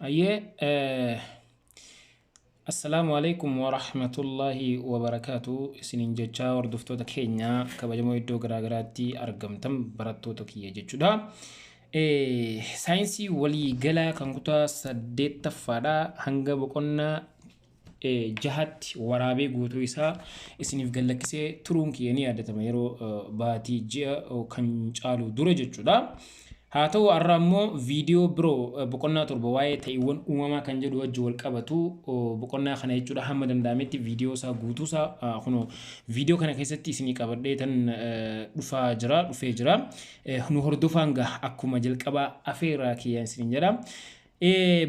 Hayyee, assalaamu alaikum wa rahmatullahi wa barakaatu isiniin jechaa, hordoftoota keenya kabajamoo iddoo garaagaraatti argamtan, barattoota kiyya jechuudha. Saayinsii waliigalaa kan kutaa saddeettaffaadha hanga boqonnaa jahatti waraabee guutuu isaa isiniif gallakkisee turuun kiyya ni yaadatama, yeroo baatii ji'a kan caalu dura jechuudha. Haa ta'u, har'a immoo viidiyoo biroo boqonnaa 7, waa'ee ta'iiwwan uumamaa kan jedhu wajji wal qabatu, boqonnaa kana jechuudha, hamma danda'ametti viidiyoo isaa guutuu isaa kunoo viidiyoo kana keessatti isinii qabadhee tan dhufaa jira, dhufee jira. Nu hordofaan gaha akkuma jalqabaa afeeraa kiyya isiniin jedha.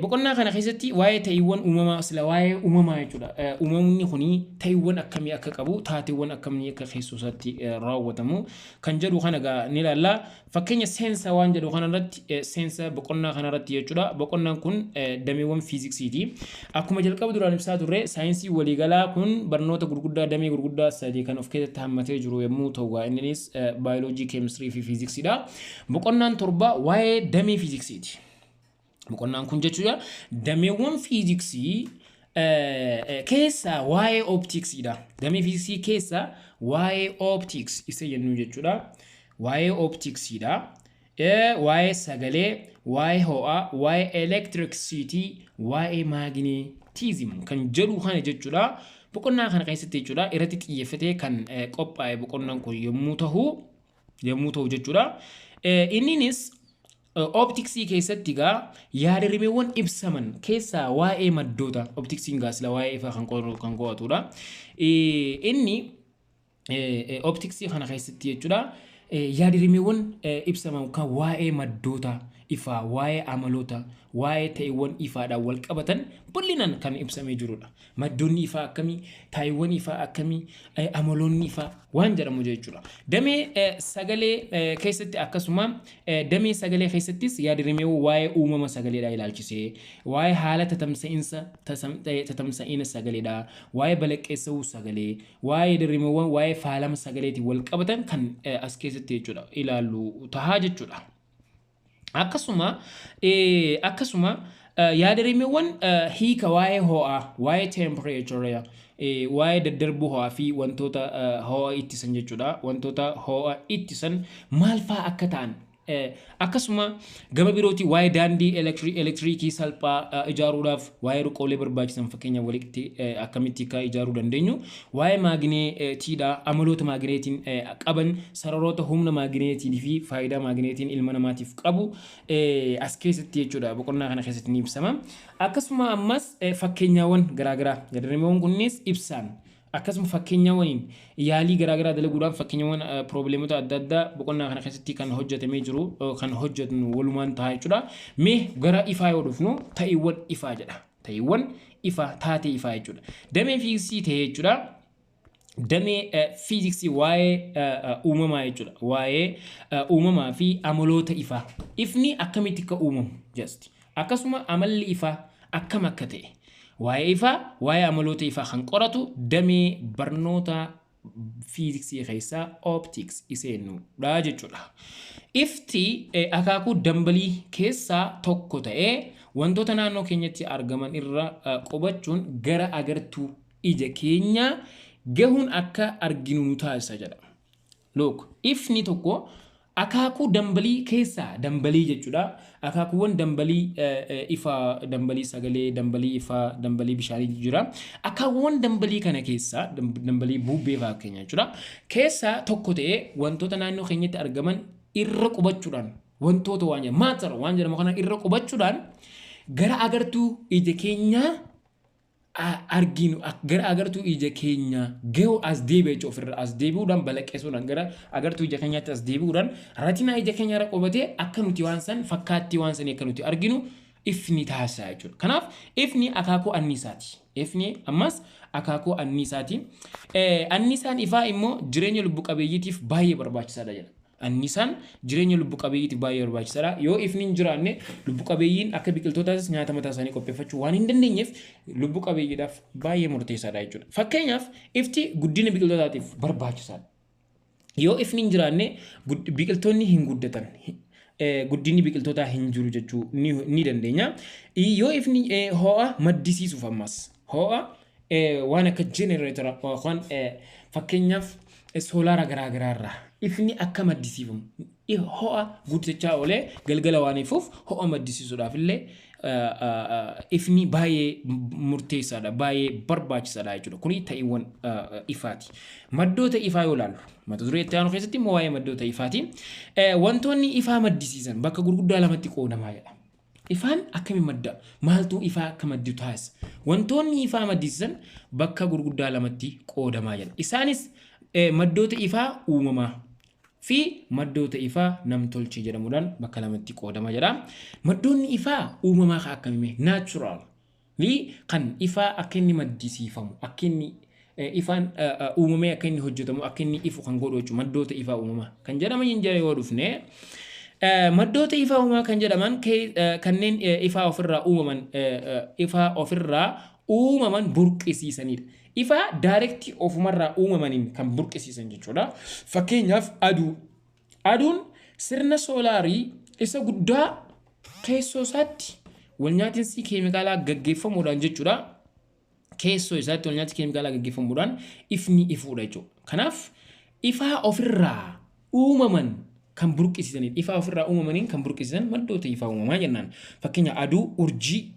Boqonnaa kana keessatti waa'ee ta'iiwwan uumamaa, sila waa'ee uumamaa jechuudha. Uumamni kuni ta'iiwwan akkamii akka qabu, taateewwan akkamii akka keessoo isaatti raawwatamu kan jedhu kana gaa ni ilaalla. Fakkeenya seensa waan jedhu kanarratti, seensa boqonnaa kanarratti jechuudha. Boqonnaan kun dameewwan fiiziksiiti. Akkuma jalqaba duraan ibsaa turre, saayinsii waliigalaa kun barnoota gurguddaa, damee gurguddaa sadii kan of keessatti hammatee jiru yommuu ta'u, innis baayoloojii, keemistirii fi fiiziksiidha. Boqonnaan 7 waa'ee damee fiiziksiiti. Boqonnaan kun jechuudha dameewwan fiiziksii keessaa waa'ee ooptiksiidha. Damee fiiziksii keessaa waa'ee optics isa jennu jechuudha. Waa'ee ooptiksiidha. Waa'ee sagalee, waa'ee ho'aa, waa'ee elektirikisiitii, waa'ee magnetism kan jedhu kana jechuudha. Boqonnaa kana keessatti jechuudha irratti xiyyeeffatee kan qophaa'e boqonnaan kun yommuu ta'u jechuudha. Inninis optiksii keessatti gaa yaadrimeewwan ibsaman keessaa waa'ee maddoota, optiksiin gaa sila waa'ee ifaa kan qo'atudha. Inni optiksii kana keessatti jechuudha yaadrimeewwan ibsaman kan waa'ee maddoota ifaa, waa'ee amaloota, waa'ee ta'iiwwan ifaadhaan wal qabatan bal'inaan kan ibsamee jirudha. Maddoonni ifaa akkamii, taayiiwwan ifaa akkamii, amaloonni ifaa waan jedhamu jechuudha. Damee sagalee keessatti akkasuma, damee sagalee keessattis yaadrimeewwan waa'ee uumama sagaleedhaa ilaalchisee, waa'ee haala tatamsa'insa tatamsa'ina sagaleedhaa, waa'ee balaqqeessa'uu sagalee, waa'ee yaadrimeewwan waa'ee faalama sagaleetiin wal qabatan kan as keessatti jechuudha ilaallu tahaa jechuudha. Akkasuma yaadrimeewwan hiika waa'ee ho'aa, waa'ee temperature, waa'ee daddarbuu ho'aa fi wantoota ho'a ittisan jechuudha. Wantoota ho'a ittisan maal fa'aa akka ta'an, akkasuma gama birootii waa'ee daandii elektiriikii salphaa ijaaruudhaaf waa'ee ruqoolee barbaachisan, fakkeenya walitti akkamitti akka ijaaruu dandeenyu, waa'ee maagineetiidha, amaloota maagineetiin qaban, sararoota humna maagineetii fi faayidaa maagineetiin ilma namaatiif qabu as keessatti jechuudha boqonnaa kana keessatti ni ibsama. Akkasuma ammas fakkeenyaawwan garaagaraa, yaadrimeewwan kunneenis ibsaan, akkasuma fakkeenyaawwaniin yaalii garaagaraa dalaguudhaan, fakkeenyaawwan probleemota adda addaa boqonnaa kana keessatti kan hojjetamee jiru kan hojjetnu walumaan ta'a jechuudha. Mee gara ifaa yoo dhufnu, ta'iiwwan ifaa jedha. Ta'iiwwan ifaa, taatee ifaa jechuudha. Damee fiiziksii ta'ee jechuudha. Damee fiiziksii waa'ee uumamaa jechuudha. Waa'ee uumamaa fi amaloota ifaa. Ifni akkamitti akka uumamu just. Akkasuma amalli ifaa akkam akka ta'e. Waa'ee ifaa, waa'ee amaloota ifaa kan qoratu damee barnoota fiiziksii keessaa optics iseennuudha jechuudha. Ifti akaakuu dambalii keessaa tokko ta'ee wantoota naannoo keenyatti argaman irra qubachuun gara agartuu ija keenyaa gahuun akka arginu nu taasisa jedha. Look, ifni tokko akaakuu dambalii keessaa dambalii jechuudha. Akaakuuwwan dambalii ifaa, dambalii sagalee, dambalii ifaa, dambalii bishaanii jira. Akaakuuwwan dambalii kana keessaa dambalii bubbee fakkeenya jechuudha. Keessaa tokko ta'ee wantoota naannoo keenyatti argaman irra qubachuudhaan, wantoota waan jedhamu, matter waan jedhamu kana irra qubachuudhaan gara agartuu ija keenyaa arginu, gara agartuu ija keenyaa gahu as deebi'a jechuudha. Ofirra as deebi'uudhaan, balaqqeessuudhaan, gara agartuu ija keenyaatti as deebi'uudhaan, retinaa ija keenyaa irra qubatee akka nuti waan san, fakkaattii waan sanii akka nuti arginu ifni taasisa jechuudha. Kanaaf ifni akaakuu anniisaati. Ifni ammas akaakuu anniisaati. Anniisaan ifaa immoo jireenya lubbu qabeeyyiitiif baay'ee barbaachisaadha jedha. Anniisaan jireenya lubbu qabeeyyiitiif baay'ee barbaachisaadha. Yoo ifni hin jiraanne, lubbu qabeeyyiin akka biqiltootaatis nyaata mataa isaanii qopheeffachuu waan hin dandeenyeef, lubbu qabeeyyiidhaaf baay'ee murteessaadha jechuudha. Fakkeenyaaf, ifti guddina biqiltootaatiif barbaachisaadha. Yoo ifni hin jiraanne, biqiltoonni hin guddatan. guddinni biqiltootaa hin jiru jechuu ni dandeenya. Yoo ifni ho'a maddisiisuuf ammas ho'a waan akka jenereetara yookaan fakkeenyaaf soolaara garaagaraa irraa ifni akka maddisiifamu, ho'a guddachaa oolee galgala waan ifuuf, ho'a maddisiisuudhaaf illee ifni baay'ee murteessaadha, baay'ee barbaachisaadha jechuudha. Kuni ta'iiwwan ifaati. Maddoota ifaa yoo ilaallu, mata duree itti aanu keessatti immoo waa'ee maddoota ifaati. Wantoonni ifaa maddisiisan bakka gurguddaa lamatti qoodamaa jedha. Ifaan akkamiin madda? Maaltu ifaa akka maddu taasisa? Wantoonni ifaa maddisiisan bakka gurguddaa lamatti qoodamaa jedha. Isaanis maddoota ifaa uumamaa fi maddoota ifaa namtolchee jedhamuudhaan bakka lamatti qoodama jedha. Maddoonni ifaa uumamaa kan akkamii, natural kan ifaa akka inni maddisiifamu, akka inni ifaan uumamee akka inni hojjetamu, akka inni ifu kan godhu jechuudha. Maddoota ifaa uumamaa kan jedhaman hin jira yoo dhufne, maddoota ifaa uumamaa kan jedhaman kanneen ifaa ofirraa uumaman, ifaa ofirraa uumaman burqisiisanidha. Ifaa direct ofumarraa uumamaniin kan burqisiisan jechuudha. Fakkeenyaaf aduu. Aduun sirna soolaarii isa guddaa keessoo isaatti walnyaatinsi keemikaalaa gaggeeffamuudhaan jechuudha. Keessoo isaatti walnyaati keemikaalaa gaggeeffamuudhaan ifni ifuudha jechuudha. Kanaaf ifaa ofirraa uumaman kan burqisiisanidha. Ifaa ofirraa uumamaniin kan burqisiisan maddoota ifaa uumamaa jennaan. Fakkeenya aduu, urjii,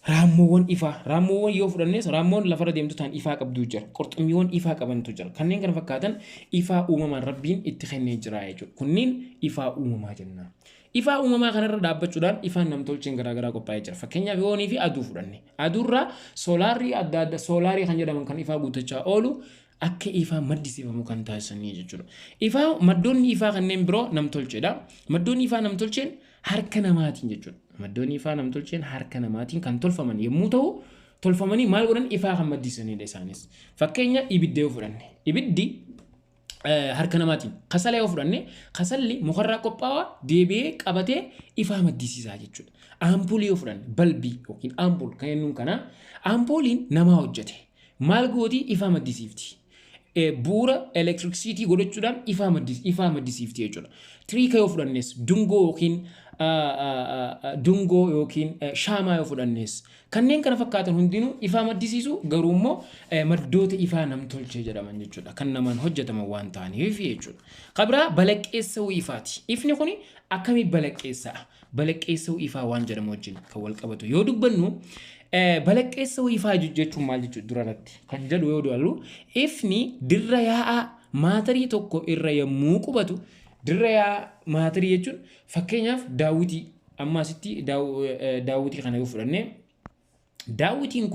raammoowwan ifaa. Raammoowwan yoo fudhannes, raammoon lafarra deemtu ta'an ifaa qabdu jira. Qurxummiiwwan ifaa qabantu jira. Kanneen kana fakkaatan ifaa uumamaan Rabbiin itti kennee jira jechuudha. Kunniin ifaa uumamaa jennaan. Ifaa uumamaa kanarra dhaabbachuudhaan ifaan namtolcheen garaagaraa qophaa'ee jira. Fakkeenyaaf yoonii fi aduu fudhanne. Aduurraa soolaarrii adda addaa, soolaarii kan jedhaman kan ifaa guuttachaa oolu, akka ifaa maddisiifamu kan taasisanii jechuudha. Ifaa maddoonni ifaa kanneen biroo namtolcheedha. Maddoonni ifaa namtolcheen harka namaatiin jechuudha. Maddoonni ifaa namtolcheen harka namaatiin kan tolfaman yommuu ta'u, tolfamanii maal godhan, ifaa kan maddisiisanidha isaanis. Fakkeenya ibidda yoo fudhanne, ibiddi harka namaatiin, kasala yoo fudhanne, kasalli mukarraa qophaa'aa deebi'ee qabatee ifaa maddisiisaa jechuudha. Ampuulii yoo fudhanne, balbii yookiin ampuul kan jennuun kana, ampuuliin namaa hojjete. Maal gooti? Ifaa maddisiifti. Bu'uura elektirikisiitii godhachuudhaan ifaa maddisiifti jechuudha. Tiriika yoo fudhannes, dungoo yookiin shaamaa yoo fudhannes, kanneen kana fakkaatan hundinuu ifaa maddisiisu, garuu immoo maddoota ifaa namtolchee jedhaman jechuudha. Kan namaan hojjetaman waan ta'aniif jechuudha. Kabiraa balaqqeessa'uu ifaati. Ifni kun akkamii balaqqeessa'a? Balaqqeessa'uu ifaa waan jedhamu wajjin kan wal qabatu yoo dubbannu, balaqqeessa'uu ifaa jechuun maal jechuudha durarratti kan jedhu yoo ilaallu, ifni dirra yaa'aa maatarii tokko irra yommuu qubatu, dirra yaa'aa maatarii jechuun fakkeenyaaf daawwitii, amma asitti daawwitii kana yoo fudhanne, daawwitiin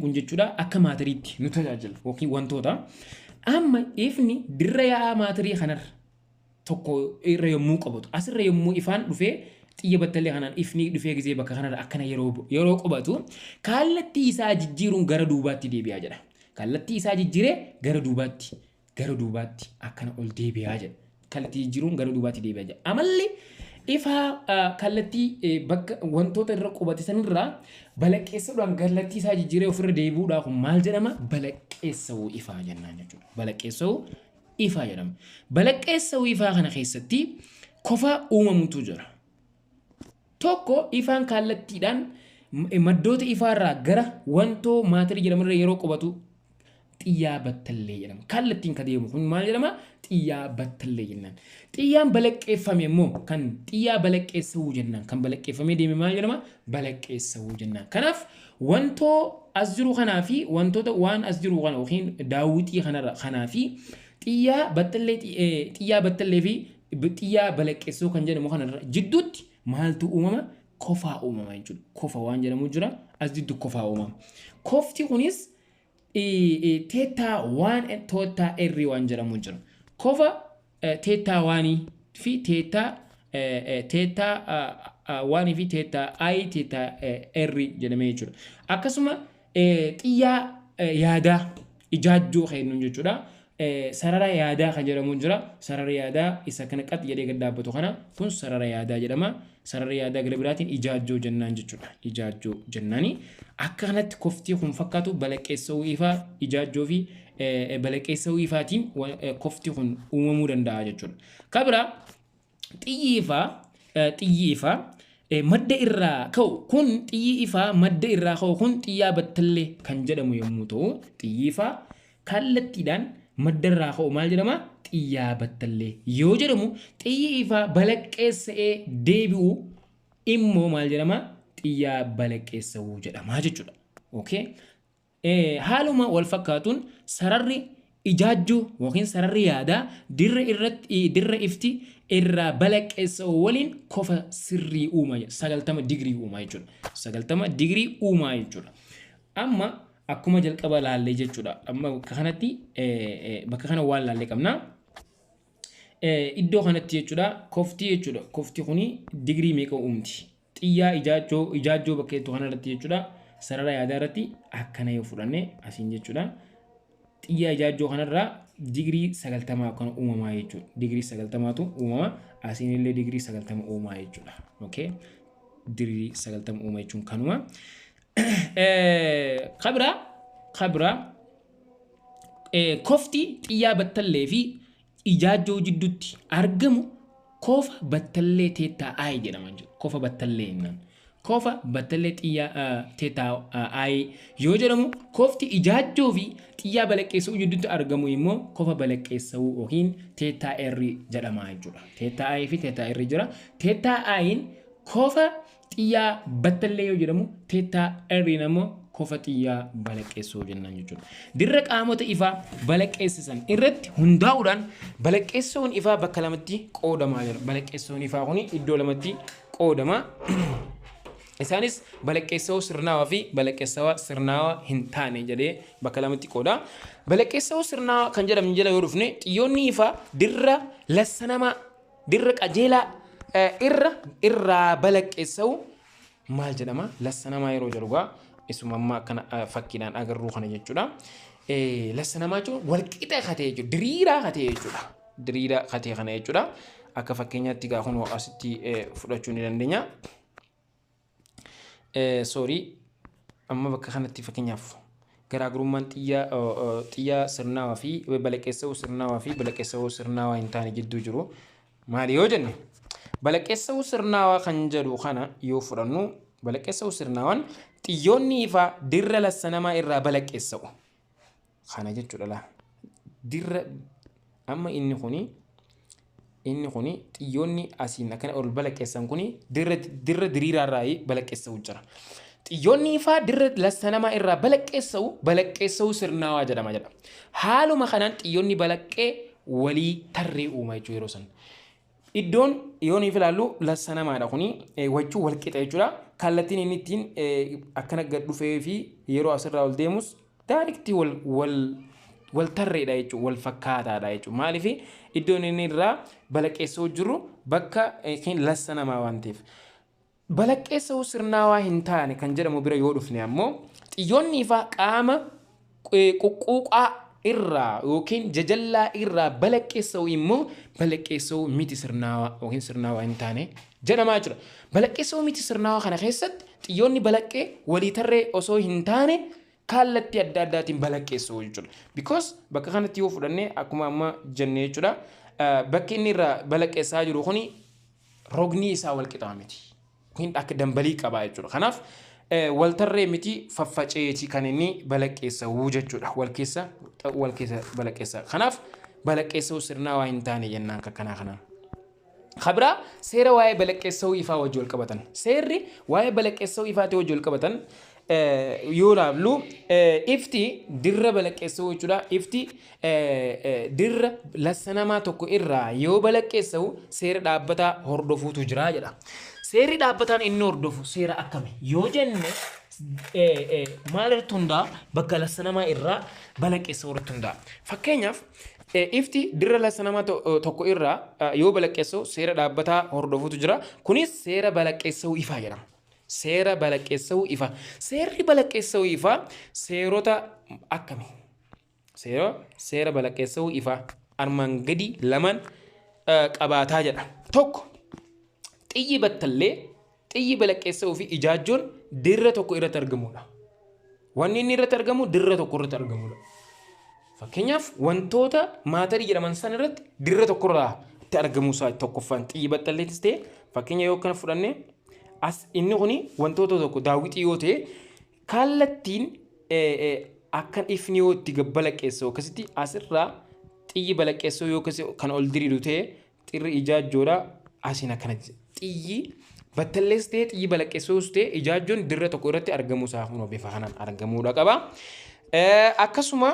kun jechuudha akka maatariitti nu tajaajila yookiin wantoota. Amma ifni dirra yaa'aa maatarii kanarra tokko irra yommuu qabatu, asirra yommuu ifaan dhufee, xiyya battallee kanaan ifni dhufee gisee bakka kanarra akkana yeroo qubatu, kallattii isaa jijjiiruun gara duubaatti deebi'aa jedha. Kallattii isaa jijjiiree gara duubaatti akkana ol deebi'aa jedha. Kallattii jijjiiruun gara duubaatti deebi'aa jedha. Amalli ifaa kallattii bakka wantoota irra qubate sanirraa balaqqeessuudhaan kallattii isaa jijjiiree ofirra deebi'uudhaa kun maal jedhama? Balaqqeessa'uu ifaa jennaan jechuudha. Balaqqeessa'uu ifaa jedhama. Balaqqeessa'uu ifaa kana keessatti kofa uumamutu jira. Tokko, ifaan kallattiidhaan maddoota ifaarraa gara wantoo maatirii jedhamu irra yeroo qubatu xiyyaa battallee jedhama. Kallattiin kan deemu kun maal jedhama? Xiyyaa battallee jennaan. Xiyyaan balaqqeeffame immoo kan xiyyaa balaqqeessa'uu jennaan. Kan balaqqeeffamee deeme maal jedhama? Balaqqeessa'uu jennaan. Kanaaf wantoo as jiru kanaa fi wantoota waan as jiru kana yookiin daawwitii kanarra kanaa fi xiyyaa battallee fi xiyyaa balaqqeessuu kan jedhamu kanarra jidduutti maaltu uumama? Kofaa uumama jechuudha. Kofa waan jedhamu jira. As jiddu kofaa uumama. Kofti kunis theta one, theta r waan jedhamu jira. Kofa theta one fi theta one fi theta i, theta r jedhamee jechuudha. Akkasuma xiyyaa yaadaa ijaajjoo kennuun jechuudha. Sarara yaadaa kan jedhamu jira. Sarara yaadaa isa kana qax jedhee gad dhaabbatu kana, kun sarara yaadaa jedhama. Sarara yaadaa gara biraatiin ijaajjoo jennaan jechuudha. Ijaajjoo jennaani. Akka kanatti koftii kun fakkaatu balaqqeessa'uu ifaa, ijaajjoo fi balaqqeessa'uu ifaatiin kofti kun uumamuu danda'a jechuudha. Ka biraa Xiyyi ifaa xiyyi ifaa madda irraa ka'u kun, xiyyi ifaa madda irraa ka'u kun xiyyaa battallee kan jedhamu yommuu ta'u, xiyyi ifaa kallattiidhaan madda irraa ka'u maal jedhama? Xiyyaa battallee yoo jedhamu, xiyyi ifaa balaqqeessa'ee deebi'u immoo maal jedhama? Xiyyaa balaqqeessa'uu jedhama jechuudha. Okay? Haaluma wal fakkaatuun sararri ijaajjuu yookiin sararri yaadaa dirra irratti dirra ifti irraa balaqqeessa'u waliin kofa sirrii uuma, 90 digirii uuma jechuudha. 90 digirii uumaa jechuudha. Amma akkuma jalqaba laallee jechuudha. Amma bakka kanatti, bakka kana waan laallee qabna. Iddoo kanatti jechuudha, kofti jechuudha. Kofti kuni digirii meeqa uumti? Xiyyaa ijaajjoo bakka jettu kanarratti jechuudha. Sarara yaadaa irratti akkana yoo fudhanne asiin jechuudha. Xiyyaa ijaajjoo kanarraa digirii 90 kan uumamaa jechuudha. Digirii 90tu uumama. Asiin illee digirii 90 uumaa jechuudha. Okay? Digirii 90 uuma jechuun kanuma. Kabira kofti xiyyaa battallee fi ijaajjoo jidduutti argamu kofa battallee theta i jedhama jechuudha. Kofa battallee jennaan. Kofa battallee xiyyaa theta i yoo jedhamu, kofti ijaajjoo fi xiyyaa balaqqeessa'uu jidduutti argamu immoo kofa balaqqeessa'uu yookiin theta r jedhama jechuudha. Theta i fi theta r jira. Theta i'n kofa xiyyaa battallee yoo jedhamu, theta r immoo kofa xiyyaa balaqqeessuu jennaan jechuudha. Dirra qaamota ifaa balaqqeessisan irratti hundaa'uudhaan balaqqeessuun ifaa bakka lamatti qoodamaa jira. Balaqqeessuun ifaa kuni iddoo lamatti qoodama. Isaanis balaqqeessa'uu sirnaawaa fi balaqqeessawaa sirnaawaa hin taane jedhee bakka lamatti qooda. Balaqqeessa'uu sirnaawaa kan jedhamu jala yoo dhufne, xiyyoonni ifaa dirra lassanamaa, dirra qajeelaa irraa balaqqeessa'u maal jedhama? Lassanamaa yeroo jedhu gaa isuma ammaa akkana fakkiidhaan agarruu kana jechuudha. Lassanamaa jechuun walqixa katee jechuudha. Diriiraa katee jechuudha. Diriiraa katee kana jechuudha. Akka fakkeenyaatti gaa kun asitti fudhachuu ni dandeenya. Sorry, amma bakka kanatti fakkeenyaaf garaagarummaan xiyyaa sirnaawaa fi balaqqeessa'uu sirnaawaa fi balaqqeessa'uu sirnaawaa hin taane jidduu jiru maali yoo jenne, balaqqeessa'uu sirnaawaa kan jedhu kana yoo fudhannu, balaqqeessa'uu sirnaawaan xiyyoonni ifaa dirra lassanamaa irraa balaqqeessa'u kana jechuudha laa. Dirra amma inni kuni xiyyoonni asiin akkana ol balaqqeessan kuni dirra diriiraa irraa balaqqeessa'u jira. Xiyyoonni ifaa dirra lassanamaa irraa balaqqeessa'u balaqqeessa'uu sirnaawaa jedhama jedha. Haaluma kanaan xiyyoonni balaqqee walii tarree uuma jechuudha yeroo san. Iddoon yoo nuuf ilaallu lassanamaadha, kuni wachuu wal qixa jechuudha. Kallattiin inni ittiin akkana gad dhufee fi yeroo asirraa ol deemus direct wal wal wal tarreedha jechuudha, wal fakkaataadha jechuudha. Maaliif? Iddoon inni irraa balaqqeessa'uu jiru bakka lassanamaa waan ta'eef. Balaqqeessa'uu sirnaawaa hin taane kan jedhamu bira yoo dhufne ammoo, xiyyoonni ifaa qaama quqquuqaa irraa yookiin jajallaa irraa balaqqeessa'u immoo balaqqeessa'uu miti sirnaawaa yookiin sirnaawaa hin taane jedhamaa jira. Balaqqeessa'uu miti sirnaawaa kana keessatti xiyyoonni balaqqee walii tarree osoo hin taane kallattii adda addaatiin balaqqeessa'u jechuudha. Because bakka kanatti yoo fudhanne, akkuma amma jenne jechuudha, bakki inni irraa balaqqeessaa jiru kuni rogni isaa wal qixaa miti. Kun akka dambalii qabaa jechuudha. Kanaaf waltarree miti, faffaceeti kan inni balaqqeessa'u jechuudha. Wal keessa balaqqeessa. Kanaaf balaqqeessa'uu sirnaawaa hin taane jennaan kakkanaa kanaan. Kabira seera waa'ee balaqqeessa'uu ifaa wajji wal qabatan. Seerri waa'ee balaqqeessa'uu ifaatii wajji wal qabatan yoo ilaallu, ifti dirra balaqqeessa'uu jechuudha. Ifti dirra lassanamaa tokko irraa yoo balaqqeessa'u seera dhaabbataa hordofuutu jira jedha. Seerri dhaabbataan inni hordofu seera akkami yoo jenne, maal irratti hundaa'a? Bakka lassanamaa irraa balaqqeessa'uu irratti hundaa'a. Fakkeenyaaf, ifti dirra lassanamaa tokko irraa yoo balaqqeessa'u seera dhaabbataa hordofuutu jira. Kunis seera balaqqeessa'uu ifaa jedhama. Seera balaqqeessa'uu ifaa. Seerri balaqqeessa'uu ifaa seerota akkami? Seera balaqqeessa'uu ifaa armaan gadi lamaan qabaataa jedha. Tokko, xiyyi battallee, xiyyi balaqqeessa'uu fi ijaajjoon dirra tokko irratti argamudha. Wanni inni irratti argamu dirra tokko irratti argamudha. Fakkeenyaaf, wantoota maatarii jedhaman san irratti dirra tokkorraa itti argamuu isaa tokkoffaan xiyyi battalleetis ta'e fakkeenya yoo kana fudhanne as inni kuni wantoota tokko daawwitii yoo ta'e kallattiin akkan ifni yoo itti balaqqeessoo akkasitti asirraa xiyyi balaqqeessoo yoo kan ol diriiru ta'e xirri ijaajjoodha asiin akkanatti xiyyi battallees ta'e xiyyi balaqqeessoos ta'e ijaajjoon dirra tokko irratti argamuu isaa kunoo bifa kanaan argamuudha qaba. Akkasuma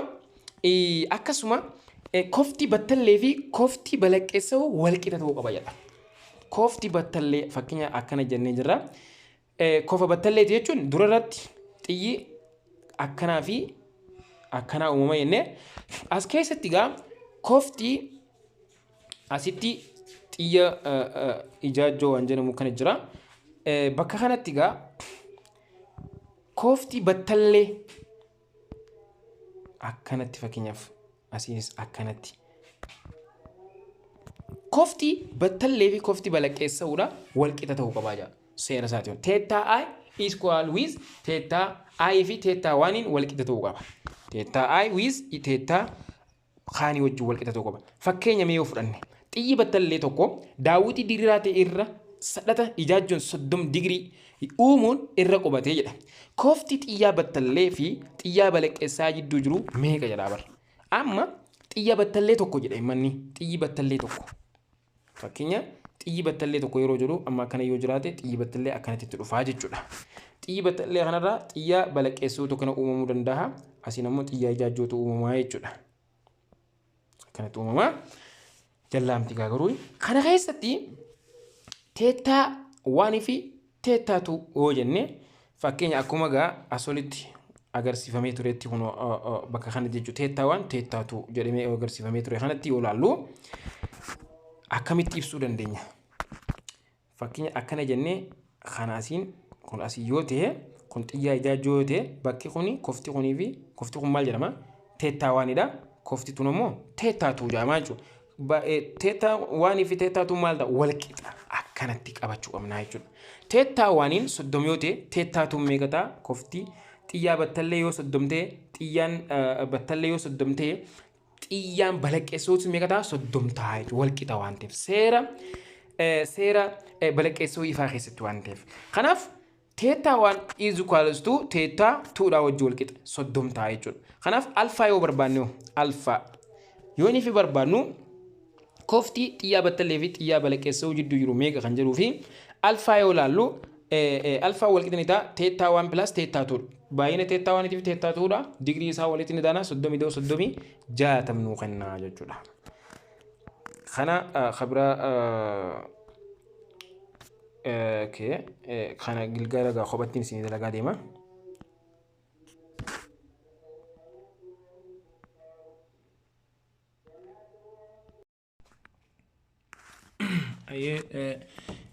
kofti battallee fi kofti balaqqeessoo wal qixa ta'uu qaba jedha. Kofti battallee fakkeenya akkana jennee jirra. Kofa battalleeti jechuun dura irratti xiyyi akkanaa fi akkanaa uumama jennee as keessatti gaa kofti asitti xiyya ijaajjoo waan jedhamu kana jira. Bakka kanatti gaa kofti battallee akkanatti fakkeenyaaf asiinis akkanatti. Kofti battallee fi kofti balaqqeessa'uudha wal qixa ta'uu qabaa jira seera isaatiin. Theta i is equal with theta i fi theta oneiin wal qixa ta'uu qaba. Theta i with theta kaanii wajjin wal qixa ta'uu qaba. Fakkeenya mee yoo fudhanne xiyyi battallee tokko daawwitii diriiraa ta'e irra sadhata ijaajjoon 30 digirii uumuun irra qubatee jedha. Kofti xiyyaa battallee fi xiyyaa balaqqeessaa jidduu jiru meeqa jedhaa bara. Amma xiyya battallee tokko jedha manni xiyyi battallee tokko. Fakkeenya xiyyi battallee tokko yeroo jedhu amma akkana yoo jiraate xiyyi battallee akkanatti itti dhufaa jechuudha. Xiyyi battallee kanarraa xiyya balaqqeessootu kana uumamuu danda'a. Asiin ammoo xiyya ijaajjootu uumamaa jechuudha. Akkanatti uumamaa. Jallaamti garuu kana keessatti theta one fi theta two yoo jenne fakkeenya akkuma gaa asolitti agarsiifamee turetti kun bakka kanatti jechuudha. Theta one theta two jedhamee agarsiifamee ture kanatti yoo ilaallu akkamitti ibsuu dandeenya? Fakkeenya akkana jennee kana asiin kun asii yoo ta'e kun xiyyaa ijaajjoo yoo ta'e bakki kuni kofti kunii fi kofti kun maal jedhama? Theta oneidha. Kofti tun immoo theta two jedhama jechuudha. Theta one fi theta two maal ta'a? Wal qixa akkanatti qabachuu qabna jechuudha. Theta oneiin 30 yoo ta'e theta twon meeqa ta'a? Kofti xiyyaa battallee yoo 30 ta'e xiyyaan battallee yoo 30 ta'e xiyyaan balaqqeessootu meeqa ta'a? 30 ta'a jechuudha. Wal qixa waan ta'eef seera balaqqeessoo ifaa keessatti waan ta'eef. Kanaaf theta one is equals to theta twodhaa wajjin wal qixa 30 ta'a jechuudha. Kanaaf alpha yoo barbaanne alpha yoo inni fi barbaannu kofti xiyyaa battallee fi xiyyaa balaqqeessoo jidduu jiru meeqa kan jedhuu fi alpha yoo ilaallu alpha wal qixa ni ta'a theta one plus theta twodha. Baay'ina theta oneiitii fi theta twodha. Digirii isaa walitti ni taana 30 iddoo 30 60 nuu kennaa jechuudha. Kana kabira kana gilgaala gaa kophattiin isinii dalagaa deema.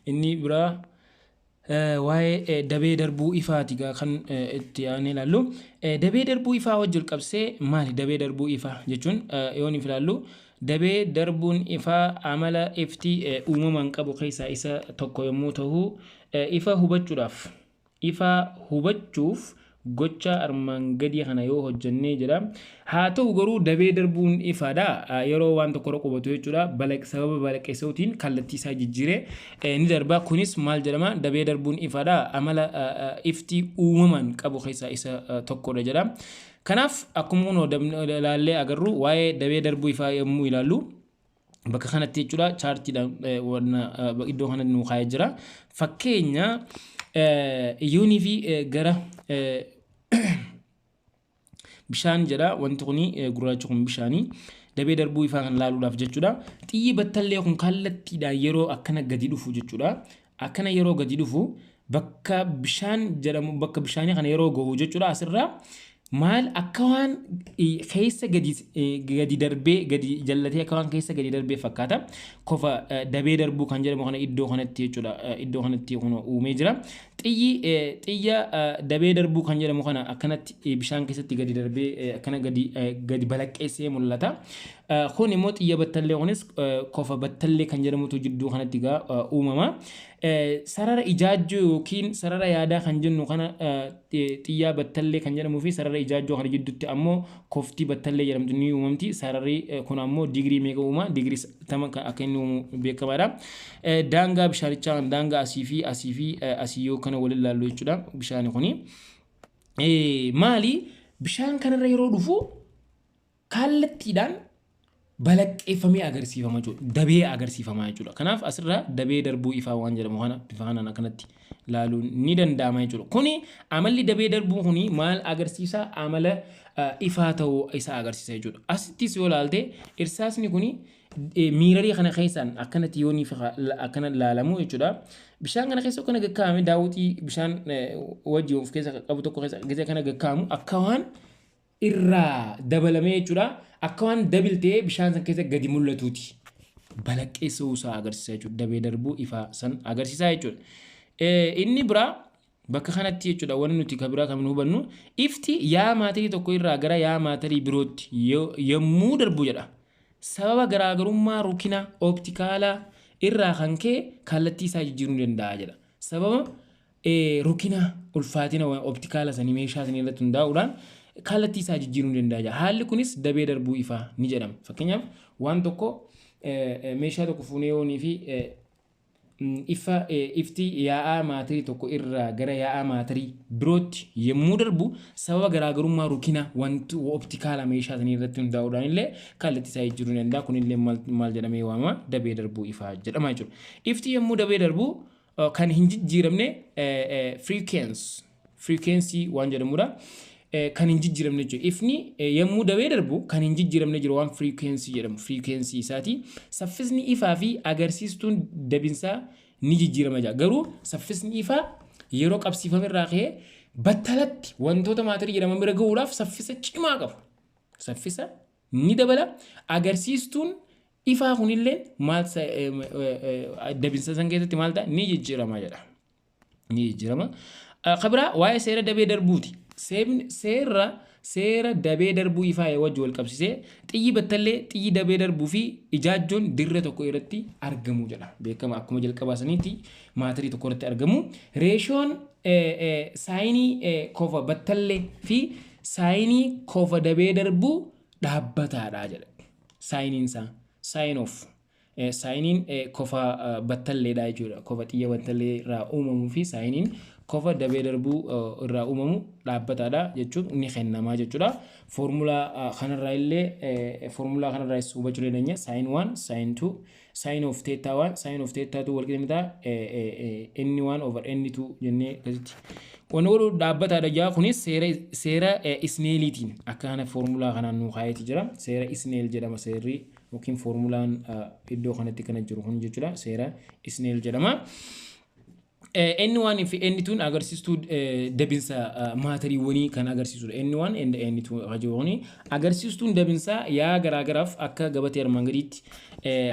Inni biraa waa'ee dabee darbuu ifaati gaa kan itti aanee ilaallu. Dabee darbuu ifaa wajjin qabsee maali dabee darbuu ifaa jechuun yoo ni ilaallu dabee darbuun ifaa amala ifti uumamaan qabu keessaa isa tokko yommuu ta'u ifa hubachuuf gocha armaan gadii kana yoo hojjennee jedha. Haa ta'u garuu dabee darbuun ifaadha. Yeroo waan tokko irra qubatu jechuudha. Sababa balaqqeessootiin kallattii isaa jijjiiree ni darba. Kunis maal jedhama? Dabee darbuun ifaadha. Amala ifti uumamaan qabu keessaa isa tokkodha jedha. Kanaaf akkuma kunoo ilaallee agarru waa'ee dabee darbuu ifaa yommuu ilaallu bakka kanatti jechuudha chaartiidhaan iddoo kanatti nuu kaa'ee jira. Fakkeenya yoonii fi gara bishaan jedha wanti kuni gurraachi kun bishaanii dabee darbuu ifaa kan ilaaluudhaaf jechuudha. Xiyyi battallee kun kallattiidhaan yeroo akkana gadi dhufu jechuudha. Akkana yeroo gadi dhufu bakka bishaan jedhamu bakka bishaanii kana yeroo gahu jechuudha asirraa maal akka waan keessa gadi darbee gadi jallatee akka waan keessa gadi darbee fakkaata. Kofa dabee darbuu kan jedhamu kana iddoo kanatti jechuudha. Iddoo kanatti kun uumee jira. Xiyyi xiyya dabee darbuu kan jedhamu kana akkanatti bishaan keessatti gadi darbee akkana gadi gadi balaqqeessee mul'ata. Kun immoo xiyya battallee kunis kofa battallee kan jedhamutu jidduu kanatti egaa uumama. Sarara ijaajjoo yookiin sarara yaadaa kan jennu kana xiyyaa battallee kan jedhamuu fi sarara ijaajjoo kana jidduutti ammoo kofti battallee jedhamtu ni uumamti. Sararri kun ammoo digirii meeqa uuma? Digirii 90 akka inni uumu beekamaadha. Daangaa bishaanichaa daangaa asii fi asii fi asii yoo kana waliin ilaallu jechuudha bishaan kuni. Maali? Bishaan kanarra yeroo dhufu kallattiidhaan balaqqeeffamee agarsiifama jechuudha. Dabee agarsiifama jechuudha. Kanaaf asirraa dabee darbuu ifaa waan jedhamu kana bifa kanaan akkanatti ilaaluun ni danda'ama jechuudha. Kuni amalli dabee darbuu kuni maal agarsiisa? Amala ifaa ta'uu isaa agarsiisa jechuudha. Asittis yoo ilaalte irsaasni kuni mirrorii kana keessaan akkanatti yoo akkana ilaalamu jechuudha. Bishaan kana keessa akkana gakkaa'ame daawwitii bishaan wajjin of keessa qabu tokko keessa gisee kana gakkaa'amu akka waan irraa dabalamee jechuudha. Akka waan dabiltee bishaan san keessa gadi mul'atuuti. Balaqqeessuu isaa agarsiisa jechuudha. Dabee darbuu ifaa san agarsiisa jechuudha. Inni biraa bakka kanatti jechuudha wanni nuti kan biraa kan hubannu ifti yaa maatarii tokko irraa gara yaa maatarii birootti yommuu darbu jedha. Sababa garaagarummaa rukina ooptikaalaa irraa kan ka'e kallattii isaa jijjiiruu ni danda'a jedha. Sababa rukina ulfaatina ooptikaala sanii meeshaa sanii irratti hundaa'uudhaan kallattii isaa jijjiiruu ni danda'a jedha. Haalli kunis dabee darbuu ifaa ni jedhama. Fakkeenyaaf waan tokko meeshaa tokko fuunee yoonii fi ifa ifti yaa'aa maatarii tokko irraa gara yaa'aa maatarii birootti yommuu darbu sababa garaagarummaa rukina wanti ooptikaala meeshaa sanii irratti hundaa'uudhaan illee kallattii isaa jijjiiruu ni danda'a. Kunillee maal jedhamee waamama? Dabee darbuu ifaa jedhama jechuudha. Ifti yommuu dabee darbu kan hin jijjiiramne frequency waan jedhamudha. Kan hin jijjiiramne jechuudha. Ifni yommuu dabee darbu kan hin jijjiiramne jiru waan frequency jedhamu frequency isaati. Saffisni ifaa fi agarsiistuun dabinsaa ni jijjiirama jira. Garuu saffisni ifaa yeroo qabsiifame irraa ka'ee battalatti wantoota maatarii jedhaman bira gahuudhaaf saffisa cimaa qabu. Saffisa ni dabala. Agarsiistuun ifaa kunillee maal dabinsa san keessatti maal ta'a ni jijjiirama jedha. Ni jijjiirama. Kabiraa waa'ee seera dabee darbuuti. Seera dabee darbuu ifaa wajji wal qabsiisee xiyyi battallee xiyyi dabee darbuu fi ijaajjoon dirra tokko irratti argamu jedha. Beekama akkuma jalqabaa saniitti maatarii tokko irratti argamu. Ratioon saayinii kofa battallee fi saayinii kofa dabee darbuu dhaabbataadha jedha. Saayiniin isaa sine of saayiniin kofa battalleedha jechuudha. Kofa xiyya battallee irraa uumamuu fi saayiniin kofa dabee darbuu irraa uumamu dhaabbataadha jechuun ni kennamaa jechuudha. Foormulaa kanarraa illee foormulaa kanarraa hubachuu dandeenya. Sine 1, sine 2, sine of theta 1, sine of theta 2 wal qixa ta'a n 1 over n 2 jennee akkasitti. Wanni godhu dhaabbataadha jaa kunis seera Snelliitiin akka kana foormulaa kanaan nuu kaayeeti jira. Seera Snell jedhama seerri yookiin foormulaan iddoo kanatti kana jiru kun jechuudha. Seera Snell jedhama. N1 fi N2 agarsiistuu dabinsa maatariiwwanii kan agarsiisudha. N1 and N2 kuni agarsiistuun dabinsaa yaa garaagaraaf akka gabatee armaan gadiitti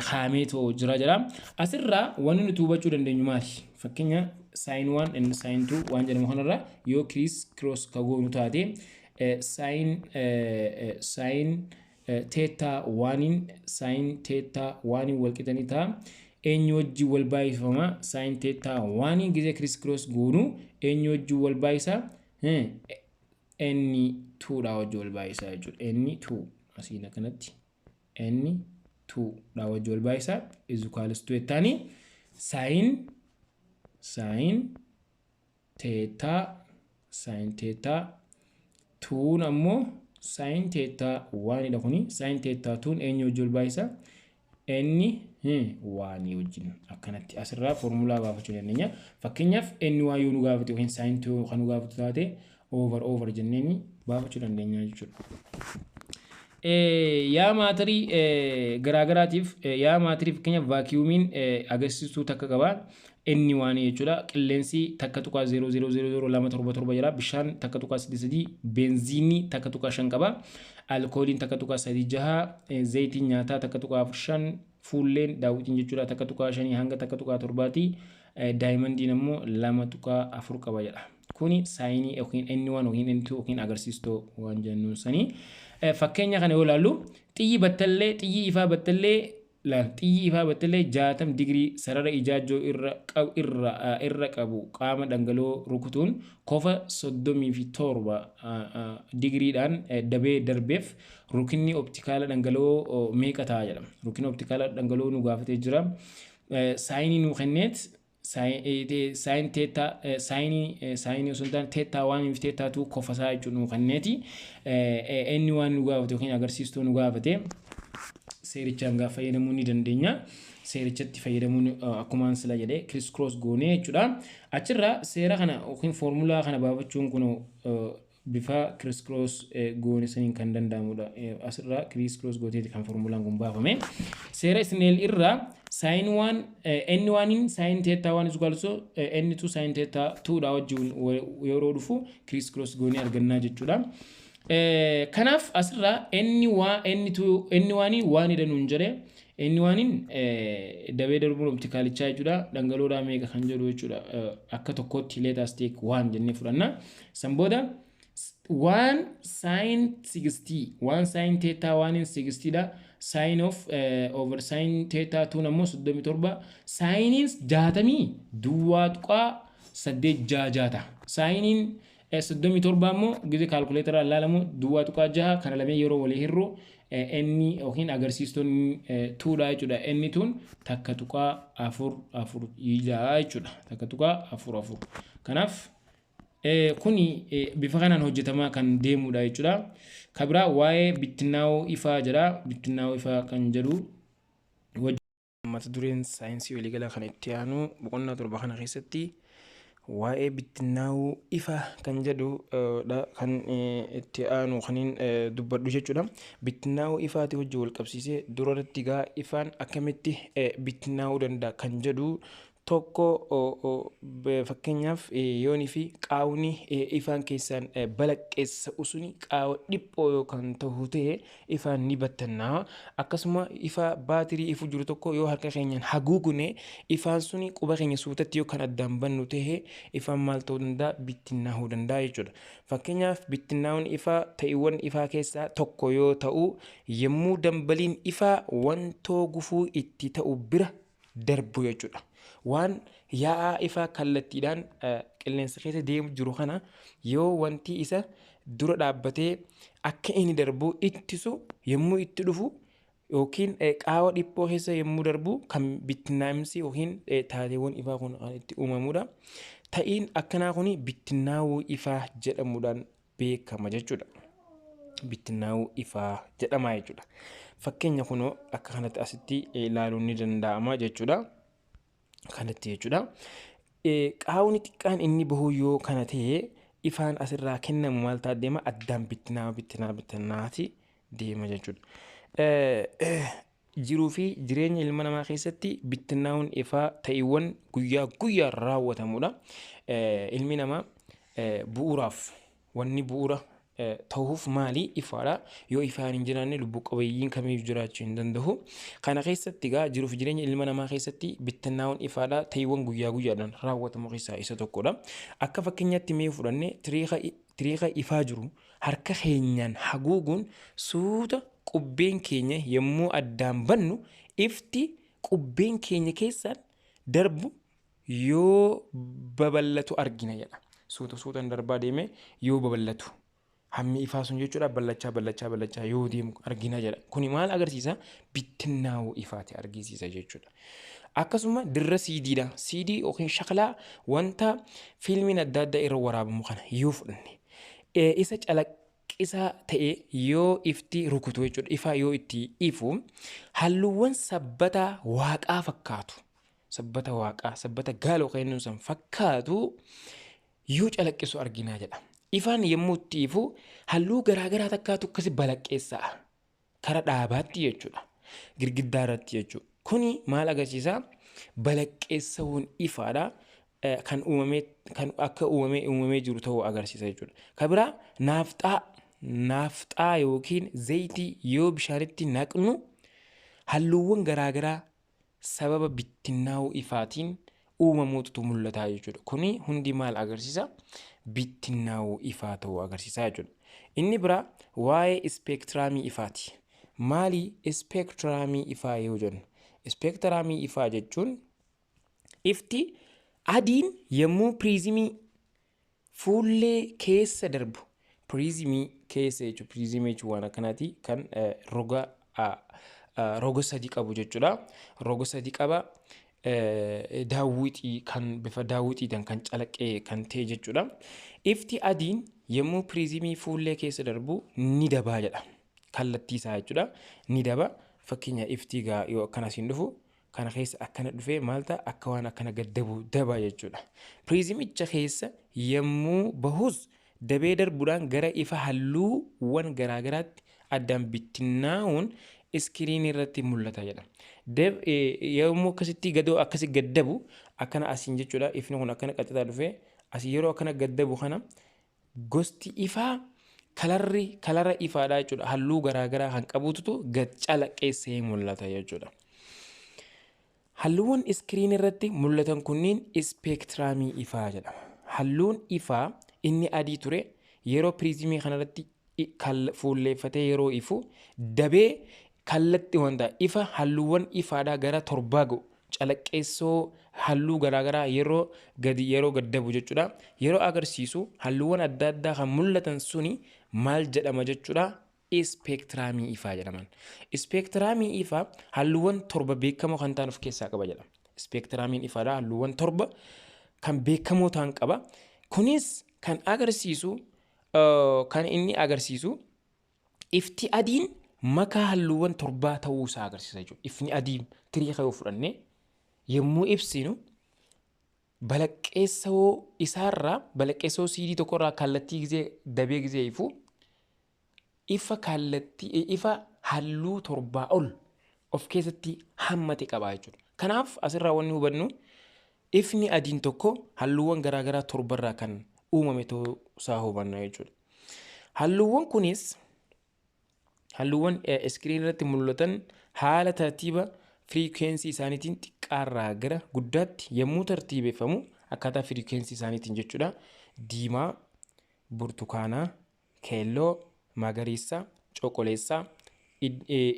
kaameetoo jira jedha. Asirraa wanni nuti hubachuu dandeenyu maali? Fakkeenya sine 1 and sine 2 waan jedhamu kanarraa yoo criss cross ka goonu taate sine theta oneiin sine theta oneiin wal qixanii ta'a. Eenyu wajjin wal baay'ifama? Sine theta oneiin gisee criss cross goonu eenyu wajjin wal baay'isa? N twodha wajjin wal baay'isa jechuudha. N two asiin akkanatti N twodha wajjin wal baay'isa is equals to jettaani sine theta sine theta twon ammoo sine theta oneidha kuni sine theta twon eenyu wajjin wal baay'isa? N oneii wajjin akkanatti asirraa foormulaa baafachuu dandeenya. Fakkeenyaaf n one yoo nu gaafate yookiin sine two kan nu gaafatu taate over over jenneeni baafachuu dandeenya jechuudha. Yaa maatarii garaagaraatiif yaa maatarii fakkeenyaaf vaakiyomiin agarsiistuu takka qaba. N oneii jechuudha. Qilleensi 1.0000277 jira. Bishaan 1.33, beenziinii 1.5 qaba. Alkooliin 1.36, zayitiin nyaataa 1.45, fuulleen daawwitiin jechuudha 1.5 hanga 1.7ti. Daayimandiin ammoo 2.4 qaba jedha. Kuni saayinii yookiin N1 yookiin N2 yookiin agarsiistuu waan jennuun sanii. Fakkeenya kana yoo ilaallu, xiyyi battallee, xiyyi ifaa battallee laal, xiyyi ifaa battallee 60 digirii sarara ijaajjoo irra qabu irra qabu qaama dhangala'oo rukutuun kofa 37 digiriidhaan dabee darbeef rukinni optikaala dhangala'oo meeqa ta'a jedha. Rukinni optikaala dhangala'oo nu gaafatee jira. Saayinii nu kenneet, sine theta, saayinii osoo hin taane theta one fi theta two kofasaa jechuun nu kenneeti. Inni waan nu gaafate yookiin agarsiistuu nu gaafate seerichaan gaafa fayyadamuu ni dandeenya. Seerichatti fayyadamuun akkumaan sila jedhee criss cross goonee jechuudha. Achirraa seera kana yookiin foormulaa kana baafachuun kun bifa criss cross goone saniin kan danda'amudha. Asirraa criss cross gooteeti kan foormulaan kun baafame. Seera Snell irraa sine one N oneiin sine theta one is equal to N2 sine theta twodha wajjin yeroo dhufu criss cross goonee argannaa jechuudha. Kanaaf asirraa N waa N2 N oneii oneidha nuun jedhe. N oneiin dabee darbuun optikaalichaa jechuudha. Dhangala'oodhaa meeqa kan jedhu jechuudha. Akka tokkotti let us take one jennee fudhanna. San booda one sine 60, one sine theta oneiin 60 dha. Sine of over sine theta twon ammoo 37. Saayiniin 60 0.86 ta'a. Saayiniin 37 ammoo gize kaalkuleetara ilaalamu 0.6. Kana lameen yeroo walii hirru inni yookiin agarsiistuun twodha jechuudha. Inni tun 1.44 jechuudha. 1.44. Kanaaf kuni bifa kanaan hojjetamaa kan deemudha jechuudha. Kabiraa waa'ee bittinnaa'uu ifaa jedha. Bittinnaa'uu ifaa kan jedhu mata dureen saayinsii waliigalaa kan itti aanu boqonnaa 7 kana keessatti waa'ee bittinnaa'uu ifaa kan jedhu dha kan itti aanu kaniin dubbadhu jechuudha. Bittinnaa'uu ifaati wajjin wal qabsiisee durarratti gaa ifaan akkamitti bittinnaa'uu danda'a kan jedhu tokko, fakkeenyaaf yoonii fi qaawni ifaan keessaan balaqqeessa'u suni qaawa dhiphoo yookaan ta'u ta'e ifaan ni battannaa'a. Akkasuma ifa baatirii ifu jiru tokko yoo harka keenyaan haguugne, ifaan suni quba keenya suutatti yoo kan addaan bannu ta'e, ifaan maal ta'uu danda'a? Bittinnaa'uu danda'a jechuudha. Fakkeenyaaf, bittinnaa'uun ifaa ta'iiwwan ifaa keessaa tokko yoo ta'u, yommuu dambaliin ifaa wantoo gufuu itti ta'u bira darbu jechuudha. Waan yaa'aa ifaa kallattiidhaan qilleensa keessa deemu jiru kana yoo wanti isa dura dhaabbatee akka inni darbu ittisu yommuu itti dhufu yookiin qaawa dhiphoo keessa yommuu darbu kan bittinnaa'insi yookiin taateewwan ifaa kun kan itti uumamudha. Ta'iin akkanaa kun bittinnaa'uu ifaa jedhamuudhaan beekama jechuudha. Bittinnaa'uu ifaa jedhama jechuudha. Fakkeenya kunoo akka kanatti asitti ilaaluun ni danda'ama jechuudha. Kanatti jechuudha. Qaawni xiqqaan inni bahu yoo kana ta'e, ifaan asirraa kennamu maal ta'a deema? Addaan bittinaa bittinaa bittinnaati deema jechuudha. Jiruu fi jireenya ilma namaa keessatti bittinnaa'uun ifaa ta'iiwwan guyyaa guyyaan raawwatamudha. Ilmi namaa bu'uuraaf wanni bu'uura ta'uuf maali? Ifaadha. Yoo ifaan hin jiraanne lubbu qabeeyyiin kamiyyuu jiraachuu hin danda'u. Kana keessatti egaa jiruu fi jireenya ilma namaa keessatti bittinnaa'uun ifaadha. Ta'iiwwan guyyaa guyyaadhaan raawwatamu keessaa isa tokkodha. Akka fakkeenyaatti mee fudhanne, tiriika ifaa jiru harka keenyaan haguuguun suuta qubbeen keenya yommuu addaan bannu, ifti qubbeen keenya keessaan darbu yoo babal'atu argina jedha. Suuta suutaan darbaa deemee yoo babal'atu, hammi ifaa sun jechuudha, bal'achaa bal'achaa bal'achaa yoo deemu argina jedha. Kuni maal agarsiisa? Bittinnaa'uu ifaati argisiisa jechuudha. Akkasuma dirra siidiidha. Siidii yookiin shaklaa wanta fiilmiin adda addaa irra waraabamu kana yoo fudhanne, isa calaqqisaa ta'e yoo ifti rukutu jechuudha. Ifaa yoo itti ifu halluuwwan sabbataa waaqaa fakkaatu. Sabbata waaqaa, sabbata gaaloo kan inni san fakkaatu yoo calaqqisu arginaa jedha. Ifaan yommuu itti ifu halluu garaagaraa takkaatu akkasi balaqqeessa'a. Kara dhaabaatti jechuudha. Girgiddaa irratti jechuudha. Kuni maal agarsiisa? Balaqqeessa'uun ifaadha. Kan uumamee, kan akka uumamee jiru ta'uu agarsiisa jechuudha. Kan biraa naafxaa yookiin zayitii yoo bishaanitti naqnu halluuwwan garaagaraa sababa bittinnaa'uu ifaatiin Uumamuutu mul'ata jechuudha. Kuni hundi maal agarsiisa? Bittinnaa'uu ifaa ta'uu agarsiisa jechuudha. Inni biraa waa'ee ispeektiraamii ifaati. Maali ispeektiraamii ifaa yoo jennu? Ispeektiraamii ifaa jechuun ifti adiin yommuu piriizimii fuullee keessa darbu, piriizimii keessa jechuudha. Piriizimii jechuun waan akkanaati kan roga sadi qabu jechuudha. Roga sadi qaba. Daawwitii kan bifa daawwitiidhaan kan calaqqee kan ta'e jechuudha. Ifti adiin yommuu piriizimii fuullee keessa darbu ni dabaa jedha. Kallattii isaa jechuudha. Ni daba. Fakkeenya ifti gaa yoo akkana asiin dhufu kana keessa akkana dhufee maal ta'a, akka waan akkana gaddabu daba jechuudha. Piriizimicha keessa yommuu bahus dabee darbuudhaan gara ifa halluuwwan garaagaraatti addaan bittinnaa'uun iskiriinii irratti mul'ata jedha. Yommuu akkasitti gadoo akkasi gaddabu akkana asiin jechuudha. Ifni kun akkana qaxxataa dhufee asii yeroo akkana gaddabu kana gosti ifaa kalarri kalara ifaadha jechuudha. Halluu garaagaraa kan qabututu gad calaqqeessee mul'ata jechuudha. Halluuwwan iskiriinii irratti mul'atan kunniin ispeektiraamii ifaa jedhama. Halluun ifaa inni adii ture yeroo piriizimii kanarratti fuulleeffatee yeroo ifu dabee kallatti wanta ifa halluuwwan ifaadhaa gara 7 ga'u calaqqeessoo halluu garaagaraa yeroo gadi yeroo gaddabu jechuudha. Yeroo agarsiisu halluuwwan adda addaa kan mul'atan suni maal jedhama jechuudha? Ispeektiraamii ifaa jedhaman. Ispeektiraamii ifaa halluuwwan 7 beekamoo kan ta'an of keessaa qaba jedhama. Ispeektiraamiin ifaadhaa halluuwwan 7 kan beekamoo ta'an qaba. Kunis kan agarsiisu, kan inni agarsiisu ifti adiin makaa halluuwwan 7 ta'uu isaa agarsiisa jechuudha. Ifni adiin tirii kan fudhannee yommuu ibsinu balaqqeessoo isaarraa, balaqqeessoo siidii tokkorraa kallattii gizee dabee gizee ifu ifa kallattii ifa halluu 7 ol of keessatti hammate qaba jechuudha. Kanaaf asirraa wanni hubannu ifni adiin tokko halluuwwan garaagaraa 7rraa kan uumame ta'uu isaa hubanna jechuudha. Halluuwwan kunis halluuwwan iskiriin irratti mul'atan haala tartiiba firiikweensii isaaniitiin xiqqaarraa gara guddaatti yommuu tartiibeffamu akkaataa firiikweensii isaaniitiin jechuudha. Diimaa, burtukaanaa, keelloo, magariisa, cuquliisa,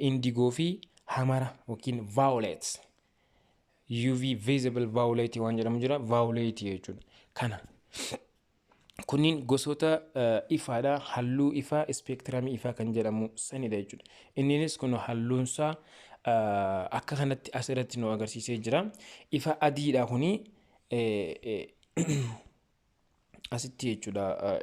indigoo fi hamara yookiin violet. UV visible violet waan jedhamu jira, violet jechuudha. Kana kunniin gosoota ifaadha. Halluu ifaa ispeektiraamii ifaa kan jedhamu sanidha jechuudha. Inninis kun halluunsaa akka kanatti asirratti nu agarsiisee jira. Ifa adiidha kuni asitti jechuudha.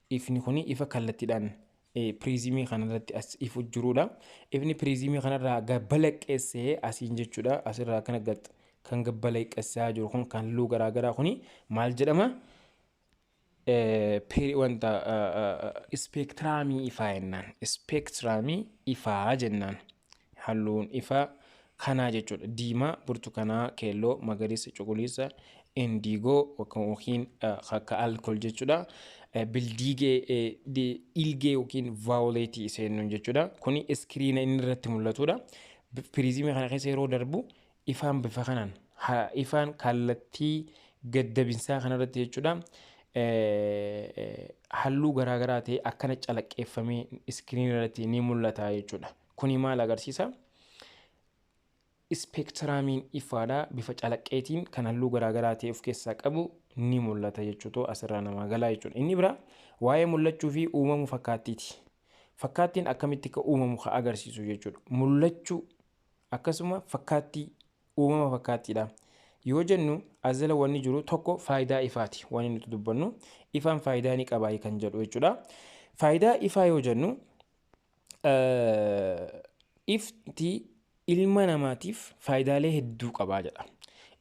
Ifni kuni ifa kallattiidhaan piriizimii kanarratti as ifu jirudha. Ifni piriizimii kanarraa balaqqeessee asiin jechuudha. Asirraa kana kan balaqqeessaa jiru kun kan halluu garaagaraa kuni maal jedhama? Wanta ispeektiraamii ifaa jennaan. Ispeektiraamii ifaa jennaan. Halluun ifaa kanaa jechuudha. Diimaa, burtukaanaa, keelloo, magariisa, cuquliisa, indiigoo yookiin akka alkool jechuudha. Bildiigee, ilgee yookiin vaawuleetii isa jennuun jechuudha. Kuni iskiriina inni irratti mul'atudha. Piriizimii kana keessa yeroo darbu ifaan bifa kanaan ifaan kallattii gaddabinsaa kanarratti jechuudha. Halluu garaagaraa ta'e akkana calaqqeeffamee iskiriina irratti ni mul'ata jechuudha. Kuni maal agarsiisa? Ispeektiraamiin ifaadhaa bifa calaqqeetiin kan halluu garaagaraa ta'e of keessaa qabu ni mul'ata jechuudha. Asirraa namaa galaa jechuudha. Inni biraa waa'ee mul'achuu fi uumamuu fakkaattiiti. Fakkaattiin akkamitti akka uumamu kan agarsiisu jechuudha. Mul'achuu akkasuma fakkaattii uumama fakkaattiidha. Yoo jennu as jala wanni jiru tokko faayidaa ifaati. Wanni nuti dubbannu ifaan faayidaa ni qabaa kan jedhu jechuudha. Faayidaa ifaa yoo jennu ifti ilma namaatiif faayidaalee hedduu qabaa jedha.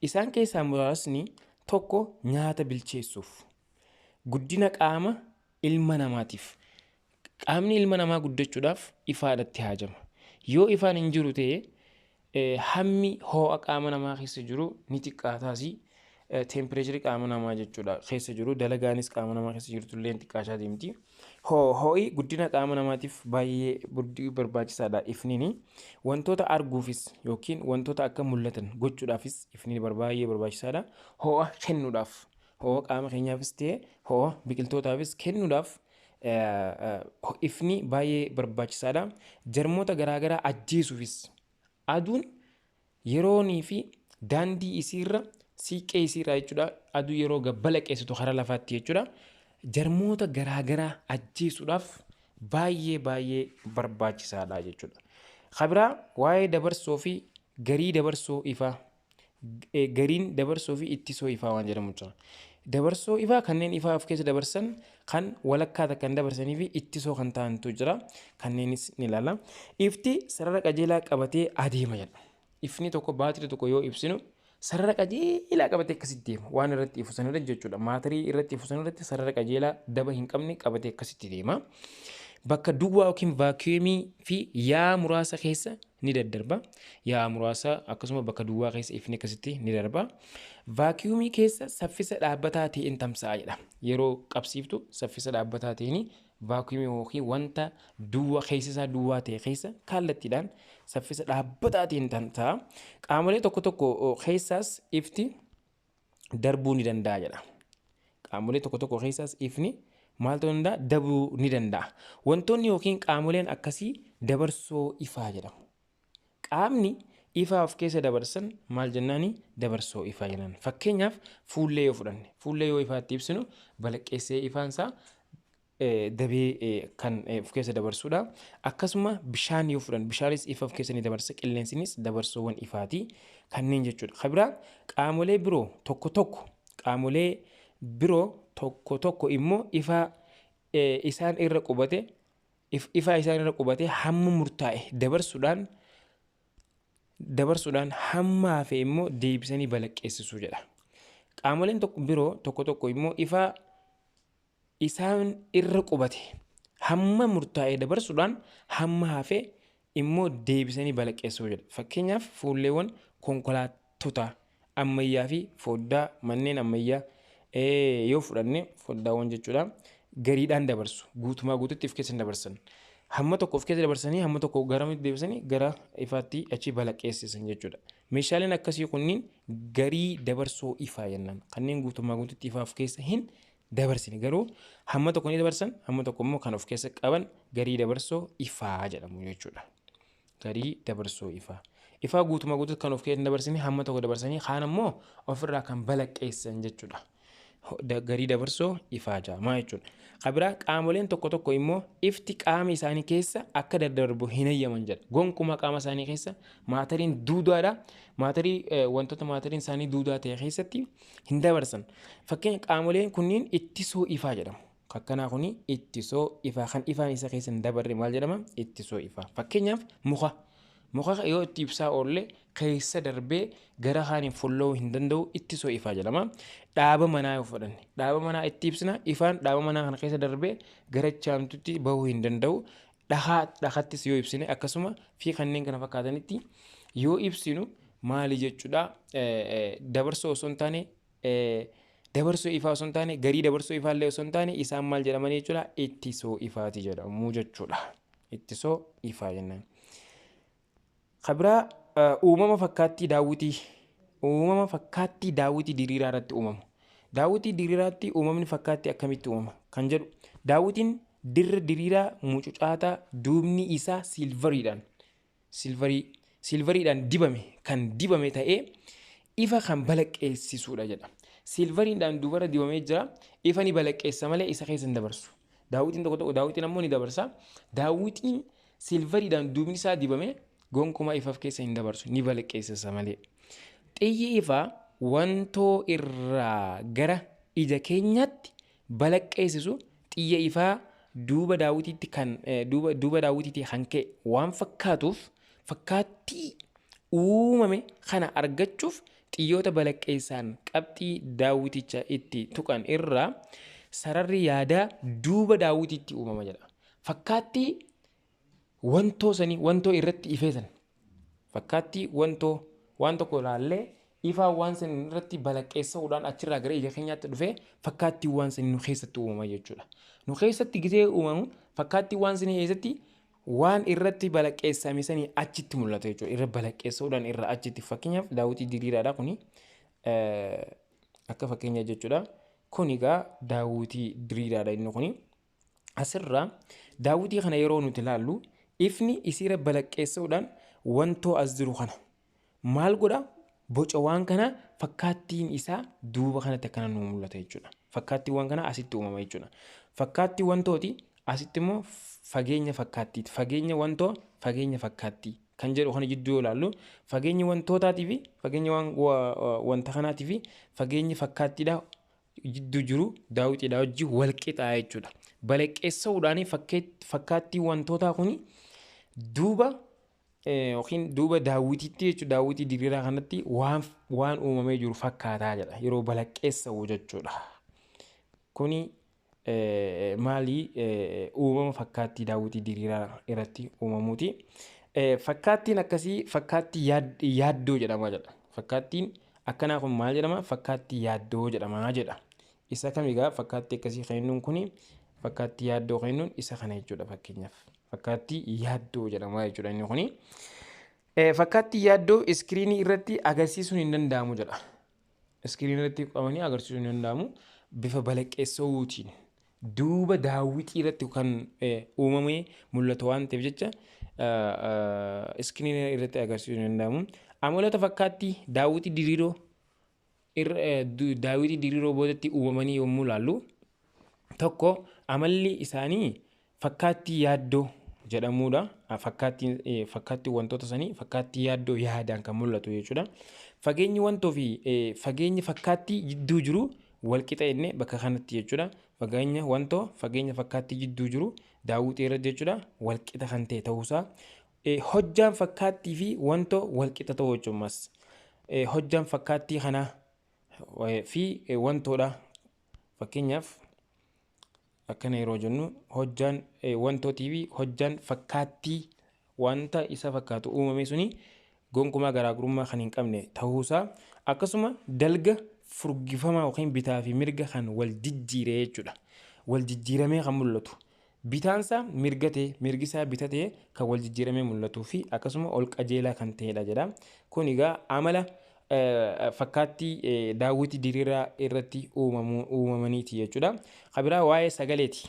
Isaan keessaa muraasni tokko nyaata bilcheessuuf, guddina qaama ilma namaatiif. Qaamni ilma namaa guddachuudhaaf ifaadhatti haajama. Yoo ifaan hin jiru ta'e hammi ho'a qaama namaa keessa jiru ni xiqqaataas, teempireecharii qaama namaa jechuudha keessa jiru, dalagaanis qaama namaa keessa jirtu illee xiqqaachaa deemti. Ho'i guddina qaama namaatiif baay'ee barbaachisaadha ifnini. Wantoota arguufis yookiin wantoota akka mul'atan gochuudhaafis ifni baay'ee barbaachisaadha. Ho'a kennuudhaaf, ho'a qaama keenyaafis ta'e ho'a biqiltootaafis kennuudhaaf ifni baay'ee barbaachisaadha. Jarmoota garaagaraa ajjeesuufis aduun yeroonii fi daandii isiirra siiqqee isiirraa jechuudha. Aduu yeroo balaqqeessitu karaa lafaatti jechuudha. Jarmoota garaagaraa ajjeesuudhaaf baay'ee baay'ee barbaachisaadha jechuudha. Kabiraa waa'ee dabarsoo fi garii dabarsoo ifaa, gariin dabarsoo fi ittisoo ifaa waan jedhamu jira. Dabarsoo ifaa kanneen ifaa of keessa dabarsan, kan walakkaa takka dabarsanii fi ittisoo kan ta'antu jira. Kanneenis ni ilaalla. Ifti sarara qajeelaa qabatee adeema jedha. Ifni tokko, baatirii tokko yoo ibsinu, sarara qajeelaa qabatee akkasitti deema. Waan irratti ifu sanarra jechuudha. Maatarii irratti ifu sanarratti sarara qajeelaa daba hin qabne qabatee akkasitti deema. Bakka duwwaa yookiin vaakiyoomii fi yaa muraasa keessa ni daddarba. Yaa muraasa akkasuma bakka duwwaa keessa ifni akkasitti ni darba. Vaakiyoomii keessa saffisa dhaabbataa ta'een tamsa'a jedha. Yeroo qabsiiftu saffisa dhaabbataa ta'een vaakiyoomii yookiin wanta duwwaa keessa isaa duwwaa ta'e keessa kallattiidhaan saffisa dhaabbataa ta'een tamsa'a. Qaamolee tokko tokko keessaas ifti darbuu ni danda'a jedha. Qaamolee tokko tokko keessaas ifni maal ta'uu danda'a? Darbuu ni danda'a. Wantoonni yookiin qaamoleen akkasii dabarsoo ifaa jedhamu. Qaamni ifaa of keessa dabarsan maal jennaani? Dabarsoo ifaa jennaan. Fakkeenyaaf fuullee yoo fudhanne, fuullee yoo ifaatti ibsinu balaqqeessee ifaansaa dabee kan of keessa dabarsudha. Akkasuma bishaan yoo fudhanne, bishaanis ifa of keessa ni dabarsa, qilleensinis dabarsoowwan ifaati kanneen jechuudha. Kabiraa qaamolee biroo tokko tokko, qaamolee biroo tokko tokko immoo ifa isaan irra qubate, ifaa isaan irra qubate hamma murtaa'e dabarsuudhaan hamma hafe immoo deebisanii balaqqeessisuu jedha. Qaamoleen tokko biroo tokko tokko immoo ifaa isaan irra qubate hamma murtaa'e dabarsuudhaan hamma hafe immoo deebisanii balaqqeessisuu jedha. Fakkeenyaaf fuulleewwan konkolaattota ammayyaa fi foddaa manneen ammayyaa yoo fudhanne, foddaawwan jechuudha, gariidhaan dabarsu, guutumaa guututti of keessa hin dabarsan. Hamma tokko of keessa dabarsanii hamma tokko garamitti deebisanii gara ifaatti achi balaqqeessisan jechuudha. Meeshaaleen akkasii kunniin garii dabarsoo ifaa jennaan. Kanneen guutumaa guututti ifaa of keessa hin dabarsine garuu hamma tokko ni dabarsan, hamma tokko immoo kan of keessa qaban garii dabarsoo ifaa jedhamu jechuudha. Garii dabarsoo ifaa. Ifaa guutumaa guututti kan of keessa hin dabarsine, hamma tokko dabarsanii kaan ammoo ofirraa kan balaqqeessan jechuudha. Garii dabarsoo ifaa jedhama jechuudha. Kabiraa qaamoleen tokko tokko immoo ifti qaama isaanii keessa akka daddarbu hin hayyaman jedha. Gonkumaa qaama isaanii keessa maatariin duudaadha. Maatarii wantoota maatariin isaanii duudaa ta'e keessatti hin dabarsan. Fakkeenya qaamoleen kunniin ittisoo ifaa jedhamu. Akkanaa kuni ittisoo ifaa, kan ifaan isa keessa hin dabarre maal jedhama? Ittisoo ifaa. Fakkeenyaaf muka. Muka yoo itti ibsaa oolle keessa darbee gara kaaniin fulla'uu hin danda'u, ittisoo ifaa jedhama. Dhaaba manaa yoo fudhanne, dhaaba manaa itti ibsina, ifaan dhaaba manaa kana keessa darbee gara chaamtutti bahuu hin danda'u. Dhahaa dhakattis yoo ibsine akkasuma fi kanneen kana fakkaatanitti yoo ibsinu maali jechuudha? Dabarsoo osoo hin taane, dabarsoo ifaa osoo hin taane, garii dabarsoo ifaa illee osoo hin taane, isaan maal jedhamanii jechuudha? Ittisoo ifaati jedhamu jechuudha. Ittisoo ifaa jennaan. Kabiraa uumama fakkaattii daawwitii, uumama fakkaattii daawwitii diriiraa irratti uumamu. Daawwitii diriiraatti uumamni fakkaattii akkamitti uumama kan jedhu, daawwitiin dirra diriiraa mucucaataa duubni isaa silvariidhaan silvarii silvariidhaan dibame kan dibame ta'ee ifa kan balaqqeessisuudha jedha. Silvariidhaan duubara dibamee jira, ifa ni balaqqeessa malee isa keessa hin dabarsu. Daawwitiin tokko tokko, daawwitiin ammoo ni dabarsa. Daawwitiin silvariidhaan duubni isaa dibame gonkumaa ifa of keessa hin dabarsu, ni balaqqeessisa malee. Xiyyi ifaa wantoo irraa gara ija keenyaatti balaqqeessisu xiyya ifaa duuba daawwitiitti kan duuba daawwitiitti kan ka'e waan fakkaatuuf, fakkaattii uumame kana argachuuf xiyyoota balaqqeessaan qabxii daawwiticha itti tuqan irraa sararri yaadaa duuba daawwitiitti uumama jedha. Fakkaattii wantoo sanii, wantoo irratti ifee san, fakkaattii wantoo waan tokko ilaallee Ifaan waan san irratti balaqqeessa'uudhaan achirraa gara ija keenyaatti dhufee fakkaattii waan sanii nu keessatti uumama jechuudha. Nu keessatti gisee uumamu fakkaattii waan sanii keessatti waan irratti balaqqeessame sanii achitti mul'ata jechuudha. Irra balaqqeessa'uudhaan irra achitti, fakkeenyaaf daawwitii diriiraadha kuni akka fakkeenya jechuudha. Kun egaa daawwitii diriiraadha inni kuni. Asirraa daawwitii kana yeroo nuti ilaallu ifni isiirra balaqqeessa'uudhaan wantoo as jiru kana maal godha? Boca waan kana fakkaattiin isaa duuba kanatti akkana nu mul'ata jechuudha. Fakkaattiin waan kana asitti uumama jechuudha. Fakkaattii wantooti asitti immoo fageenya fakkaattiiti. Fageenya wantoo, fageenya fakkaattii kan jedhu kana jidduu yoo ilaallu, fageenyi wantootaatii fi fageenya wanta kanaatii fi fageenyi fakkaattiidha jidduu jiru daawwitiidha wajjin wal qixaa jechuudha. Balaqqeessa'uudhaan fakkaattii wantootaa kuni duuba yookiin duuba daawwitiitti jechuudha, daawwitii diriiraa kanatti waan uumamee jiru fakkaataa jedha yeroo balaqqeessa'u jechuudha. Kuni maali? Uumama fakkaattii daawwitii diriiraa irratti uumamuuti. Fakkaattiin akkasii fakkaattii yaaddoo jedhama jedha. Fakkaattiin akkanaa kun maal jedhama? Fakkaattii yaaddoo jedhama jedha. Isa kam egaa fakkaattii akkasii kan jennuun kuni? Fakkaattii yaaddoo kan jennuun isa kana jechuudha fakkeenyaaf. Fakkaattii yaaddoo jedhama jechuudha inni kuni. Fakkaattii yaaddoo iskiriinii irratti agarsiisuun hin danda'amu jedha. Iskiriinii irratti qabanii agarsiisuun hin danda'amu. Bifa balaqqeessa'uutiin duuba daawwitii irratti kan uumamee mul'atu waan ta'eef jecha iskiriinii irratti agarsiisuun hin danda'amu. Amaloota fakkaattii daawwitii diriiroo daawwitii diriiroo boodatti uumamanii yommuu ilaallu, tokko amalli isaanii fakkaattii yaaddoo jedhamuudha. Fakkaattii wantoota sanii fakkaattii yaaddoo yaadaan kan mul'atu jechuudha. Fageenyi wantoo fi fageenyi fakkaattii jidduu jiru wal qixa jennee bakka kanatti jechuudha. Fageenya wantoo, fageenya fakkaattii jidduu jiru daawwitii irratti jechuudha, wal qixa kan ta'e ta'uusaa. Hojjaan fakkaattii fi wantoo wal qixa ta'uu jechuun hojjaan fakkaattii kanaa fi wantoodha. Fakkeenyaaf akkana yeroo jennu, hojjaan wantootii fi hojjaan fakkaattii wanta isa fakkaatu uumame suni gonkumaa garaagarummaa kan hin qabne ta'uusaa, akkasuma dalga furgifamaa yookiin bitaa fi mirga kan wal jijjiire jechuudha. Wal jijjiiramee kan mul'atu. Bitaansaa mirga ta'e, mirgisaa bita ta'e kan wal jijjiiramee mul'atuu fi akkasuma ol qajeelaa kan ta'edha jedha. Kun egaa amala fakkaattii daawwitii diriiraa irratti uumamaniiti jechuudha. Kan biraa waa'ee sagaleeti.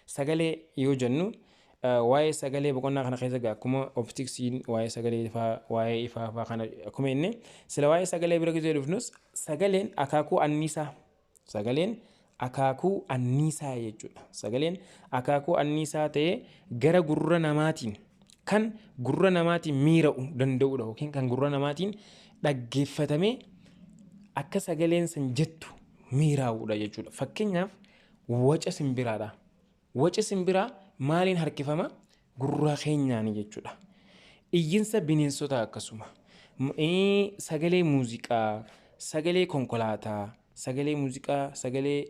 Sagalee yoo jennu, waa'ee sagalee boqonnaa kana keessa akkuma optiksiin waa'ee sagalee fa'aa, waa'ee ifaa fa'aa kana akkuma inni sila waa'ee sagalee bira gisee dhufnus, sagaleen akaakuu anniisaa, sagaleen akaakuu anniisaa jechuudha. Sagaleen akaakuu anniisaa ta'ee gara gurra namaatiin kan gurra namaatiin miira'u danda'udha yookiin kan gurra namaatiin dhaggeeffatamee akka sagaleen san jettu miiraa'udha jechuudha. Fakkeenyaaf waca simbiraadha. Waci simbiraa maaliin harkifama? Gurra keenyaani jechuudha. Iyyinsa bineensotaa akkasuma. Sagalee muuziqaa, sagalee konkolaataa, sagalee muuziqaa, sagalee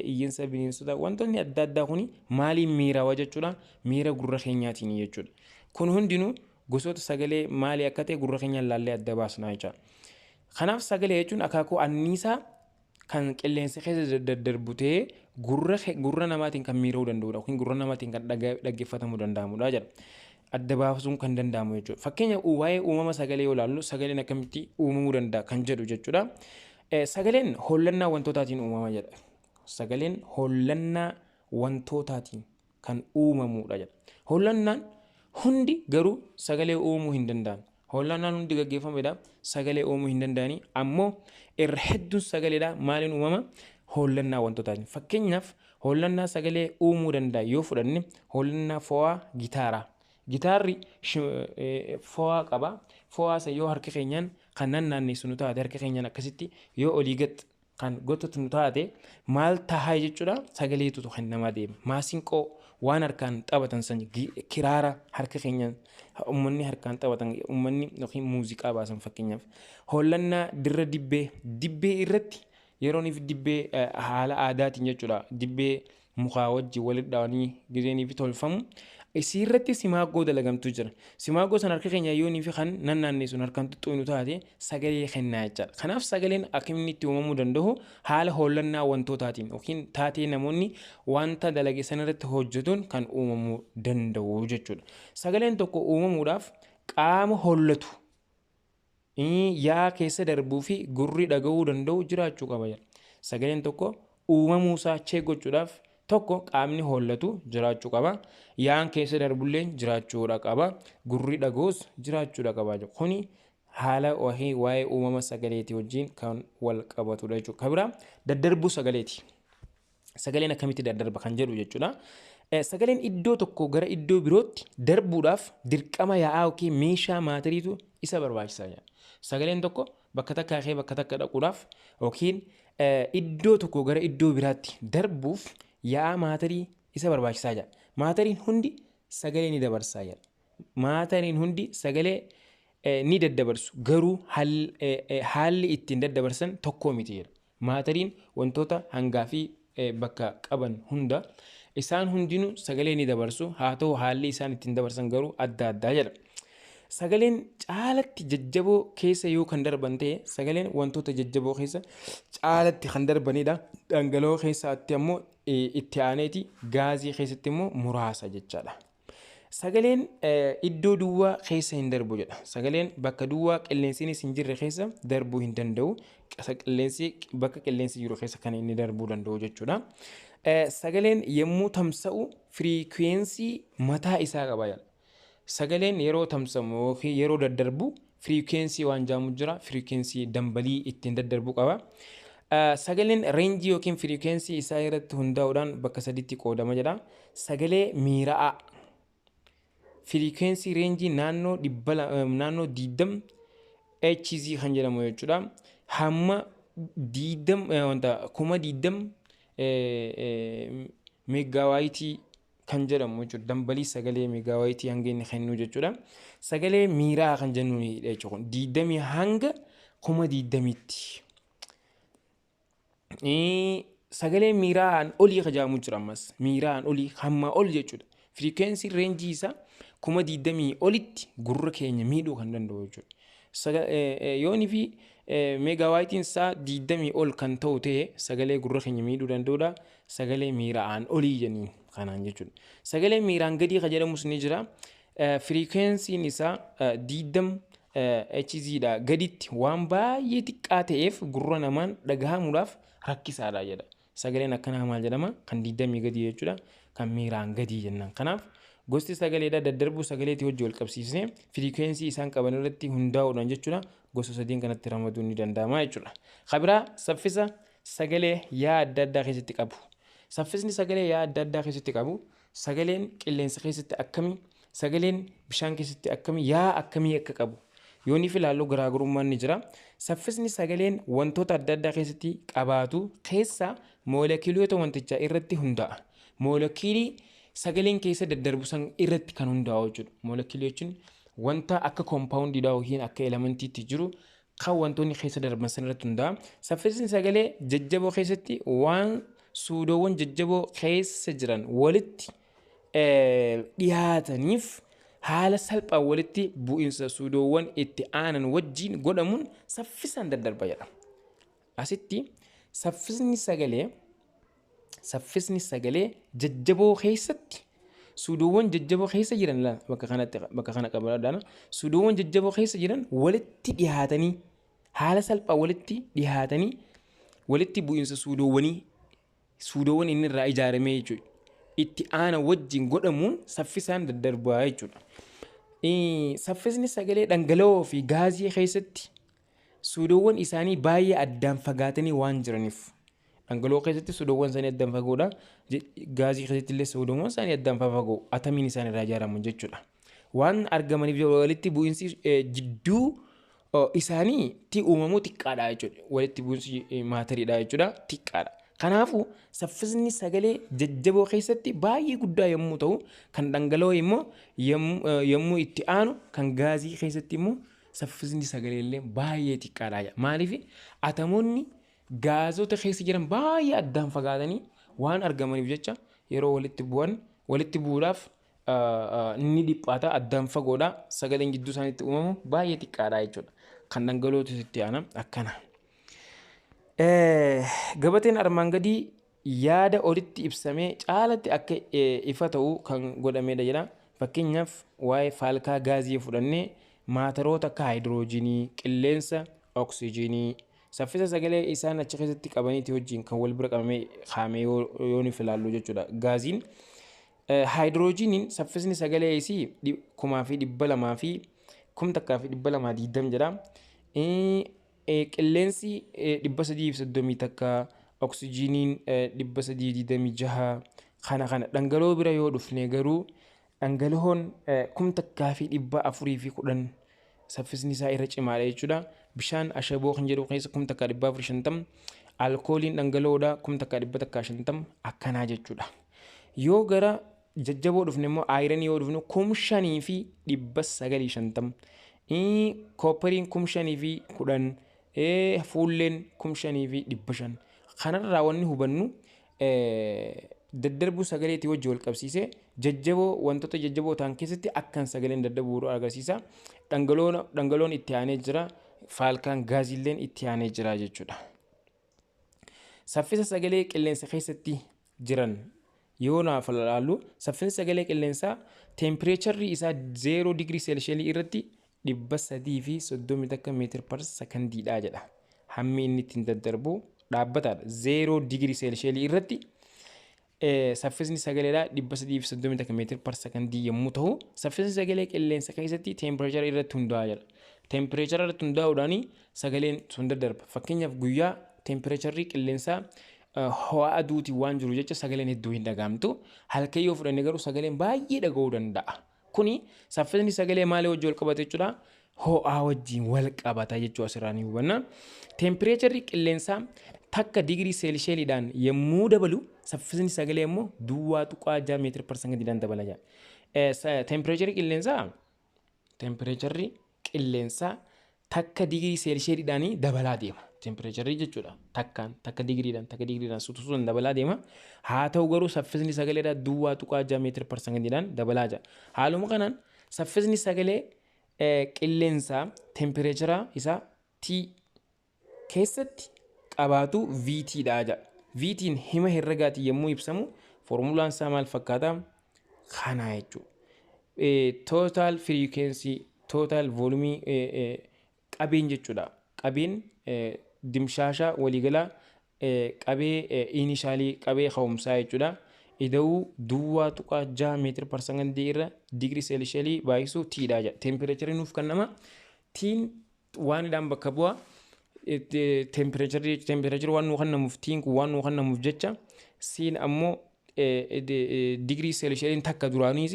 iyyinsa bineensotaa, wantoonni adda addaa kuni maaliin miirawa jechuudha? Miira gurra keenyaatiin jechuudha. Kun hundinuu gosoota sagalee maalii akka ta'e gurra keenyaan laallee adda baasna jechuudha. Kanaaf sagalee jechuun akaakuu anniisaa kan qilleensa keessa daddarbu ta'ee gurra namaatiin kan miira'uu danda'udha yookiin gurra namaatiin kan dhaggeeffatamuu danda'amudha jedha. Adda baasuun kan danda'amu jechuudha. Fakkeenya waa'ee uumama sagalee yoo ilaallu, sagaleen akkamitti uumamuu danda'a kan jedhu jechuudha. Sagaleen hollannaa wantootaatiin uumama jedha. Sagaleen hollannaa wantootaatiin kan uumamudha jedha. Hollannaan hundi garuu sagalee uumuu hin danda'an. Hollannaan hundi gaggeeffamedha. Sagalee uumuu hin danda'ani. Ammoo irra hedduun sagaleedha. Maaliin uumama? Hollannaa wantootaatiin. Fakkeenyaaf hollannaa sagalee uumuu danda'a yoo fudhanne, hollannaa fo'aa gitaaraa. Gitaarri fo'aa qaba. Fo'aa isa yoo harka keenyaan kan naanneessu nu taate, harka keenyaan akkasitti yoo olii gad kan gottatu nu taate, maal tahaa jechuudha? Sagaleetu kan namaa deema. Maasinqoo waan harkaan taphatan san, kiraara harka keenyaan uummanni harkaan taphatan, uummanni yookiin muuziqaa baasan fakkeenyaaf. Hollannaa dirra dibbee, dibbee irratti yeroo inni dibbee haala aadaatiin jechuudha, dibbee mukaa wajjin walitti dhawanii gizeenii fi tolfamu Isii irratti simaagoo dalagamtu jira. Simaagoo sana harka keenya yoonii fi kan nannaanne sun harkaan xuxxuunu taate sagalee kennaa jechaadha. Kanaaf sagaleen akka inni itti uumamuu danda'u haala hollannaa wantootaatiin yookiin taatee namoonni wanta dalage sanarratti hojjetuun kan uumamuu danda'u jechuudha. Sagaleen tokko uumamuudhaaf qaama hollatu, yaa keessa darbuu fi gurri dhaga'uu danda'u jiraachuu qaba jedha. Sagaleen tokko uumamuusaa check gochuudhaaf tokko qaamni hollatu jiraachuu qaba. Yaan keessa darbullee jiraachuudha qaba. Gurri dhaga'us jiraachuudha qaba. Kuni haala waa'ee uumama sagaleetii wajjin kan wal qabatudha jechuudha. Kan biraa daddarbuu sagaleeti. Sagaleen akkamitti daddarba kan jedhu jechuudha. Sagaleen iddoo tokko gara iddoo birootti darbuudhaaf dirqama yaa'aa yookiin meeshaa maatariitu isa barbaachisa. Sagaleen tokko bakka takkaa ka'ee bakka takka dhaquudhaaf yookiin iddoo tokko gara iddoo biraatti darbuuf yaa'aa maatarii isa barbaachisaa jira. Maatariin hundi sagalee ni dabarsaa jira. Maatariin hundi sagalee ni daddabarsu, garuu haalli ittiin daddabarsan tokko miti jedha. Maatariin wantoota hangaa fi bakka qaban hunda isaan hundinuu sagalee ni dabarsu, haa ta'u haalli isaan ittiin dabarsan garuu adda addaa jedha. Sagaleen caalatti jajjaboo keessa yoo kan darban ta'e, sagaleen wantoota jajjaboo keessa caalatti kan darbanidha. Dhangala'oo keessatti ammoo itti aaneeti, gaazii keessatti immoo muraasa jechaadha. Sagaleen iddoo duwwaa keessa hin darbu jedha. Sagaleen bakka duwwaa qilleensiinis hin jirre keessa darbuu hin danda'u. Qilleensi bakka qilleensi jiru keessa kan inni darbuu danda'u jechuudha. Sagaleen yommuu tamsa'u firiikweensii mataa isaa qaba jedha. Sagaleen yeroo tamsa'u yookiin yeroo daddarbu firiikweensii waan jaamu jira. Firiikweensii dambalii ittiin daddarbu qaba. Sagaleen reenjii yookiin firiikweensii isaa irratti hundaa'uudhaan bakka sadiitti qoodama jedha. Sagalee miira'aa firiikweensii reenjii naannoo 200, naannoo 20 Hz kan jedhamu jechuudha. Hamma diidam wanta 20,000 meeggaaawaayitii kan jedhamu jechuudha. Dambalii sagalee meeggaaawaayitii hanga inni kennu jechuudha. Sagalee miiraa kan jennuun jechuudha. 20 hanga 20,000tti. Sagalee miiraan olii kajaamu jira ammas. Miiraan olii hamma ol jechuudha. Firiikweensii reenjii isaa 20,000 olitti gurra keenya miidhuu kan danda'u jechuudha. Yoonii fi meegaawaayitiin isaa 20 ol kan ta'u ta'e sagalee gurra keenya miidhuu danda'udha. Sagalee miiraan olii jennuun kanaan jechuudha. Sagalee miiraan gadii kan jedhamus ni jira. Firiikweensiin isaa 20 Hz dha gaditti waan baay'ee xiqqaa ta'eef gurra namaan dhagahamuudhaaf rakkisaadha jedha. Sagaleen akkanaa maal jedhama? Kan 20 gadii jechuudha. Kan miiraan gadii jennaan. Kanaaf gosti sagaleedha daddarbuu sagaleetii hojii wal qabsiisnee firiikweensii isaan qaban irratti hundaa'uudhaan jechuudha. Gosa sadiin kanatti ramaduun ni danda'ama jechuudha. Kabiraa saffisa sagalee yaa adda addaa keessatti qabu. Saffisni sagalee yaa adda addaa keessatti qabu, sagaleen qilleensa keessatti akkamii, sagaleen bishaan keessatti akkamii, yaa akkamii akka qabu yooniif ilaallu garaagarummaan ni jira. Saffisni sagaleen wantoota adda addaa keessatti qabaatu keessa moolekiiloota wantichaa irratti hundaa'a. Moolekiilii sagaleen keessa daddarbu san irratti kan hundaa'u jechuudha. Moolekiilii jechuun wanta akka koompaawundiidhaa yookiin akka elementiitti jiru kan wantoonni keessa darban san irratti hundaa'a. Saffisni sagalee jajjaboo keessatti waan suudoowwan jajjaboo keessa jiran walitti dhiyaataniif haala salphaan walitti bu'insa suudoowwan itti aanan wajjin godhamuun saffisaan daddarba jedha. Asitti saffisni sagalee jajjaboo keessatti suudoowwan jajjaboo keessa jiran bakka kanatti bakka kana qabadhaan suudoowwan jajjaboo keessa jiran walitti dhiyaatanii haala salphaan walitti dhiyaatanii walitti bu'insa suudoowwanii suudoowwan inni irraa ijaaramee jechuudha. Itti aana wajjin godhamuun saffisaan daddarbaa jechuudha. Saffisni sagalee dhangala'oo fi gaazii keessatti suudoowwan isaanii baay'ee addaan fagaatanii waan jiraniif, dhangala'oo keessatti suudoowwan isaanii addaan fagoodha. Gaazii keessatti illee suudoowwan isaanii addaan fafagoo atamiin isaan irraa ijaaramu jechuudha. Waan argamaniif walitti bu'insi jidduu isaaniitti uumamuu xiqqaadha jechuudha. Walitti bu'insi maatariidha jechuudha, xiqqaadha. Kanaafuu saffisni sagalee jajjaboo keessatti baay'ee guddaa yommuu ta'u, kan dhangala'oo immoo yommuu itti aanu kan gaazii keessatti immoo saffisni sagalee illee baay'ee xiqqaadha. Maaliif? Atamoonni gaazota keessa jiran baay'ee addaan fagaatanii waan argamaniif jecha yeroo walitti bu'an walitti bu'uudhaaf Ni dhiphata, addaan fagoodha. Sagaleen gidduu isaaniitti uumamu baay'ee xiqqaadha jechuudha. Kan dhangala'ootu itti aana akkana. Gabateen armaan gadii yaada olitti ibsamee caalatti akka ifa ta'u kan godhamedha jedha. Fakkeenyaaf, waa'ee faalkaa gaazii fudhannee maataroota akka haayidiroojiinii, qilleensa, oksijiinii saffisa sagalee isaan achi keessatti qabaniiti wajjin kan wal bira qabamee kaa'amee yoo nuuf ilaallu jechuudha. Gaaziin haayidiroojiiniin saffisni sagalee isii 2,200 fi 1,220 jedha. Qilleensi 331, oksijiiniin 326 kana. Dhangala'oo bira yoo dhufne garuu dhangala'oon 1,410 saffisni isaa irra cimaadha jechuudha. Bishaan ashaboo kan jedhu keessa 1,450, alkooliin dhangala'oodha 1,150 akkanaa jechuudha. Yoo gara jajjaboo dhufne immoo, ironii yoo dhufne, 5,950, copperiin 5,010, fuulleen 5,500. Kanarraa wanni hubannu daddarbuu sagaleetii wajji wal qabsiisee jajjaboo, wantoota jajjaboo ta'an keessatti akkan sagaleen daddarbuu agarsiisa. Dhangala'oon itti aanee jira. Faalkaan gaaziilleen itti aanee jira jechuudha. Saffisa sagalee qilleensa keessatti jiran yoo naaf ilaallu, saffisni sagalee qilleensaa tempireecharri isaa 0 digirii seelsheelii irratti 331 meter per secondiidha jedha. Hammi inni ittiin daddarbu dhaabbataadha. 0 digirii seelsheelii irratti saffisni sagaleedhaa 331 meter per secondii yommuu ta'u, saffisni sagalee qilleensa keessatti tempireechara irratti hundaa'a jedha. Tempireechara irratti hundaa'uudhaan sagaleen sun daddarba. Fakkeenyaaf, guyyaa tempireecharri qilleensaa ho'a aduutiin waan jiru jecha sagaleen hedduu hin dhagahamtu. Halkan yoo fudhanne garuu sagaleen baay'ee dhaga'uu danda'a. Kuni saffisni sagalee maalii wajjin wal qabata jechuudha? Ho'aa wajjin wal qabata jechuu asirraa ni hubanna. Tempireecharri qilleensaa takka digirii seelsheeliidhaan yommuu dabalu, saffisni sagalee immoo 0.6 meter per secondiidhaan dabala jedha. Tempireecharri qilleensaa takka digirii seelsheeliidhaan dabalaa deema. Tempireecharri jechuudha. Takkaan takka digiriidhaan takka digiriidhaan suutusuun dabalaa deema. Haa ta'u garuu saffisni sagaleedhaa 0.6 meter per secondiidhaan dabalaa jira. Haaluma kanaan saffisni sagalee qilleensaa tempireechara isaa T keessatti qabaatu VT dha jedha. VT'n hima herregaatiin yommuu ibsamu foormulaan isaa maal fakkaata? Kana jechuudha. Total frequency, total volume, qabeen jechuudha. Qabeen dimshaashaa waliigalaa qabee initialii, qabee ka'umsaa jechuudha. Ida'uu 0.6 meter per secondii irra digirii seelisheelii baay'isuu T dha jedha. Tempireecharii nuuf kennama. T'n waanidhaan bakka bu'a. Tempireecharii waan nuu kennamuuf, T'n kun waan nuu kennamuuf jecha, C'n ammoo digirii seelisheeliin takka duraaniis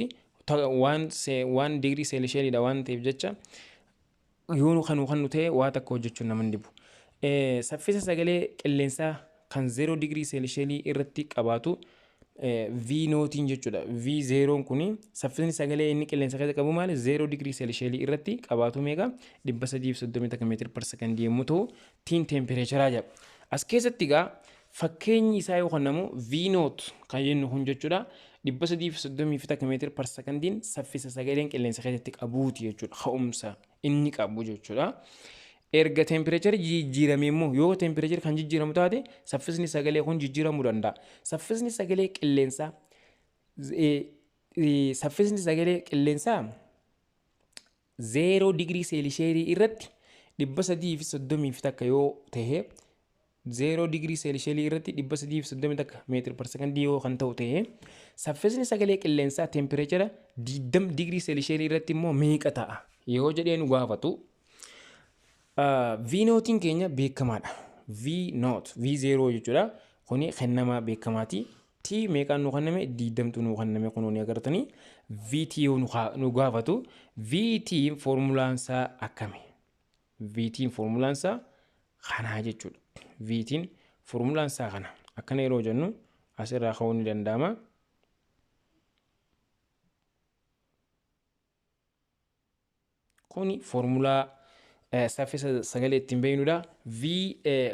waan digirii seelisheeliidha waan ta'eef jecha yoo nu kan nu ta'e waa takka hojjechuun nama hin dhibu. Saffisa sagalee qilleensaa kan 0 digirii seelisheelii irratti qabaatu V noughtiin jechuudha. V zeroon kuni saffisni sagalee inni qilleensa keessa qabu maali? 0 digirii seelisheelii irratti qabaatu meeqa? 331 meter per secondii yommuu ta'u, T'n tempireecharaa jedha. As keessatti egaa fakkeenyi isaa yoo kennamu, V nought kan jennu kun jechuudha. 331 meter per secondiin saffisa sagaleen qilleensa keessatti qabuuti jechuudha. Ka'umsa inni qabu jechuudha. Erga tempireecharri jijjiirame immoo, yoo tempireecharri kan jijjiiramu taate, saffisni sagalee kun jijjiiramuu danda'a. Saffisni sagalee qilleensaa 0 digirii seelisheerii irratti 331 yoo ta'e, 0 digirii seelisheelii irratti 331 meter per secondii yoo kan ta'u ta'e, saffisni sagalee qilleensaa tempireechara 20 digirii seelisheelii irratti immoo meeqa ta'a yoo jedhee nu gaafatu, V noughtiin keenya beekamaadha. V nought, V zero jechuudha. Kuni kennamaa beekamaati. T meeqaan nu kenname? 20tu nu kenname, kunoo ni agartanii. VT yoo nu gaafatu, VT foormulaan isaa akkami? VT foormulaan isaa kanaa jechuudha. VT'n foormulaan isaa kana. Akkana yeroo jennu asirraa ka'uun ni danda'ama. Kuni foormulaa saffisa sagalee ittiin beeknudha. V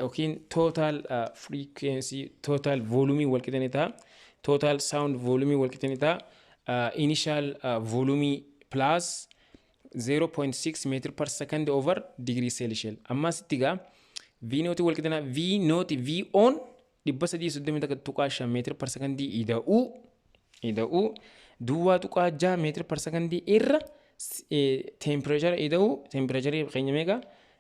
yookiin total frequency, total volume wal qixa ni ta'a. Total sound volume wal qixa ni ta'a. initial volume plus 0.6 meter per second over degree Celsius. Amma asitti gaa V naught wal qixana V naught V on 331.5 meter per second ida'uu 0.6 meter per second irra temperature ida'uu temperature keenya meeqa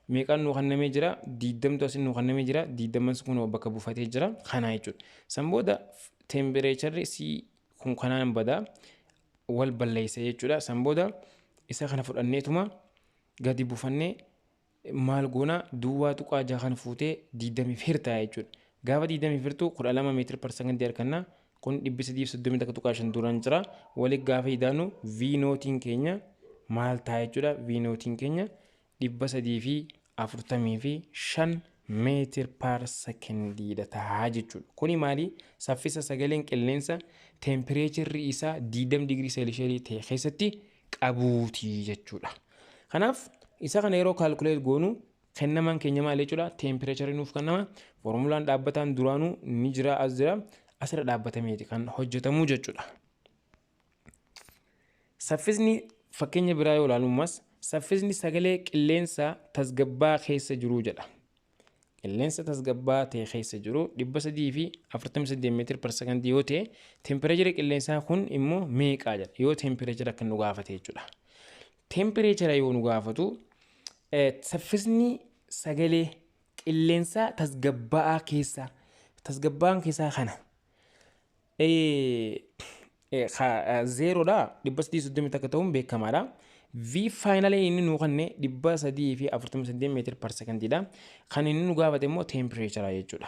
meeqaan nu kennamee jira, 20 asin nu kennamee jira, 20 kun bakka buufatee jira kana jechuudha. San booda temperature si kun kanaan badaa wal balleessa jechuudha. San booda isa kana fudhanneetuma gadi buufannee maal goona, 0.6 kana fuutee 20 hirtaa jechuudha. Gaafa 20 hirtuu 12 meetira per second arganna. Kun 331.5 duraan jira. Waliin gaafa idaanu V naughtiin keenya maal ta'a jechuudha. V naughtiin keenya 345 meetir per secondiidha ta'a jechuudha. Kuni maali? Saffisa sagaleen qilleensa tempireecharri isaa 20 digirii seelisheerii ta'e keessatti qabuuti jechuudha. Kanaaf isa kana yeroo calculate goonu kennamaan keenya maal jechuudha? Tempireecharri nuuf kennama. Foormulaan dhaabbataan duraanuu ni jira, as jira, asirra dhaabbatameeti kan hojjetamu jechuudha. Saffisni fakkeenya biraa yoo ilaalu ammas saffisni sagalee qilleensa tasgabbaa keessa jiru jedha. Qilleensa tasgabbaa ta'e keessa jiru 348 meetira per second yoo ta'e, tempireechara qilleensaa kun immoo meeqaa jedha, yoo tempireechara kan nu gaafate jechuudha. Tempireechara yoo nu gaafatu saffisni sagalee qilleensaa tasgabbaa'aa keessa, tasgabbaa'aan keessaa kana zeeroodha, 331 ta'uun beekamaadha. V final inni nu kenne 348 meetira per secondiidha. Kan inni nu gaafate immoo tempireechara jechuudha.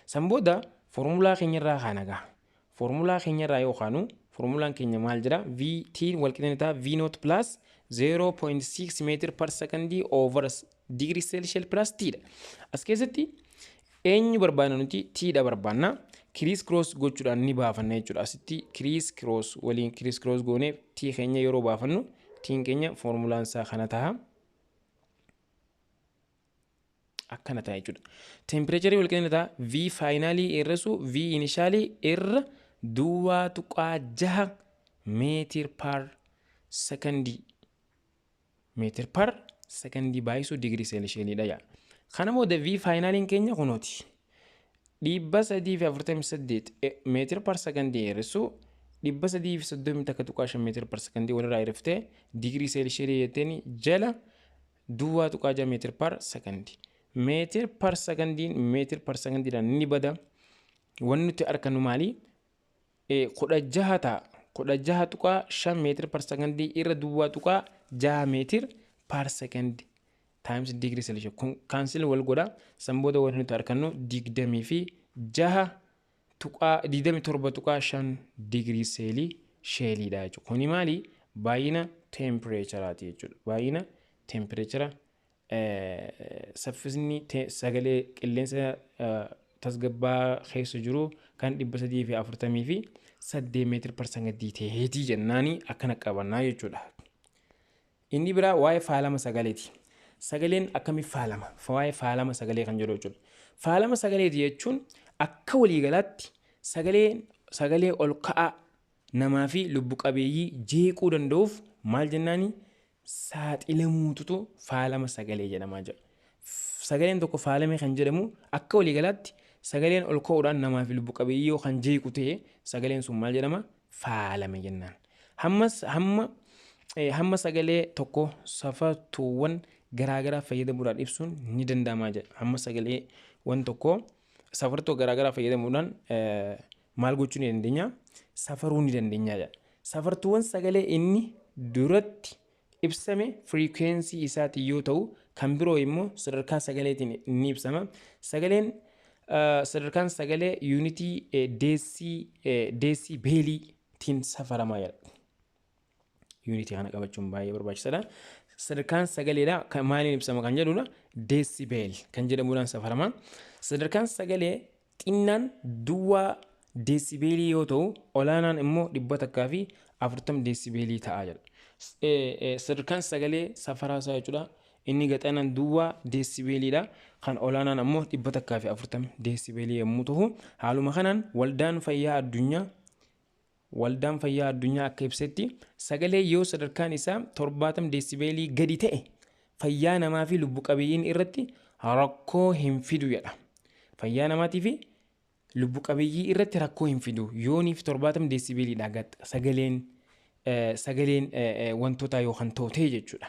San booda foormulaa keenyarraa kana gaa. Foormulaa keenyarraa yoo kaanu foormulaan keenya maal jira? V T wal qixa ta'a V naught plus 0.6 meetira per secondii over degree Celsius plus T dha. As keessatti eenyu barbaadna nuti? T dha barbaadna. Criss cross gochuudhaan ni baafanna jechuudha. Asitti criss cross waliin criss cross goonee T keenya yeroo baafannu T'n keenya foormulaan isaa kana ta'a. Akkana ta'a jechuudha. Tempireecharii wal qixa ta'a V finalii irrasu V initialii irra 0.6 meetir per secondii, meetir per secondii baay'isuu digirii seelisheeliidha yaa. Kana booda V finaliin keenya kunooti. 348 meetir per secondii hir'isuu 331.5 meetir per secondii walirraa hir'iftee digirii seelisheelii jetteen jala 0.6 meetir per secondii. Meetir per secondiin meetir per secondiidhaan ni bada. Wanni nuti argannu maali? 16 ta'a. 16.5 meetir per secondii irra 0.6 meetir per secondii times digirii seelisheelii. Kun cancel wal godha. San booda wanti nuti argannu 26 tuqaa 27.5 digirii seelisheeliidha jechuudha. Kuni maali? Baay'ina tempireecharaati jechuudha. Baay'ina tempireechara saffisni sagalee qilleensa tasgabbaa keessa jiru kan 348 meetir per secondii ta'eetii jennaani akkana qabannaa jechuudha. Inni biraa waa'ee faalama sagaleeti. Sagaleen akkamitti faalama? Waa'ee faalama sagalee kan jedhu jechuudha. Faalama sagaleeti jechuun akka waliigalaatti sagalee ol ka'aa namaa fi lubbu qabeeyyii jeequu danda'uuf maal jennaani, saaxilamuututu faalama sagalee jedhamaa jira. Sagaleen tokko faalame kan jedhamu akka waliigalaatti sagaleen ol ka'uudhaan namaa fi lubbu qabeeyyii yoo kan jeequ ta'e, sagaleen sun maal jedhama? Faalame jennaan. Hammas hamma sagalee tokko safartuuwwan garaagaraa fayyadamuudhaan ibsuun ni danda'ama jedha. Hamma sagalee wan tokko safartuu garaagaraa fayyadamuudhaan maal gochuu ni dandeenya? Safaruu ni dandeenya jedha. Safartuuwwan sagalee inni duratti ibsame firiikweensii isaatiin yoo ta'u, kan biroo immoo sadarkaa sagaleetiin ni ibsama. Sagaleen sadarkaan sagalee yuunitii deesibeeliitiin safarama jedha. Yuunitii kana qabachuun baay'ee barbaachisaadha. Sadarkaan sagaleedha kan maaliin ibsama kan jedhudha, decibel kan jedhamuudhaan safarama. Sadarkaan sagalee xinnaan duwwaa deesibeelii yoo ta'u, olaanaan immoo 140 deesibeelii ta'a jedha. Sadarkaan sagalee safaraa isaa jechuudha. Inni gaxanaan duwwaa deesibeeliidha. Kan olaanaan ammoo 140 deesibeelii yommuu ta'u, haaluma kanaan waldaan fayyaa addunyaa Waldaan Fayyaa Addunyaa akka ibsetti, sagalee yoo sadarkaan isaa 70 deesibeelii gadi ta'e fayyaa namaa fi lubbu qabeeyyiin irratti rakkoo hin fidu jedha. Fayyaa namaatii fi lubbu qabeeyyii irratti rakkoo hin fidu yooniif 70 deesibeeliidha gad sagaleen wantoota yookaan ta'u ta'e jechuudha.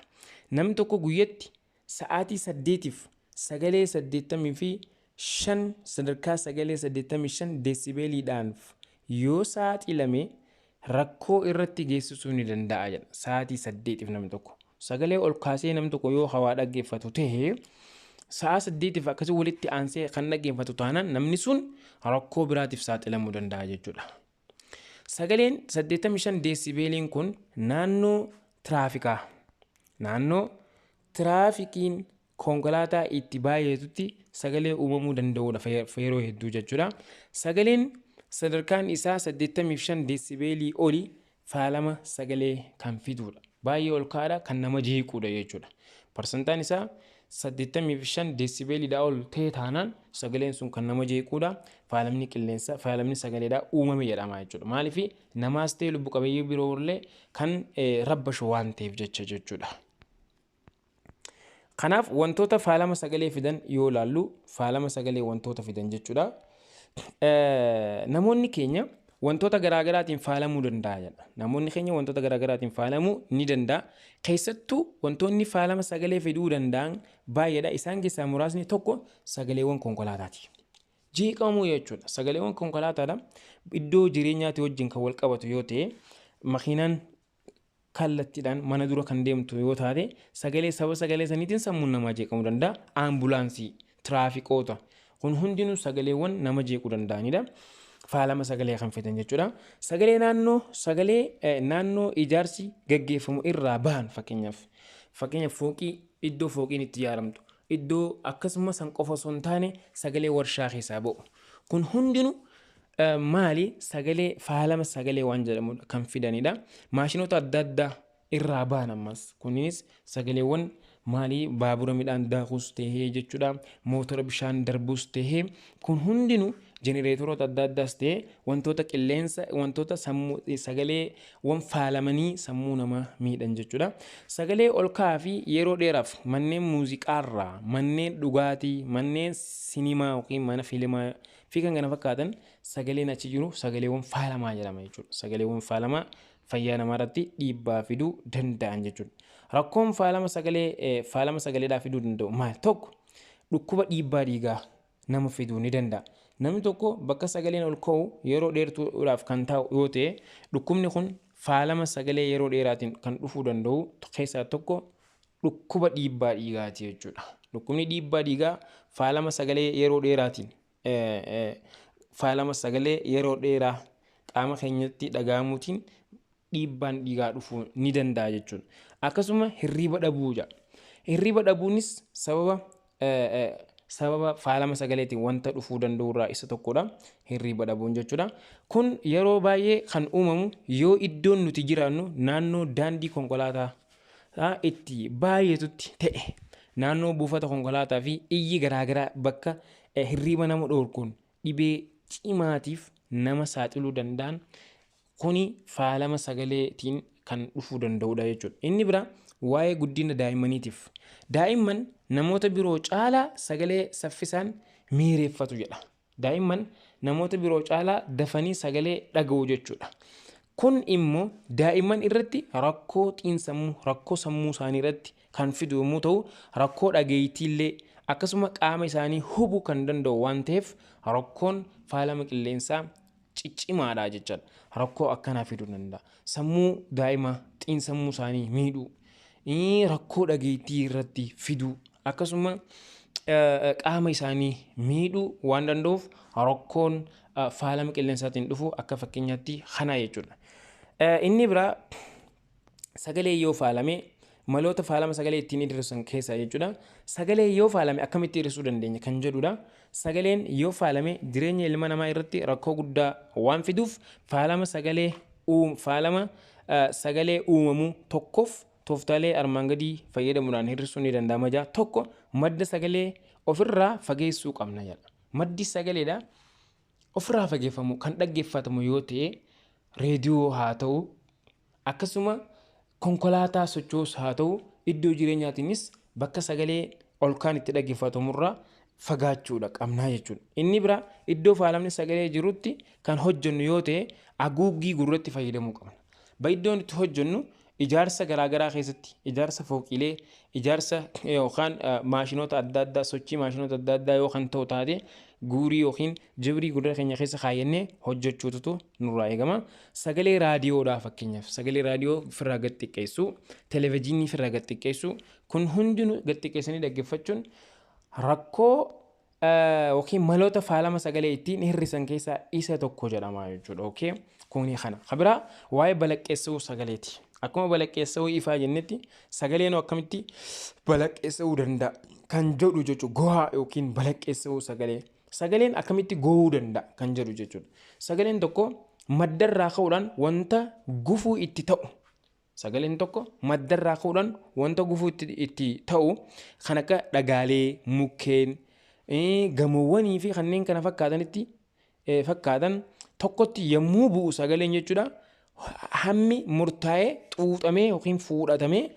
Namni tokko guyyatti sa'aatii 8f sagalee 85, sadarkaa sagalee 85 deesibeeliidhaan yoo saaxilame rakkoo irratti geessisuu ni danda'a jedha. Sa'aatii 8f namni tokko sagalee ol kaasee, namni tokko yoo hawaa dhaggeeffatu ta'e, sa'a 8f akkasii walitti aansee kan dhaggeeffatu taanaan, namni sun rakkoo biraatiif saaxilamuu danda'a jechuudha. Sagaleen 85 deesibeeliin kun naannoo tiraafikaa, naannoo tiraafikiin konkolaataa itti baay'atutti sagalee uumamuu danda'udha yeroo hedduu jechuudha. Sagaleen sadarkaan isaa 85 deesibeelii oli faalama sagalee kan fidudha. Baay'ee ol ka'aadha, kan nama jeequdha jechuudha. Parsantaan isaa 85 deesibeeliidhaa ol ta'e taanaan sagaleen sun kan nama jeequdha. Faalamni qilleensaa, faalamni sagaleedhaa uumame jedhama jechuudha. Maaliif? Namaas ta'e lubbu qabeeyyii biroo illee kan rabbashu waan ta'eef jecha jechuudha. Kanaaf wantoota faalama sagalee fidan yoo ilaallu, faalama sagalee wantoota fidan jechuudha. Namoonni keenya wantoota garaagaraatiin faalamuu danda'a jedha. Namoonni keenya wantoota garaagaraatiin faalamuu ni danda'a. Keessattuu wantoonni faalama sagalee fiduu danda'an baay'eedha. Isaan keessaa muraasni tokko sagaleewwan konkolaataati. Jeeqamuu jechuudha. Sagaleewwan konkolaataadha. Iddoo jireenyaati wajjin kan wal qabatu yoo ta'e, makiinaan kallattiidhaan mana dura kan deemtu yoo taate, sagalee saba sagalee saniitiin sammuun namaa jeeqamuu danda'a. Ambulaansii, tiraafikoota, kun hundinuu sagaleewwan nama jeequu danda'anidha. Faalama sagalee kan fidan jechuudha. Sagalee naannoo ijaarsi gaggeeffamu irraa bahan, fakkeenyaaf fooqii, iddoo fooqiin itti ijaaramtu, iddoo akkasumas san qofa osoo hin taane sagalee warshaa keessaa ba'u. Kun hundinuu maali, sagalee faalama sagalee waan jedhamudha kan fidanidha. Maashinoota adda addaa irraa bahan ammas kunis sagaleewwan maalii, baabura midhaan daakuus tahee jechuudha, mootora bishaan darbuus tahee, kun hundinuu jenereetoroota adda addaas ta'ee, wantoota qilleensa, wantoota sammuu sagaleewwan faalamanii sammuu namaa miidhan jechuudha. Sagalee ol ka'aa fi yeroo dheeraaf manneen muuziqaarraa, manneen dhugaatii, manneen sinimaa yookiin mana fiilmaa fi kan kana fakkaatan sagaleen achi jiru sagaleewwan faalamaa jedhama jechuudha. Sagaleewwan faalamaa fayyaa namaa irratti dhiibbaa fiduu danda'an jechuudha. Rakkoon faalama sagaleedhaa fiduu danda'u maal? Tokko, dhukkuba dhiibbaa dhiigaa nama fiduu ni danda'a. Namni tokko bakka sagaleen ol ka'u yeroo dheertuudhaaf kan taa'u yoo ta'e, dhukkubni kun faalama sagalee yeroo dheeraatiin kan dhufuu danda'u keessaa tokko dhukkuba dhiibbaa dhiigaati jechuudha. Dhukkubni dhiibbaa dhiigaa faalama sagalee yeroo dheeraatiin, faalama sagalee yeroo dheeraa qaama keenyatti dhaga'amuutiin dhiibbaan dhiigaa dhufuu ni danda'a jechuudha. Akkasuma hirriiba dhabuu jedha. Hirriiba dhabuunis sababa faalama sagaleetiin wanta dhufuu danda'u irraa isa tokkodha. Hirriiba dhabuun jechuudha. Kun yeroo baay'ee kan uumamu yoo iddoon nuti jiraannu naannoo daandii konkolaataa itti baay'atutti ta'e, naannoo buufata konkolaataa fi iyyi garaagaraa bakka hirriiba nama dhorkuun dhibee cimaatiif nama saaxiluu danda'an, kuni faalama sagaleetiin kan dhufuu danda'udha jechuudha. Inni biraa waa'ee guddina daa'immaniitiif. Daa'imman namoota biroo caalaa sagalee saffisaan miireeffatu jedha. Daa'imman namoota biroo caalaa dafanii sagalee dhaga'u jechuudha. Kun immoo daa'imman irratti rakkoo xiinsammuu, rakkoo sammuu isaanii irratti kan fidu yommuu ta'u, rakkoo dhageettiillee akkasuma qaama isaanii hubuu kan danda'u waan ta'eef, rakkoon faalama qilleensaa ciccimaadha jechaadha. Rakkoo akkanaa fiduu danda'a. Sammuu daa'imaa, xiinsammuu isaanii miidhuu, rakkoo dhageettii irratti fiduu, akkasuma qaama isaanii miidhuu waan danda'uuf, rakkoon faalama qilleensaatiin dhufu akka fakkeenyaatti kana jechuudha. Inni biraa sagalee yoo faalame, maloota faalama sagalee ittiin hir'isan keessaa jechuudha. Sagalee yoo faalame akkamitti hir'isuu dandeenya kan jedhudha. Sagaleen yoo faalame jireenya ilma namaa irratti rakkoo guddaa waan fiduuf, faalama sagalee uumamuu tokkoof tooftaalee armaan gadii fayyadamuudhaan hir'isuun ni danda'ama jaa. Tokko, madda sagalee ofirraa fageessuu qabna jedha. Maddi sagaleedha ofirraa fageeffamu kan dhaggeeffatamu yoo ta'e Reediyoo haa ta'u, akkasuma konkolaataa socho'us haa ta'u, iddoo jireenyaatiinis bakka sagalee ol kaan itti dhaggeeffatamurraa fagaachuudha qabnaa jechuudha. Inni biraa, iddoo faalamni sagalee jirutti kan hojjennu yoo ta'e, haguuggii gurratti fayyadamuu qabna. Ba iddoon itti hojjennu ijaarsa garaagaraa keessatti, ijaarsa fooqilee, ijaarsa yookaan maashinoota adda addaa, sochii maashinoota adda addaa yoo kan ta'u taate, guurii yookiin jibrii gurra keenya keessa kaayyannee hojjechuutu nurraa eegama. Sagalee raadiyoodhaa, fakkeenyaaf sagalee raadiyoo ofirraa gad xiqqeessuu, televezyiinii ofirraa gad xiqqeessuu, kun hundinuu gad xiqqeessanii dhaggeeffachuun rakkoo yookiin maloota faalama sagalee ittiin hir'isan keessaa isa tokko jedhama jechuudha. Okay? Kuni kana. Kan biraa waa'ee balaqqeessa'uu sagaleeti. Akkuma balaqqeessa'uu ifaa jennetti, sagaleen akkamitti balaqqeessa'uu danda'a kan jedhu jechuudha. Gohaa yookiin balaqqeessa'uu sagalee. Sagaleen akkamitti gohuu danda'a kan jedhu jechuudha. Sagaleen tokko maddarraa ka'uudhaan wanta gufuu itti ta'u. Sagaleen tokko maddarraa ka'uudhaan wanta gufuu itti ta'u kan akka dhagaalee, mukkeen, gamoowwanii fi kanneen kana fakkaatanitti fakkaatan tokkotti yommuu bu'u sagaleen jechuudha. Hammi murtaa'ee xuuxamee yookiin fuudhatamee,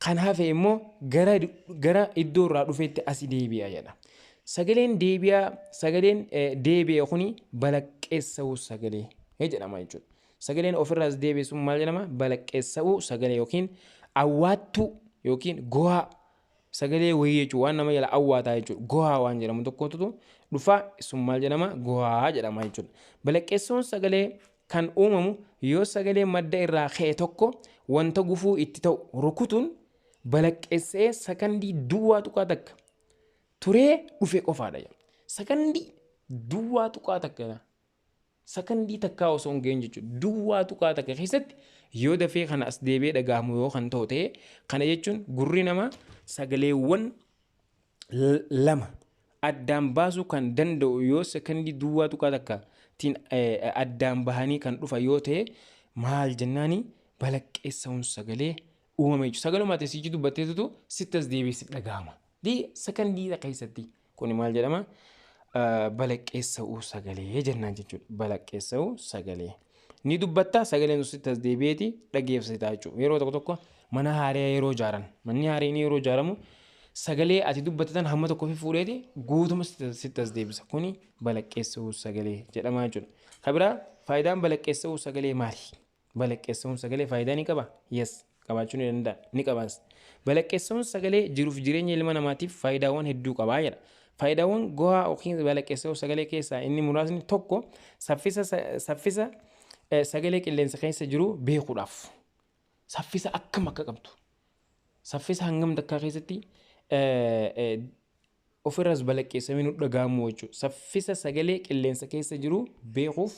kan hafe immoo gara iddoo irraa dhufeetti asi deebi'a jedha. Sagaleen deebi'aa, sagaleen deebi'e kuni balaqqeessa'uu sagalee jedhama jechuudha. Sagaleen ofirraas deebi'e sun maal jedhama? Balaqqeessa'uu sagalee yookiin awwaattuu yookiin gohaa sagalee wayii jechuudha. Waan nama jala awwaataa jechuudha. Gohaa waan jedhamu tokkotu dhufa, sun maal jedhama? Gohaa jedhama jechuudha. Balaqqeessa'uun sagalee kan uumamu yoo sagalee madda irraa ka'e tokko wanta gufuu itti ta'u rukutuun balaqqeessa'ee sakandii 0.1 turee dhufe qofaadha. Sakandii 0.1, sakandii takkaa osoo hin gahin jechuudha. 0.1 keessatti yoo dafee kana as deebi'ee dhaga'amu yoo kan ta'u ta'e, kana jechuun gurri namaa sagaleewwan lama addaan baasuu kan danda'u yoo sakandii 0.1tiin addaan bahanii kan dhufa yoo ta'e, maal jennaani? Balaqqeessa'uun sagalee uumame jechuudha. Sagaluma ati sichi dubbatteetutu sitti as deebi'ee sitti dhaga'ama. Di sakandii keessatti kuni maal jedhama? Balaqqeessa'uu sagalee jennaan jechuudha. Balaqqeessa'uu sagalee. Ni dubbatta, sagaleen sun sitti as deebi'eeti dhageessitaa jechuudha. Yeroo tokko tokko mana haaraa yeroo ijaaran, manni haaraan yeroo ijaaramu, sagalee ati dubbatte hamma tokko fi fuudheeti guutuma sitti as deebisa. Kuni balaqqeessa'uu sagalee jedhama jechuudha. Kan biraa, faayidaan balaqqeessa'uu sagalee maali? Balaqqeessa'uun sagalee faayidaa ni qaba? Yes, qabaachuu ni danda'a. Ni qabaas. Balaqqeessa'uun sagalee jiruuf jireenya ilma namaatiif faayidaawwan hedduu qabaa jedha. Faayidaawwan gohaa yookiin balaqqeessa'uu sagalee keessaa inni muraasni tokko, saffisa sagalee qilleensa keessa jiru beekuudhaaf. Saffisa akkam akka qabdu. Saffisa hangam takkaa keessatti ofirras balaqqeessamee nu dhaga'amu jechuudha. Saffisa sagalee qilleensa keessa jiru beekuuf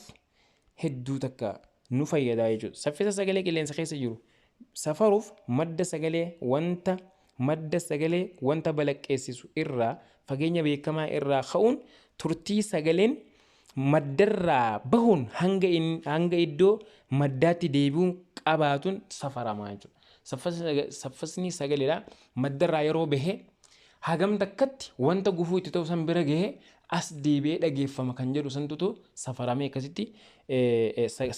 hedduu takka nu fayyada jechuudha. Saffisa sagalee qilleensa keessa jiru safaruuf madda sagalee wanta balaqqeessisu irraa fageenya beekamaa irraa ka'uun turtii sagaleen maddarraa bahuun hanga iddoo maddaatti deebi'uun qabaatuun safaramaa jechuudha. Saffisni sagaleedha maddarraa yeroo bahe hagam takkatti wanta gufuu itti ta'u san bira gahee as deebi'ee dhageeffama kan jedhu santutu safaramee akkasitti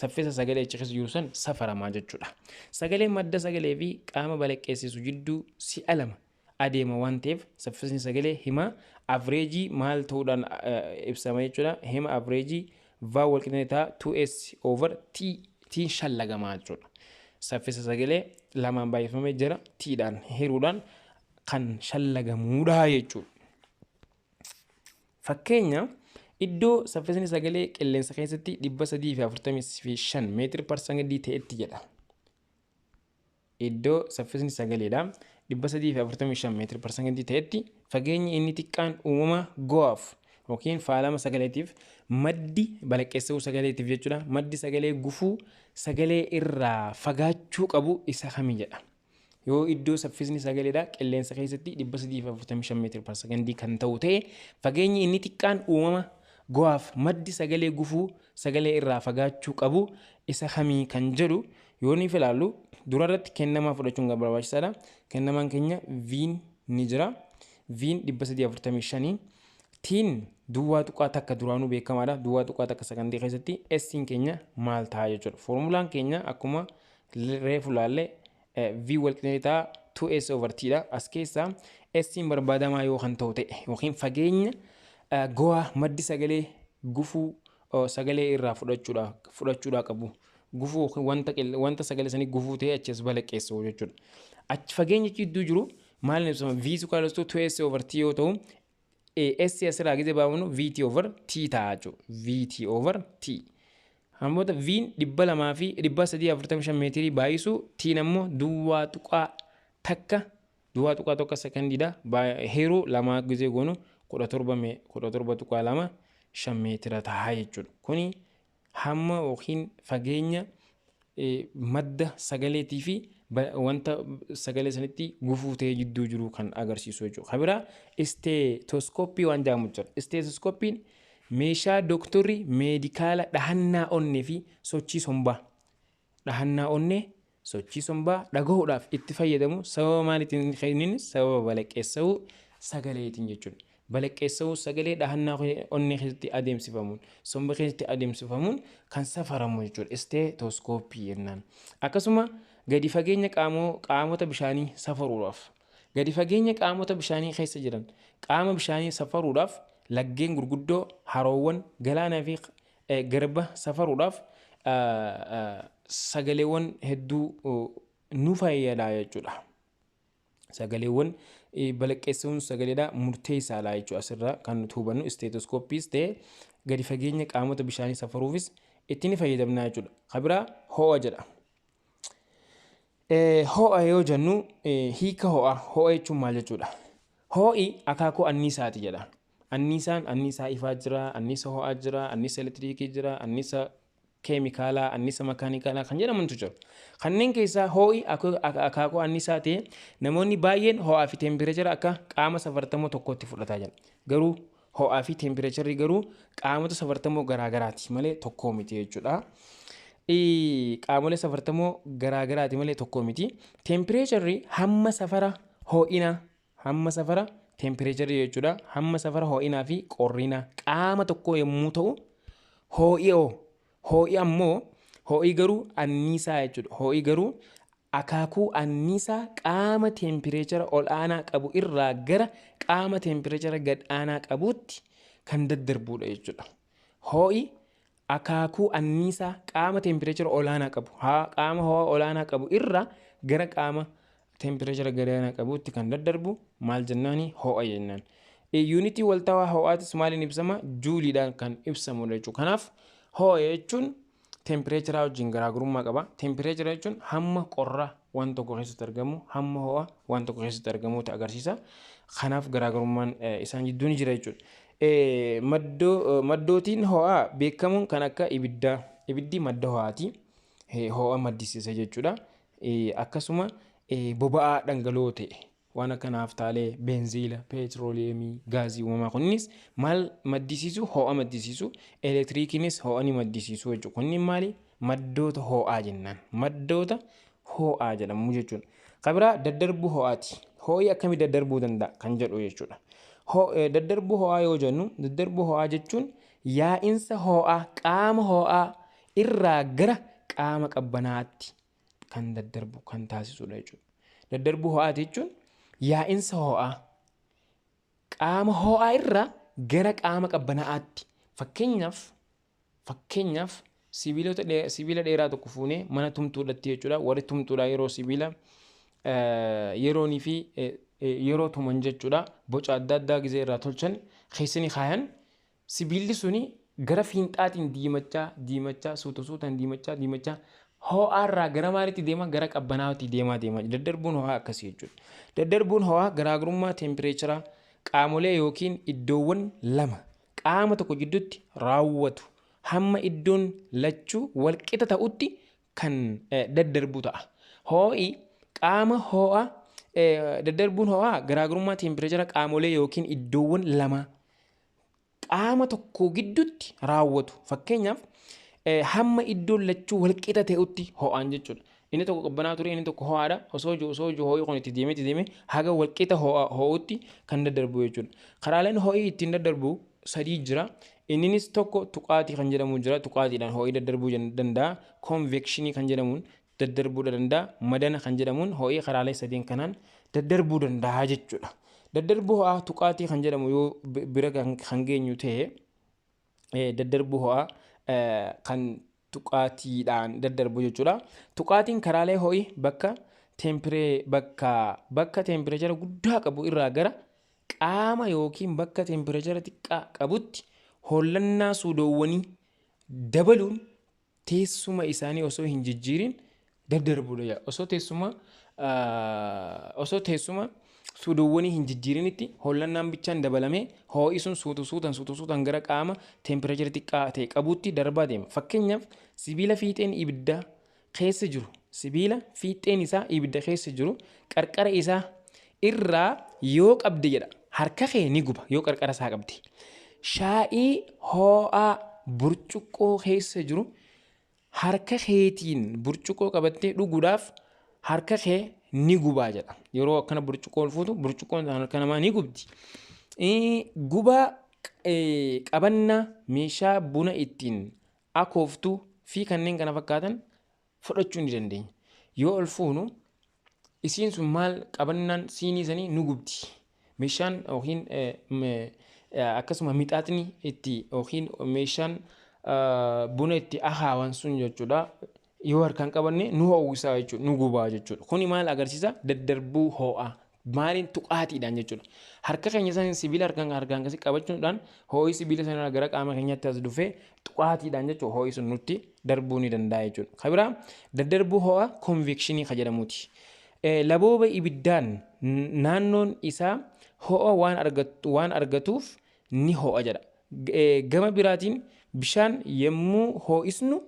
saffisa sagalee achi keessa jiru san safaramaa jechuudha. Sagaleen madda sagalee fi qaama balaqqeessisu jidduu si'a lama adeema waan ta'eef, saffisni sagalee hima average maal ta'uudhaan ibsama jechuudha. Hima average V wal qixxee 2S over T tiin shallagamaa jechuudha. Saffisa sagalee lamaan baay'ifamee jira, T'dhaan hiruudhaan kan shallagamuudha jechuudha. Fakkeenya, iddoo saffisni sagalee qilleensa keessatti 345 meetira per sekondii ta'etti jedha. Iddoo saffisni sagaleedha 345 meetira per sekondii ta'etti, fageenyi inni xiqqaan uumama go'aaf yookiin faalama sagaleetiif maddi balaqqeessa'uu sagaleetiif jechuudha. Maddi sagalee gufuu sagalee irraa fagaachuu qabu isa kami jedha. Yoo iddoo saffisni sagaleedha qilleensa keessatti 345 meetira per sekondii kan ta'u ta'e, fageenyi inni xiqqaan uumama go'aaf maddi sagalee gufuu sagalee irraa fagaachuu qabu isa kamii kan jedhu yoo ni ilaallu, durarratti kennamaa fudhachuun barbaachisaadha. Kennamaan keenya V'n ni jira. V'n 345. Tiin 0.1 duraanuu beekamaadha. 0.1 sakandii keessatti S'n keenya maal ta'a jechuudha. Foormulaan keenya akkuma reefu laallee V wal qixxee ta'a 2S over T dha. As keessaa S'n barbaadamaa yoo kan ta'u ta'e yookiin fageenya go'aa maddi sagalee gufuu sagalee irraa fudhachuudhaa qabu. Gufuu wanta sagalee sanii gufuu ta'e achi as balaqqeessu jechuudha. Achi fageenya gidduu jiru maal ibsama? V is equal to 2S over T yoo ta'u, S asirraa gizee baafnu VT over T ta'a jechuudha. VT over T. Hammoota V'n 203.45 meetirii baay'isu T'n ammoo 0.1 0.1 sekondiidha. Hiruu lamaa gizee goonu 17.25 meetira ta'a jechuudha. Kuni hamma yookiin fageenya madda sagaleetii fi wanta sagalee sanitti gufuu ta'ee jidduu jiru kan agarsiisu jechuudha. Kan biraa isteetoskooppii waan jedhamu jira. Isteetoskooppiin meeshaa dooktorri meedikaala dhahannaa onnee fi sochii sombaa dhahannaa onnee sochii sombaa dhagahuudhaaf itti fayyadamu sababa maaliitiin kennin sababa balaqqeessa'uu sagaleetiin jechuudha. Balaqqeessa'uu sagalee dhahannaa onnee keessatti adeemsifamuun somba keessatti adeemsifamuun kan safaramu jechuudha. Isteetoskooppii jennaan. Akkasuma gadi fageenya qaamota bishaanii safaruudhaaf gadi fageenya qaamota bishaanii keessa jiran qaama bishaanii safaruudhaaf laggeen gurguddoo haroowwan galaanaa fi garba safaruudhaaf sagaleewwan hedduu nu fayyada jechuudha. Sagaleewwan balaqqeessuun sagaleedha murteessaadha jechuudha. Asirraa kan nuti hubannu isteetoskooppiis ta'e gadi fageenya qaamota bishaanii safaruufis itti ni fayyadamna jechuudha. Kan biraa ho'a jedha. Ho'a yoo jennu hiika ho'a ho'a jechuun maal jechuudha? Ho'i akaakuu anniisaati jedha. Anniisaan anniisaa ifaa jira, anniisa ho'aa jira, anniisa elektiriikii jira, anniisa keemikaalaa, anniisa makaanikaalaa kan jedhamantu jira. Kanneen keessaa ho'i akaakuu anniisaa ta'e namoonni baay'een ho'aa fi teempireechara akka qaama safartamoo tokkotti fudhataa jiran. Garuu ho'aa fi teempireecharri garuu qaamota safartamoo garaagaraati malee tokkoo miti jechuudha. Qaamolee safartamoo garaagaraati malee tokkoo miti. Teempireecharri hamma safara ho'inaa hamma safara teempireecharri jechuudha. Hamma safara ho'inaa fi qorrinaa qaama tokkoo yommuu ta'u ho'i ho'i ammoo ho'i garuu anniisaa jechuudha. Ho'i garuu akaakuu anniisaa qaama teempireechara ol aanaa qabu irraa gara qaama teempireechara gad aanaa qabuutti kan daddarbudha jechuudha. Ho'i akaakuu anniisaa qaama teempireechara ol aanaa qabu qaama ho'a ol aanaa qabu irraa gara qaama teempireechara gad aanaa qabuutti kan daddarbu maal jennaani ho'a jennaan. Yuunitii waltawaa ho'aatis maaliin ibsama? Juuliidhaan kan ibsamudha jechuudha. Kanaaf ho'a jechuun teempireecharaa wajjin garaagarummaa qaba. Teempireechara jechuun hamma qorra waan tokko keessatti argamu, hamma ho'a waan tokko keessatti argamuutu agarsiisa. Kanaaf garaagarummaan isaan jidduu ni jira jechuudha. Maddootiin ho'aa beekamuun kan akka ibiddaa. Ibiddi madda ho'aati. Ho'a maddisiisa jechuudha. Akkasuma boba'aa dhangala'oo ta'e waan akka naaftaalee, beenziila, peetirooliyeemii, gaazii uumamaa kunninis maal maddisiisu? Ho'a maddisiisu. Elektiriikiinis ho'a ni maddisiisu jechuudha. Kunniin maali? Maddoota ho'aa jennaan. Maddoota ho'aa jedhamu jechuudha. Kan biraa daddarbuu ho'aati. Ho'i akkamii daddarbuu danda'a kan jedhu jechuudha. Daddarbuu ho'aa yoo jennu daddarbuu ho'aa jechuun yaa'insa ho'aa qaama ho'aa irraa gara qaama qabbanaatti kan daddarbu kan taasisudha jechuudha. Daddarbuu ho'aati jechuun yaa'insa ho'aa qaama ho'aa irraa gara qaama qabbanaa'aatti. Fakkeenyaaf sibiila dheeraa tokko fuunee mana tumtuudhatti jechuudha. Warri tumtuudha yeroo sibiila yeroonii fi yeroo tuman jechuudha. Boca adda addaa gizee irraa tolchan keessanii kaayan sibiilli suni gara fiinxaatiin diimachaa diimachaa suuta suutaan diimachaa diimachaa ho'aarraa gara maalitti deema? Gara qabbanaatti deemaa deema. Daddarbuun ho'aa akkasii jechuudha. Daddarbuun ho'aa garaagarummaa teempireecharaa qaamolee yookiin iddoowwan lama qaama tokko gidduutti raawwatu hamma iddoon lachuu walqixa ta'utti kan daddarbu ta'a. Ho'i qaama ho'aa daddarbuun ho'aa garaagarummaa teempireechara qaamolee yookiin iddoowwan lama qaama tokko gidduutti raawwatu. Fakkeenyaaf hamma iddoon lachuu walqixa ta'utti ho'aan jechuudha. Inni tokko qabbanaa ture, inni tokko ho'aadha. Osoo jiru osoo jiru ho'i kun itti deemee itti deemee haga walqixa ho'utti kan daddarbu jechuudha. Karaaleen ho'i ittiin daddarbu sadii jira. Inninis tokko tuqaatii kan jedhamu jira. Tuqaatiidhaan ho'i daddarbuu danda'a. Convectionii kan jedhamuun daddarbuu danda'a. Madana kan jedhamuun ho'i karaalee sadeen kanaan daddarbuu danda'a jechuudha. Daddarbuu ho'aa tuqaatii kan jedhamu yoo bira kan geenyu ta'e, daddarbuu ho'aa kan tuqaatiidhaan daddarbu jechuudha. Tuqaatiin karaalee ho'i bakka temperature bakka temperature guddaa qabu irraa gara qaama yookiin bakka temperature xiqqaa qabutti hollannaa suudoowwanii dabaluun teessuma isaanii osoo hin jijjiirin daddarbudha. Osoo teessuma suudoowwanii hin jijjiirinitti hollannaan bichaan dabalamee ho'i sun suutu suutan suutu suutan gara qaama temperature xiqqaa ta'e qabutti darbaa deema. Fakkeenyaaf, sibiila fiixeen ibiddaa keessa jiru, sibiila fiixeen isaa ibidda keessa jiru qarqara isaa irraa yoo qabde jedha, harka kee ni guba yoo qarqara isaa qabde. Shaayii ho'aa burcuqqoo keessa jiru harka keetiin burcuqqoo qabattee dhuguudhaaf harka kee ni gubaa jedha. Yeroo akkana burcuqqoo fuutu, burcuqqoon harka namaa ni gubdi. Gubaa qabannaa meeshaa buna ittiin akooftuu fi kanneen kana fakkaatan fudhachuu ni dandeenya. Yoo ol fuunu isiin sun maal qabannaan siinii sanii nu gubdi. Meeshaan yookiin akkasuma mixaaxni itti yookiin meeshaan buna itti akaawan sun jechuudha. Yoo harkaan qabanne nu ho'isa jechuudha, nu gubaa jechuudha. Kuni maal agarsiisa? Daddarbuu ho'aa. Maaliin? Tuqaatiidhaan jechuudha. Harka keenya san sibiila harkaan akkasii qabachuudhaan ho'i sibiila sanarraa gara qaama keenyaatti as dhufee tuqaatiidhaan jechuudha, ho'i sun nutti darbuu ni danda'a jechuudha. Kan biraa daddarbuu ho'aa convectionii kan jedhamuuti. Labooba ibiddaan naannoon isaa ho'a waan argatuuf ni ho'a jedha. Gama biraatiin bishaan yommuu ho'isnu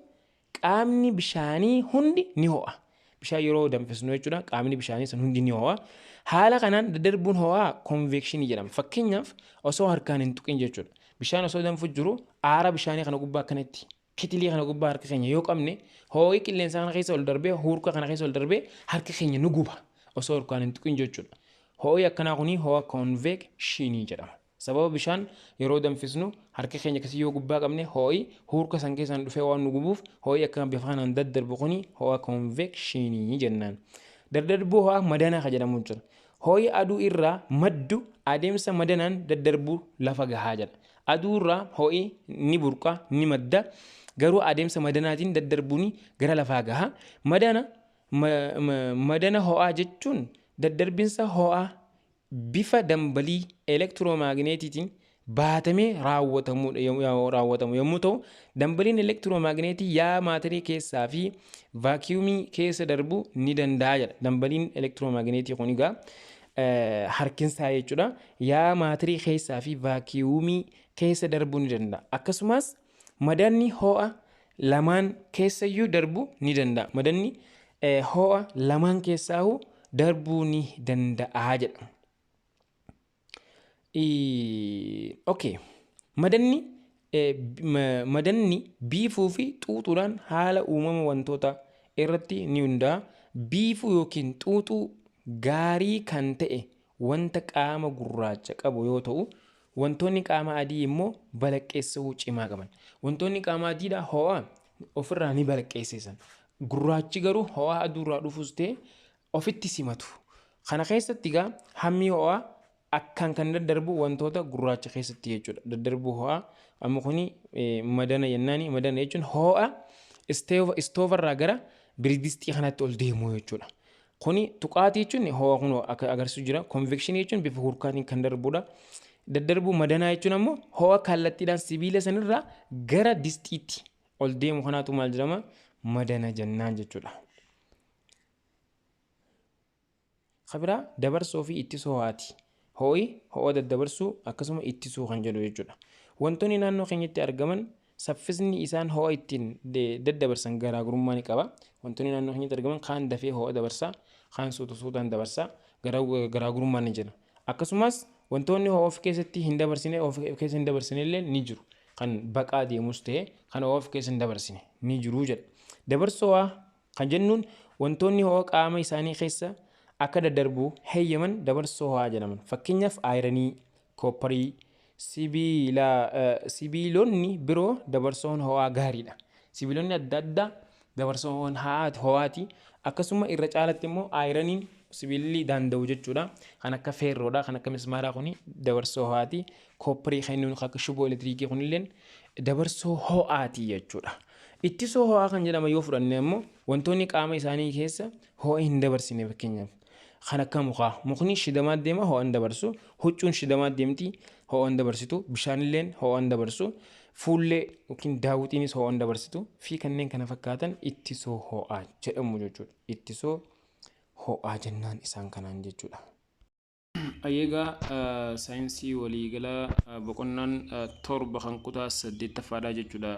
qaamni bishaanii hundi ni ho'a. Bishaan yeroo danfisnu jechuudha, qaamni bishaanii sun hundi ni ho'a. Haala kanaan daddarbuun ho'aa convectionii jedhama. Fakkeenyaaf, osoo harkaan hin tuqin jechuudha. Bishaan osoo danfu jiru aara bishaanii kana gubbaa akkanatti kitilii kana gubbaa harka keenya yoo qabne, ho'i qilleensa kana keessa ol darbee, huurka kana keessa ol darbee harka keenya nu guba osoo harkaan hin tuqin jechuudha. Ho'i akkanaa kuni ho'a convectionii jedhama. Sababa bishaan yeroo danfisnu harka keenya akkasii yoo gubbaa qabne, ho'i huurka san keessaan dhufee waan nu gubuuf, ho'i akka bifa kanaan daddarbu kuni ho'a convectionii jennaan. Daddarbuu ho'aa madanaa kan jedhamu jira. Ho'i aduu irraa maddu adeemsa madanaan daddarbuu lafa gahaa jedha. Aduu irraa ho'i ni burqa, ni madda, garuu adeemsa madanaatiin daddarbuun gara lafaa gaha. Madana ho'aa jechuun daddarbinsa ho'aa bifa dambalii elektiroomaagneetiitiin baatamee raawwatamu yommuu ta'u, dambaliin elektiroomaagneetii yaa maatarii keessaa fi vaakiyuumii keessa darbuu ni danda'a jedha. Dambaliin elektiroomaagneetii kun egaa harkinsaa jechuudha. Yaa maatarii keessaa fi vaakiyuumii keessa darbuu ni danda'a. Akkasumas madanni ho'a lamaan keessayyuu darbuu ni danda'a. Madanni ho'a lamaan keessaahuu darbuu ni danda'a jedha. Okay. Madanni biifuu fi xuuxuudhaan haala uumama wantoota irratti ni hundaa'a. Biifuu yookiin xuuxuu gaarii kan ta'e wanta qaama gurraacha qabu yoo ta'u, wantoonni qaama adii immoo balaqqeessa'uu cimaa qaban. Wantoonni qaama adiidha ho'a ofirraa ni balaqqeessisan. Gurraachi garuu ho'a aduurraa dhufus ta'e ofitti simatu. Kana keessatti egaa hammi ho'aa akkaan kan daddarbu wantoota gurraacha keessatti jechuudha. Daddarbuu ho'aa amma kuni madana jennaani. Madana jechuun ho'a istoofarraa gara biridistii kanatti ol deemu jechuudha. Kuni tuqaatii jechuun ho'a kun akka agarsiisu jira. Convectionii jechuun bifa hurkaatiin kan darbudha. Daddarbuu madanaa jechuun ammoo ho'a kallattiidhaan sibiila sanirraa gara distiitti ol deemu kanaatu maal jedhama? Madana jennaan jechuudha. Kan biraa dabarsoo fi ittisoo ho'aati. Ho'i ho'a daddabarsuu akkasuma ittisuu kan jedhu jechuudha. Wantoonni naannoo keenyatti argaman saffisni isaan ho'a ittiin daddabarsan garaagarummaa ni qaba. Wantoonni naannoo keenyatti argaman kaan dafee ho'a dabarsa, kaan suuta suutaan dabarsa, garaagarummaan ni jira. Akkasumas wantoonni ho'a of keessatti hin dabarsine, of keessa hin dabarsine illee ni jiru. Kan baqaa deemus ta'e kan ho'a of keessa hin dabarsine ni jiru jedha. Dabarsoo ho'aa kan jennuun wantoota ho'a dabarsan keessaa Wantoonni ho'a qaama isaanii keessa akka daddarbu heeyyaman dabarsoo ho'aa jedhaman. Fakkeenyaaf ironii, copperii, sibiilonni biroo dabarsoon ho'aa gaariidha. Sibiilonni adda addaa dabarsoon ho'aati. Akkasuma irra caalatti immoo ironiin sibiilli danda'u jechuudha. Kan akka feerroodha, kan akka mismaaraa kuni dabarsoo ho'aati. Copperii kennuun akka shiboo elektiriikii kunillee dabarsoo ho'aati jechuudha. Ittisoo ho'aa kan jedhama yoo fudhanne immoo wantoonni qaama isaanii keessa ho'a hin dabarsine, fakkeenyaaf kan akka mukaa. Mukni shidamaa deema, ho'a hin dabarsu. Huccuun shidamaa deemti, ho'a hin dabarsitu. Bishaanilleen ho'a hin dabarsu. Fuullee yookiin daawwitiinis ho'a hin dabarsitu fi kanneen kana fakkaatan ittisoo ho'aa jedhamu jechuudha. Ittisoo ho'aa jennaan isaan kanaan jechuudha. Egaa saayinsii waliigalaa boqonnaan 7 kan kutaa 8ffaadha jechuudha.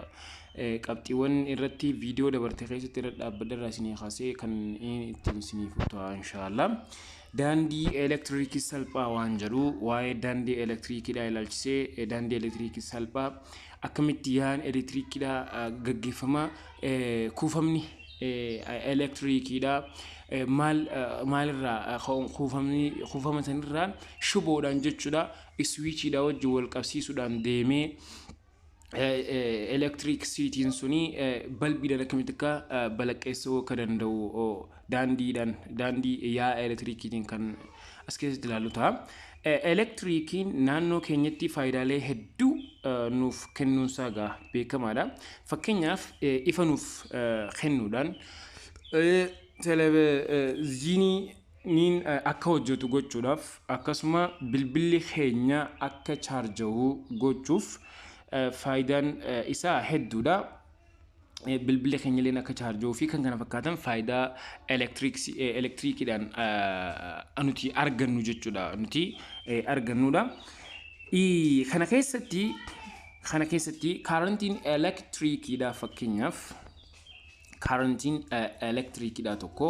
Qabxiiwwan irratti viidiyoo dabarte keessatti irra dhaabbadha irraa isinii kaasee kan ittiin isiniif ta'a inshaallah. Daandii elektiriikii salphaa waan jedhu, waa'ee daandii elektiriikiidhaa ilaalchisee, daandii elektiriikii salphaa akkamitti yaa'an elektiriikiidhaa gaggeeffama, kuufamni elektiriikiidhaa maal maalirraa kuufamni, kuufama sanirraa shiboodhaan jechuudha, switchiidhaa wajjin wal qabsiisuudhaan deemee elektirikisiitiin suni balbiidhaan akkamitti akka balaqqeessuu akka danda'u daandiidhaan, daandii yaa'a elektiriikiitiin kan as keessatti ilaallu ta'a. Elektiriikiin naannoo keenyatti faayidaalee hedduu nuuf kennuunsaa gaa beekamaadha. Fakkeenyaaf ifa nuuf kennuudhaan, televezyiiniin akka hojjetu gochuudhaaf, akkasuma bilbilli keenya akka chaarja'u gochuuf faayidaan isaa hedduudha. Bilbilli keenya illee akka chaarja'uu fi kan kana fakkaatan faayidaa elektiriikiidhaan nuti argannu jechuudha. Nuti argannudha. Kana keessatti kaarantiin elektiriikiidha, fakkeenyaaf kaarantiin elektiriikiidha tokko,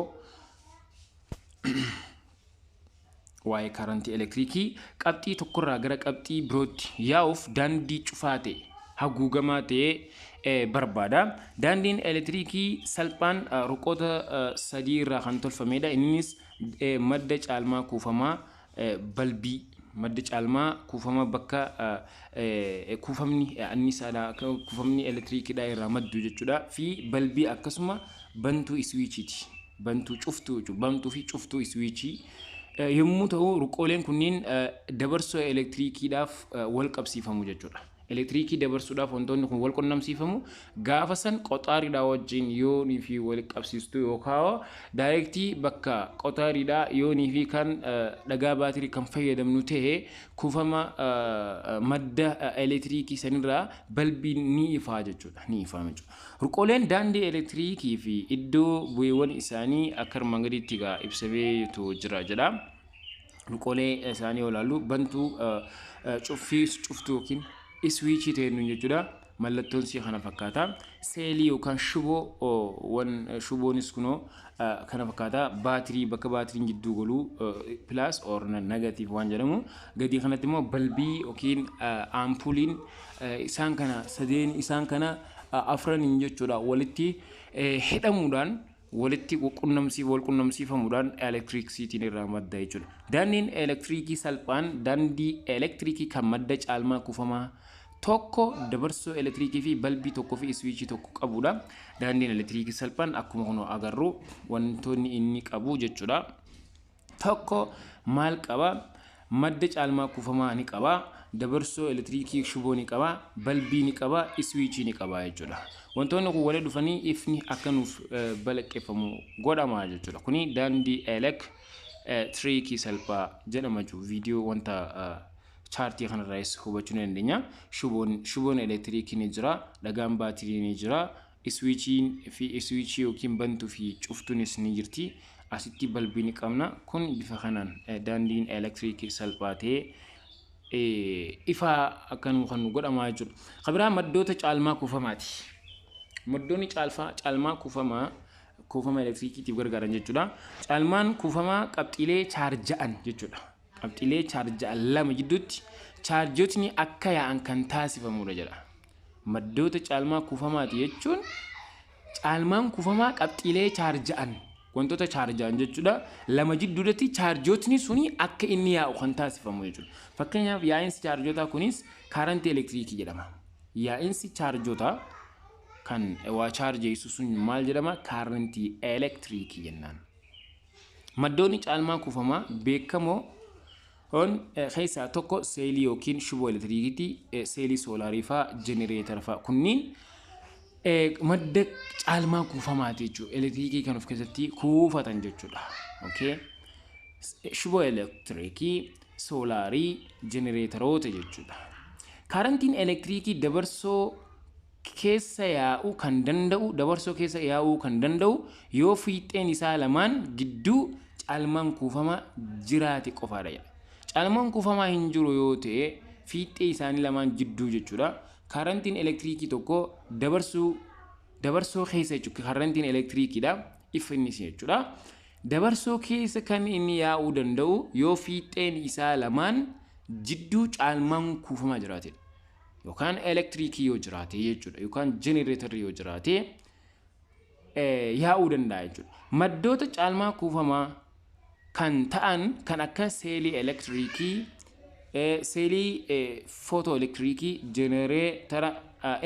waa'ee kaarantii elektiriikii qabxii tokkorraa gara qabxii birootti yaa'uuf daandii cufaa ta'e, haguugamaa ta'e barbaada. Daandiin elektiriikii salphaan ruqoota sadii irraa kan tolfamedha. Innis madda caalmaa kuufamaa balbii, madda caalmaa kuufama bakka kuufamni anniisaadhaa, kuufamni elektiriikiidhaa irraa maddu jechuudha, fi balbii akkasuma bantuu switchiiti. Bantuu cuftuu jechuudha. Bantuu fi cuftuu switchii yommuu ta'u, ruqooleen kunniin dabarsoo elektiriikiidhaaf wal qabsiifamu jechuudha. Elektiriikii dabarsuudhaaf wantoonni kun wal qunnamsiifamu. Gaafa san qoxaariidhaa wajjin yoonii fi wal qabsiistu yookaan directii bakka qoxaariidhaa yoonii fi kan dhagaa baatirii kan fayyadamnu ta'e, kuufama madda elektiriikii sanirraa balbiin ni ifaa jechuudha. Ni ifaa jechuudha. Ruqooleen daandii elektiriikii fi iddoo bu'eewwan isaanii akka armaan gadiitti egaa ibsameetu jira jedha. Ruqoolee isaanii yoo ilaallu, bantuu cuffii cuftuu yookiin switchii ta'e jechuudha. Mallattoon isii kana fakkaata. Seelii yookaan shiboo, shiboonis kunoo kana fakkaata. Baatirii, bakka baatiriin gidduu galu, plus or negative waan jedhamu. Gadii kanatti immoo balbii yookiin aampuuliin, isaan kana sadeen, isaan kana afraniin jechuudha, walitti hidhamuudhaan, walitti wal qunnamsiifamuudhaan elektiriksiitiin irraa madda jechuudha. Daandiin elektiriikii salphaan daandii elektiriikii kan madda caalmaa kuufamaa tokko, dabarsoo elektiriikii fi balbii tokko fi switchii tokko qabudha. Daandiin elektiriikii salphaan akkuma kun agarru wantoonni inni qabu jechuudha. Tokko maal qaba? Madda caalmaa kuufamaa ni qaba. Dabarsoo elektiriikii shiboo ni qaba. Balbii ni qaba. Switchii ni qaba jechuudha. Wantoonni kun walitti dhufanii ifni akka nuuf balaqqeeffamu godhama jechuudha. Kuni daandii elektiriikii salphaa jedhama jechuudha. Viidiyoo wanta chaartii kanarraas hubachuu ni dandeenya. Shiboon elektiriikii ni jira. Dhagaan baatirii ni jira. Switchiin fi switchii yookiin bantuu fi cuftuunis ni jirti. Asitti balbii ni qabna. Kun bifa kanaan daandiin elektiriikii salphaa ta'ee ifaa akka nu kan godhamaa jechuudha. Kan biraa maddoota caalmaa kuufamaati. Maddoonni caalmaa kuufamaa kuufama elektiriikiitiif gargaaran jechuudha. Caalmaan kuufamaa qabxiilee chaarja'an jechuudha. Qabxiilee chaarja'an lama jidduutti chaarjotni akka yaa'an kan taasifamudha jedha. Maddoota caalmaa kuufamaati jechuun caalmaan kuufamaa qabxiilee chaarja'an Wantoota chaarjaan jechuudha. Lama jidduudatti chaarjootni suni akka inni yaa'u kan taasifamu jechuudha. Fakkeenyaaf, yaa'insi chaarjootaa kunis kaarantii elektiriikii jedhama. Yaa'insi chaarjootaa kan waa chaarjeessu sun maal jedhama? Kaarantii elektiriikii jennaan. Maddoonni caalmaa kuufamaa beekamoo on keessaa tokko seelii yookiin shiboo elektiriikiiti, seelii soolaarii fa'aa, jenereetara fa'aa, kunniin madda caalmaa kuufamaati jechuudha. Elektiriikii kan of keessatti kuufatan jechuudha. Okay? Shiboo elektiriikii, soolaarii, jenereetaroota jechuudha. Kaarantiin elektiriikii dabarsoo keessa yaa'uu kan danda'u, dabarsoo keessa yaa'uu kan danda'u yoo fiixeen isaa lamaan gidduu caalmaan kuufamaa jiraate qofaadha jedha. Caalmaan kuufamaa hin jiru yoo ta'e fiixee isaanii lamaan jidduu jechuudha. Kaarantiin elektiriikii tokko dabarsoo keessa jechuudha. Kaarantiin elektiriikiidha. Ifa innis jechuudha. Dabarsoo keessa kan inni yaa'uu danda'u yoo fiixeen isaa lamaan jidduu caalmaan kuufamaa jiraatedha. Yookaan elektiriikii yoo jiraate jechuudha. Yookaan jenereetarri yoo jiraate yaa'uu danda'a jechuudha. Maddoota caalmaa kuufamaa kan ta'an kan akka seelii elektiriikii, seelii footoo elektiriikii, jenereetara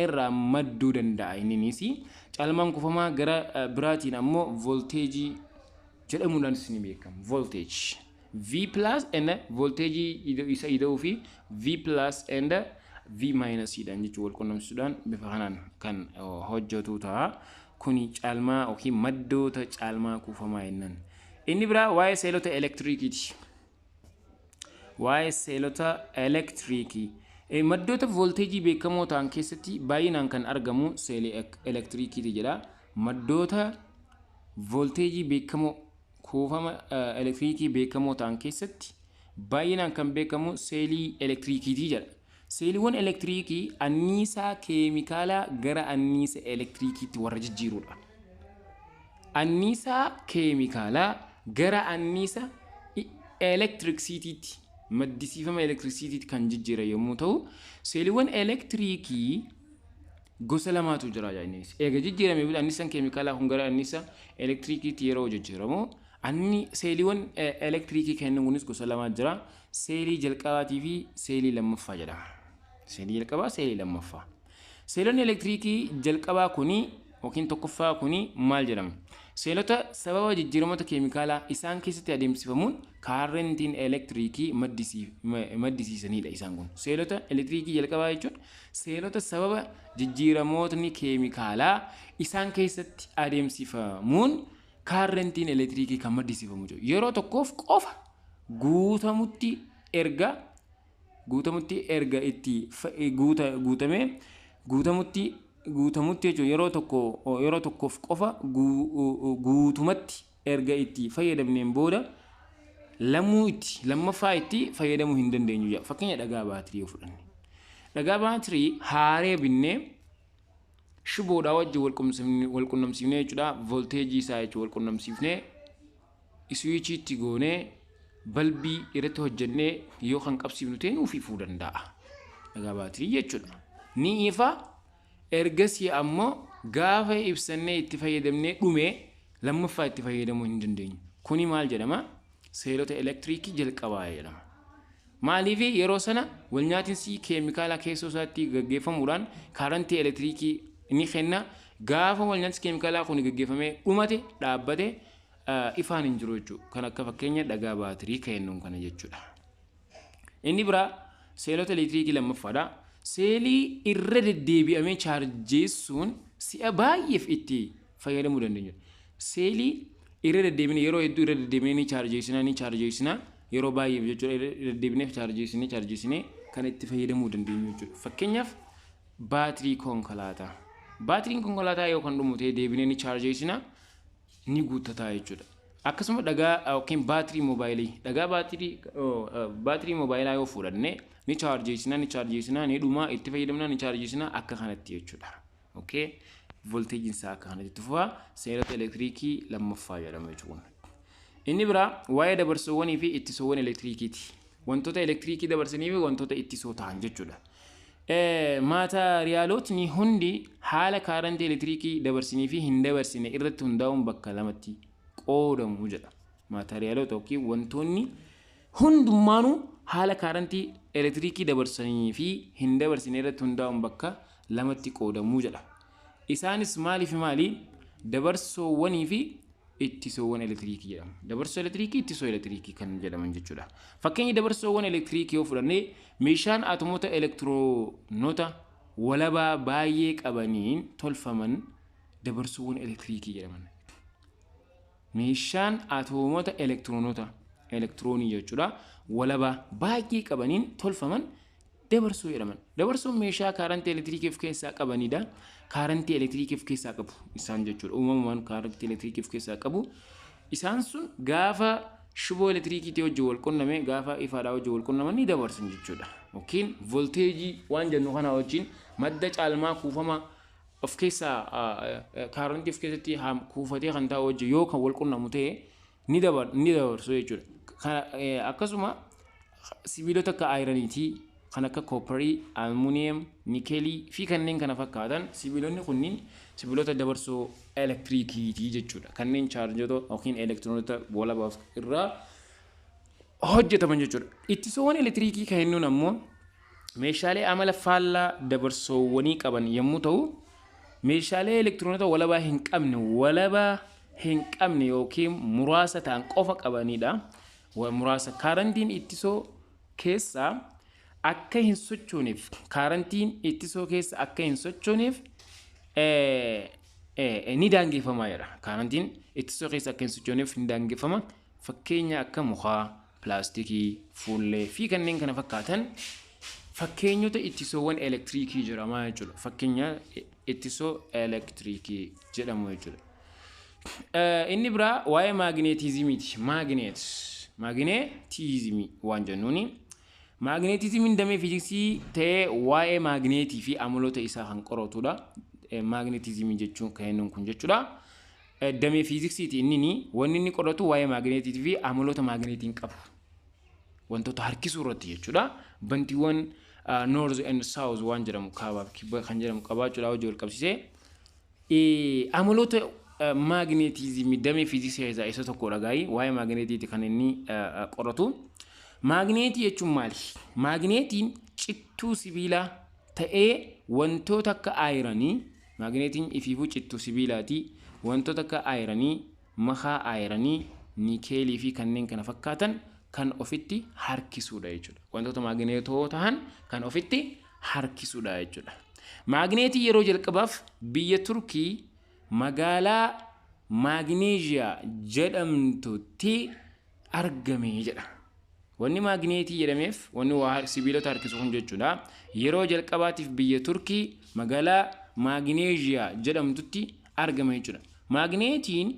irraa madduu danda'a inninis. Caalmaan kuufamaa gara biraatiin ammoo voolteejii jedhamuudhaanis ni beekama. Voltage. V plus and volteejii isa ida'uu fi V plus and V minus dhaan jechuun wal qunnamsiisuudhaan bifa kanaan kan hojjetu ta'a. Kuni caalmaa yookiin maddoota caalmaa kuufamaa jennaan. Inni biraa waa'ee seelota elektiriikiiti. Waa'ee seelota elektiriikii. Maddoota voolteejii beekamoo ta'an keessatti baay'inaan kan argamu seelii elektiriikiiti jedha. Maddoota voolteejii beekamoo, kuufama elektiriikii beekamoo ta'an keessatti baay'inaan kan beekamu seelii elektiriikiiti jedha. Seeliiwwan elektiriikii anniisaa keemikaalaa gara anniisa elektiriikiitti warra jijjiirudha. Anniisaa keemikaalaa gara anniisa elektiriksiitiitti, maddisiifama elektiriksiitiitti kan jijjiiran yommuu ta'u, seeliiwwan elektiriikii gosa lamaatu jira innis. Eega jijjiiramee booda anniisaan keemikaalaa kun gara anniisa elektiriikiitti yeroo jijjiiramu, anni seeliiwwan elektiriikii kennan kunis gosa lamaatu jira. Seelii jalqabaatii fi seelii lammaffaa jedhama. Seelii jalqabaa, seelii lammaffaa. Seelonni elektiriikii jalqabaa kuni yookiin tokkoffaa kuni maal jedhama? Seelota sababa jijjiiramoota keemikaalaa isaan keessatti adeemsifamuun kaarentiin elektiriikii maddisiisanidha isaan kun. Seelota elektiriikii jalqabaa jechuun seelota sababa jijjiiramootni keemikaalaa isaan keessatti adeemsifamuun kaarentiin elektiriikii kan maddisiifamu jechuudha. Yeroo tokkoof qofa guutamutti erga itti guutamee guutamutti jechuun yeroo tokkoof qofa guutumatti erga itti fayyadamneen booda lamuu itti lammaffaa itti fayyadamuu hin dandeenyu jedha. Fakkeenya, dhagaa baatirii yoo fudhanne. Dhagaa baatirii haaree binnee shiboodhaa wajjin wal qunnamsiifnee jechuudha. Voolteejii isaa jechuudha wal qunnamsiifnee iswiichiitti goonee balbii irratti hojjennee yoo kan qabsiifnu ta'e nuuf ifuu danda'a. Dhagaa baatirii jechuudha. Ni ifa, ergasii ammoo gaafa ibsannee itti fayyadamnee dhumee lammaffaa itti fayyadamuu hin dandeenyu. Kuni maal jedhama? Seelota elektiriikii jalqabaa jedhama. Maaliif? Yeroo sana walnyaatinsi keemikaalaa keessoo isaatti gaggeeffamuudhaan kaarantii elektiriikii ni kenna. Gaafa walnyaatinsi keemikaalaa kun gaggeeffamee dhumate, dhaabbate, ifaan hin jiru jechuudha. Kan akka fakkeenya dhagaa baatirii kennuun kana jechuudha. Inni biraa seelota elektiriikii lammaffaadha. Seelii irra deddeebi'amee chaarjeessuun si'a baay'eef itti fayyadamuu dandeenyudha. Seelii irra deddeebinee, yeroo hedduu irra deddeebinee ni chaarjeessina, ni chaarjeessina, yeroo baay'eef jechuudha, irra deddeebinee chaarjeessinee chaarjeessinee kan itti fayyadamuu dandeenyu jechuudha. Fakkeenyaaf, baatirii konkolaataa. Baatiriin konkolaataa yoo kan dhumu ta'e deebinee ni chaarjeessina, ni guuttataa jechuudha. Akkasuma dhagaa yookiin baatirii moobaayilii, dhagaa baatirii moobaayilaa yoo fudhanne ni chaarjeessina, ni chaarjeessina, ni dhuma, itti fayyadamna, ni chaarjeessina, akka kanatti jechuudha. Okay? Volteejiin isaa akka kanatti itti fufa, seelota elektiriikii lammaffaa jedhama jechuudha. Inni biraa waa'ee dabarsoowwanii fi ittisoowwan elektiriikiiti. Wantoota elektiriikii dabarsanii fi wantoota ittisoo ta'an jechuudha. Maatariyaalotni hundi haala kaarantii elektiriikii dabarsanii fi hin dabarsine irratti hundaa'uun bakka lamatti qoodamu jedha. Maateriyaalota yookiin wantoonni hundummaanuu haala kaarantii elektiriikii dabarsanii fi hin dabarsine irratti hundaa'uun bakka lamatti qoodamuu jedha. Isaanis maalii fi maali? Dabarsoowwanii fi ittisoowwan elektiriikii jedhamu. Dabarsoo elektiriikii, ittisoo elektiriikii kan jedhaman jechuudha. Fakkeenya dabarsoowwan elektiriikii yoo fudhanne, meeshaan atomoota elektiroonota walabaa baay'ee qabaniin tolfaman dabarsoowwan elektiriikii jedhaman. Meeshaan atoomota elektiroonota, elektiroonii jechuudha, walabaa baay'ee qabaniin tolfaman dabarsoo jedhaman. Dabarsoon meeshaa kaarantii elektiriikii of keessaa qabanidha. Kaarantii elektiriikii of keessaa qabu isaan jechuudha. Uumamumaan kaarantii elektiriikii of keessaa qabu. Isaan sun gaafa shiboo elektiriikiitii wajjin wal qunname, gaafa ifaadhaa wajjin wal qunnaman ni dabarsan jechuudha. Yookiin volteejii waan jennu kana wajjin, madda caalmaa kuufama of keessaa kaarantii of keessatti kuufatee kan taa'u wajjin yoo kan wal qunnamu ta'e ni dabarsu jechuudha. Akkasuma sibiilota akka ayiraniitii, kan akka koopparii, almuuniyem, nikeelii fi kanneen kana fakkaatan, sibiilonni kunniin sibiilota dabarsoo elektiriikiitii jechuudha. Kanneen chaarjota yookiin elektiroonota walabaaf irraa hojjetaman jechuudha. Ittisoowwan elektiriikii kan jennuun ammoo meeshaalee amala faallaa dabarsoowwanii qaban yommuu ta'u, meeshaalee elektiroonota walabaa hin qabne yookiin muraasa ta'an qofa qabanidha. Muraasa kaarantiin ittisoo keessaa akka hin sochooneef, kaarantiin ittisoo keessa akka hin sochooneef ni daangeffama jedha. Kaarantiin ittisoo keessa akka hin sochooneef ni daangeffama. Fakkeenya akka mukaa, pilaastikii, fuullee fi kanneen kana fakkaatan fakkeenyota ittisoowwan elektiriikii jedhama jechuudha. Fakkeenya ittisoo elektiriikii jedhamu jechuudha. Inni biraa waa'ee maagneetizimiiti. Magnet. Maagneetizimii waan jennuuni. Maagneetizimiin damee fiiziksii ta'ee waa'ee maagneetii fi amaloota isaa kan qoratudha. Maagneetizimii jechuun kan inni kun jechuudha. Damee fiiziksiiti inni, wanni inni qoratu waa'ee maagneetii fi amaloota maagneetiin qabu. Wantoota harkisuu irratti jechuudha. Bantiiwwan north and south waan jedhamu, kaabaaf kibba kan jedhamu qabaachuudha hojii wal qabsiisee. Amaloota maagneetizimii damee fiiziksii keessaa isa tokkodha gaayii, waa'ee maagneetiiti kan inni qoratu. Maagneetii jechuun maali? Maagneetiin cittuu sibiilaa ta'ee wantoota akka ayiranii, maagneetiin ifiifuu cittuu sibiilaati. Wantoota akka ayiranii, makaa ayiranii, nikeelii fi kanneen kana fakkaatan kan ofitti harkisuudha jechuudha. Wantoota maagneetoo ta'an kan ofitti harkisuudha jechuudha. Maagneetii yeroo jalqabaaf biyya Turkii magaalaa Maagneeziyaa jedhamtutti argame jedha. Wanni maagneetii jedhameef, wanni waa sibiilota harkisu kun jechuudha. Yeroo jalqabaatiif biyya Turkii magaalaa Maagneeziyaa jedhamtutti argame jechuudha. Maagneetiin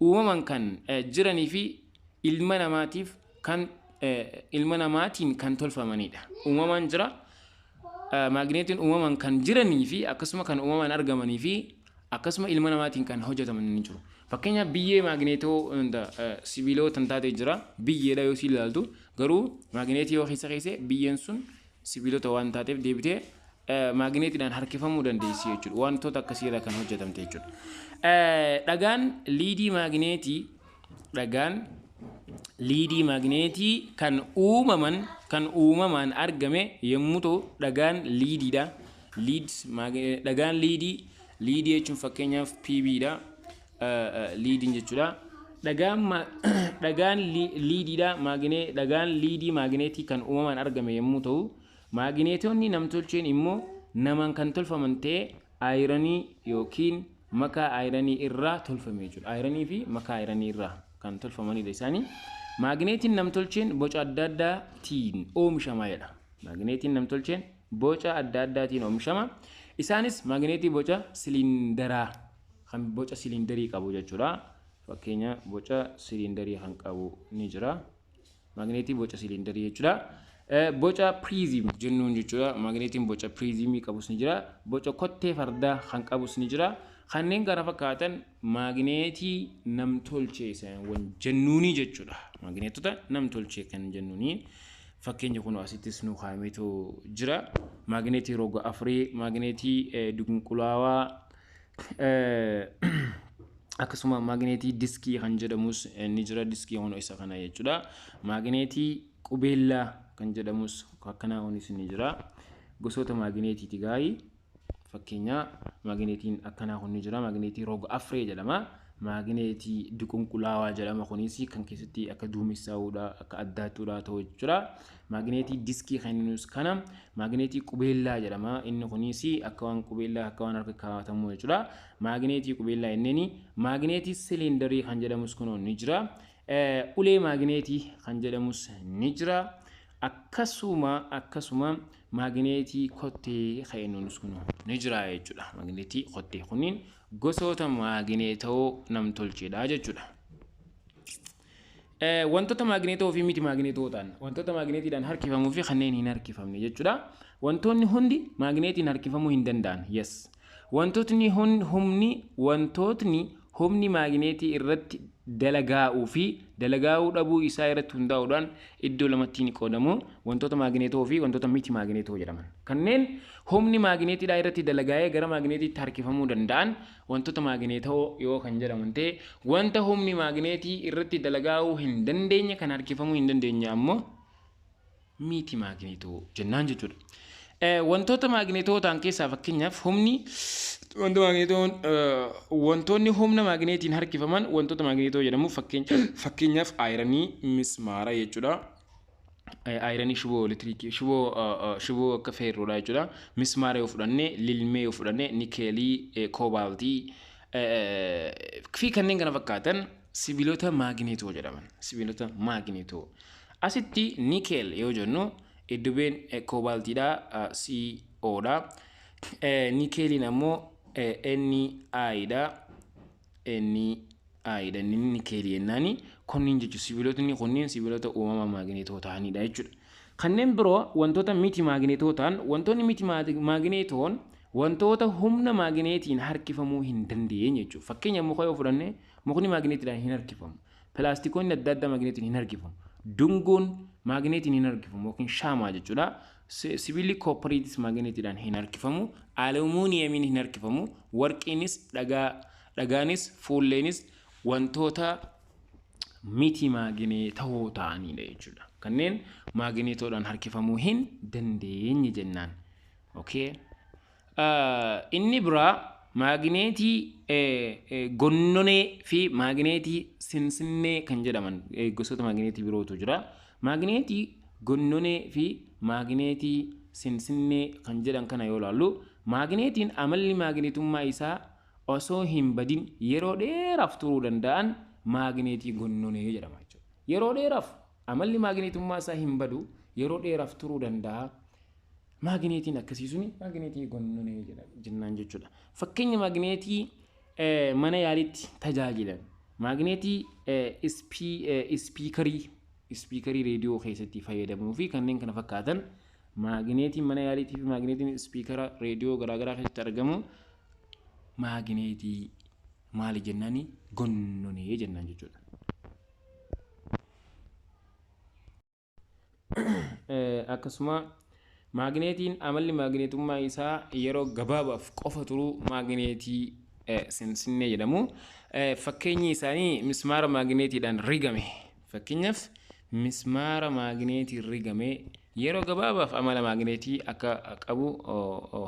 uumamaan kan jiranii fi ilma namaatiif kan ilma namaatiin kan tolfamanidha. Uumamaan jira. Maagneetiin uumamaan kan jiranii fi akkasuma kan uumamaan argamanii fi akkasuma ilma namaatiin kan hojjetaman ni jiru. Fakkeenyaaf biyyee maagneetoo sibiilota hin taate jira. Biyyeedha yoo si ilaaltu, garuu maagneetii yoo keessa keesse biyyeen sun sibiilota waan taateef deebitee maagneetiidhaan harkifamuu dandeessi jechuudha. Wantoota akkasiirraa kan hojjetamte jechuudha. Dhagaan liidii maagneetii, dhagaan liidii maagneetii kan uumamaan argame yommuu ta'u, dhagaan liidiidha. Lead, dhagaan liidii, liidii jechuun fakkeenyaaf PB dha. Liidiin jechuudha. Dhagaan liidiidha. Dhagaan liidii maagneetii kan uumamaan argame yommuu ta'u, maagineetonni namtolcheen immoo namaan kan tolfaman ta'ee ayiranii yookiin makaa ayiranii irraa tolfame jechuudha. Ayiranii fi makaa ayiranii irraa kan tolfamanidha isaanii. Maagineetiin namtolcheen boca adda addaatiin oomishama jedha. Maagineetiin namtolcheen boca adda addaatiin oomishama. Isaanis maagineetii boca siliindaraa, kan boca siliindarii qabu jechuudha. Fakkeenya boca siliindarii kan qabu ni jira. Maagineetii boca siliindarii jechuudha. Boca piriizim jennuun jechuudha. Maagineetiin boca piriizimii qabus ni jira. Boca kottee fardaa kan qabus ni jira. Kanneen kana fakkaatan maagineetii namtolchee isaan jennuuni jechuudha. Maagineetota namtolchee kan jennuuni. Fakkeenya kun asittis nu kaa'ameetu jira. Maagineetii roga afurii, maagineetii duqunqulaawaa. Akkasuma maagineetii diskii kan jedhamus ni jira. Diskii kun isa kana jechuudha. Maagineetii qubeellaa kan jedhamus akkanaa kunis ni jira. Gosoota maagineetiiti gaayii. Fakkeenya maagineetiin akkanaa kun ni jira. Maagineetii roga afree jedhama. Maagineetii duqunqulaawaa jedhama, kunis kan keessatti akka duumessaa'uudha, akka addaattuudha ta'u jechuudha. Maagineetii diskii kan inni kana maagineetii qubeellaa jedhama. Inni kunis akka waan qubeellaa, akka waan harka kaawwatamu jechuudha. Maagineetii qubeellaa inneen maagineetii siliindarii kan jedhamus kun ni jira. Ulee maagineetii kan jedhamus ni jira. Akkasuma maagineetii kottee kan inni kun ni jira jechuudha. Maagineetii kottee kunniin gosoota maagineetoo namtolcheedha jechuudha. Wantoota maagineetoo fi miti maagineetoo ta'an, wantoota maagineetiidhaan harkifamuu fi kanneen hin harkifamne jechuudha. Wantoonni hundi maagineetiin harkifamuu hin danda'an. Yes. Wantootni humni wantootni humni maagineetii irratti dalagaa'uu fi dalagaa'uu dhabuu isaa irratti hundaa'uudhaan iddoo lamatti ni qoodamu. Wantoota maagineetoo fi wantoota miti maagineetoo jedhaman. Kanneen humni maagineetiidhaa irratti dalagaa'ee gara maagineetiitti harkifamuu danda'an wantoota maagineetoo yoo kan jedhaman ta'e, wanta humni maagineetii irratti dalagaa'uu hin dandeenye, kan harkifamuu hin dandeenye ammoo miti maagineetoo jennaan jechuudha. Wantoota maagineetoo ta'an keessaa fakkeenyaaf humni wanta maagineetoon wantoonni humna maagineetiin harkifaman wantoota maagineetoo jedhamu. Fakkeenyaaf ayiranii, mismaara jechuudha. Ayiranii, shiboo elektiriikii, shiboo akka feerroodha jechuudha. Mismaara yoo fudhanne, lilmee yoo fudhanne, nikeelii, koobaaltii fi kanneen kana fakkaatan sibiilota maagineetoo jedhaman. Sibiilota maagineetoo. Asitti nikeel yoo jennu iddubeen koobaaltiidha, CO dha. Nikeeliin ammoo Ni dha. Ni dha. Inni nikeelii jennaani. Kunniin jechuun sibiilotni kunniin sibiilota uumama maagineetoo ta'anidha jechuudha. Kanneen biroo wantoota miti maagineetoo ta'an, wantoonni miti maagineetoon wantoota humna maagineetiin harkifamuu hin dandeenye jechuudha. Fakkeenya muka yoo fudhanne, mukni maagineetiidhaan hin harkifamu. Pilaastikoonni adda addaa maagineetiin hin harkifamu. Dungoon maagineetiin hin harkifamu yookiin shaamaa jechuudha. Sibiilli kooppariitis maagineetiidhaan hin harkifamu. Alumiiniyamiin hin harkifamu. Warqiinis, dhagaanis, fuulleenis wantoota miti maagineetoo ta'anidha jechuudha. Kanneen maagineetoodhaan harkifamuu hin dandeenye jennaan. Okay. Inni biraa maagineetii gonnonee fi maagineetii sinsinnee kan jedhaman gosoota maagineetii birootu jira. Maagineetii gonnonee fi maagineetii sinsinnee kan jedhan kana yoo ilaallu, maagineetiin amalli maagineetummaa isaa osoo hin badin yeroo dheeraaf turuu danda'an maagineetii gonnonee jedhama jechuudha. Yeroo dheeraaf amalli maagineetummaa isaa hin badu, yeroo dheeraaf turuu danda'a. Maagineetiin akkasii suni maagineetii gonnonee jennaan jechuudha. Fakkeenya maagineetii mana yaalitti tajaajilan, maagineetii ispiikarii reediyoo keessatti fayyadamuu fi kanneen kana fakkaatan, maagineetiin mana yaaliitii fi maagineetiin ispiikara reediyoo garaagaraa keessatti argamu maagineetii maali jennaani? Gonnonee jennaan jechuudha. Akkasuma maagineetiin amalli maagineetummaa isaa yeroo gabaabaaf qofa turuu maagineetii sinsinnee jedhamu. Fakkeenyi isaanii mismaara maagineetiidhaan rigame. Fakkeenyaaf mismaara maagineetiin rigame yeroo gabaabaaf amala maagineetii akka qabu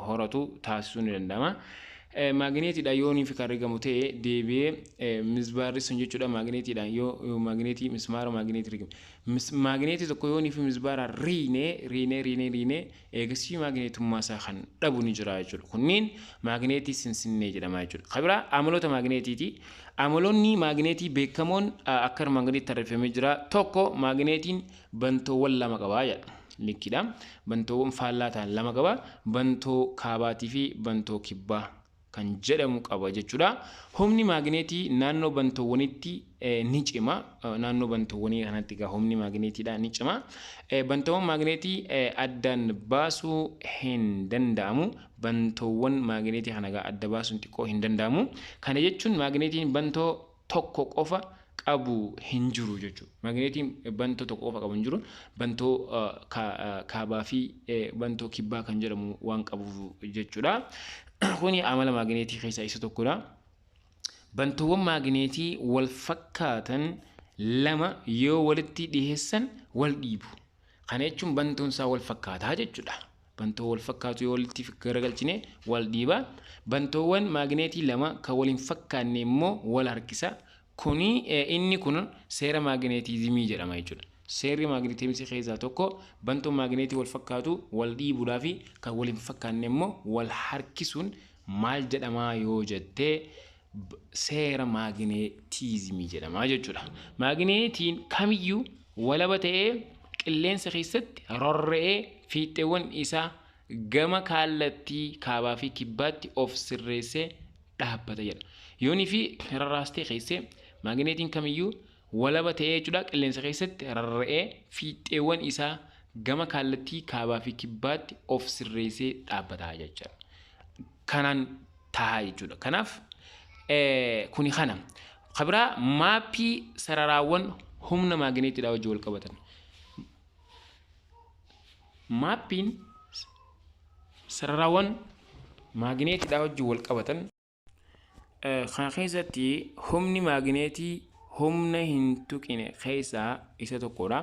horatu taasisuu ni danda'ama. Maagineetiidhaan yoo fi kan rigamu ta'e, deebi'ee misbaarri sun jechuudha, maagineetiidhaan yoo maagineetii mismaara maagineetii rigame. Maagineetii tokko yoo fi misbaara riinee riinee riinee riinee eegasii maagineetummaa isaa kan dhabu ni jira jechuudha. Kunniin maagineetii sinsinnee jedhama jechuudha. Kan biraa amaloota maagineetiiti. Amaloonni maagineetii beekamoon akka armaan gaditti tarreeffamee jira. Tokko, maagineetiin bantoowwan lama qaba jedha. Likkiidha. Bantoowwan faallaa ta'an lama qaba. Bantoo kaabaatii fi bantoo kibbaa kan jedhamu qaba jechuudha. Humni maagineetii naannoo bantoowwanitti ni cima. Naannoo bantoowwanii kanatti egaa humni maagineetiidha ni cima. Bantoowwan maagineetii addaan baasuu hin danda'amu. Bantoowwan maagineetii kana egaa adda baasuun xiqqoo hin danda'amu. Kana jechuun maagineetiin bantoo tokko qofa qabu hin jiru jechuudha. Maagineetiin bantoo tokko qofa qabu hin jiru. Bantoo kaabaa fi bantoo kibbaa kan jedhamu waan qabuuf jechuudha. Kuni amala maagineetii keessaa isa tokkodha. Bantoowwan maagineetii wal fakkaatan lama yoo walitti dhiheessan wal dhiibu. Kana jechuun bantoon isaa wal fakkaataa jechuudha. Bantoo wal fakkaatu yoo walitti garagalchine wal dhiiba. Bantoowwan maagineetii lama kan wal hin fakkaanne immoo wal harkisa. Kuni inni kun seera maagineetizimii jedhama jechuudha. Seerri maagineetizimii keessaa tokko bantoon maagineetii wal fakkaatu wal dhiibuudhaa fi kan wal hin fakkaanne immoo wal harkisuun maal jedhamaa yoo jettee, seera maagineetizimii jedhama jechuudha. Maagineetiin kamiyyuu walaba ta'ee qilleensa keessatti rorra'ee fiixeewwan isaa gama kallattii kaabaa fi kibbaatti of sirreessee dhaabbata jedha. Yoonii fi rarraastee keessee maagineetiin kamiyyuu walaba ta'ee jechuudha qilleensa keessatti rarra'ee fiixeewwan isaa gama kallattii kaabaa fi kibbaatti of sirreessee dhaabbata jechuudha. Kanaan ta'a jechuudha. Kanaaf kuni kana. Kabiraa maappii sararaawwan humna maagineetiidhaa wajjin wal qabatan. Maappiin sararaawwan maagineetiidhaa wajjin wal qabatan kana keessatti humni maagineetii humna hin tuqne keessaa isa tokkodha.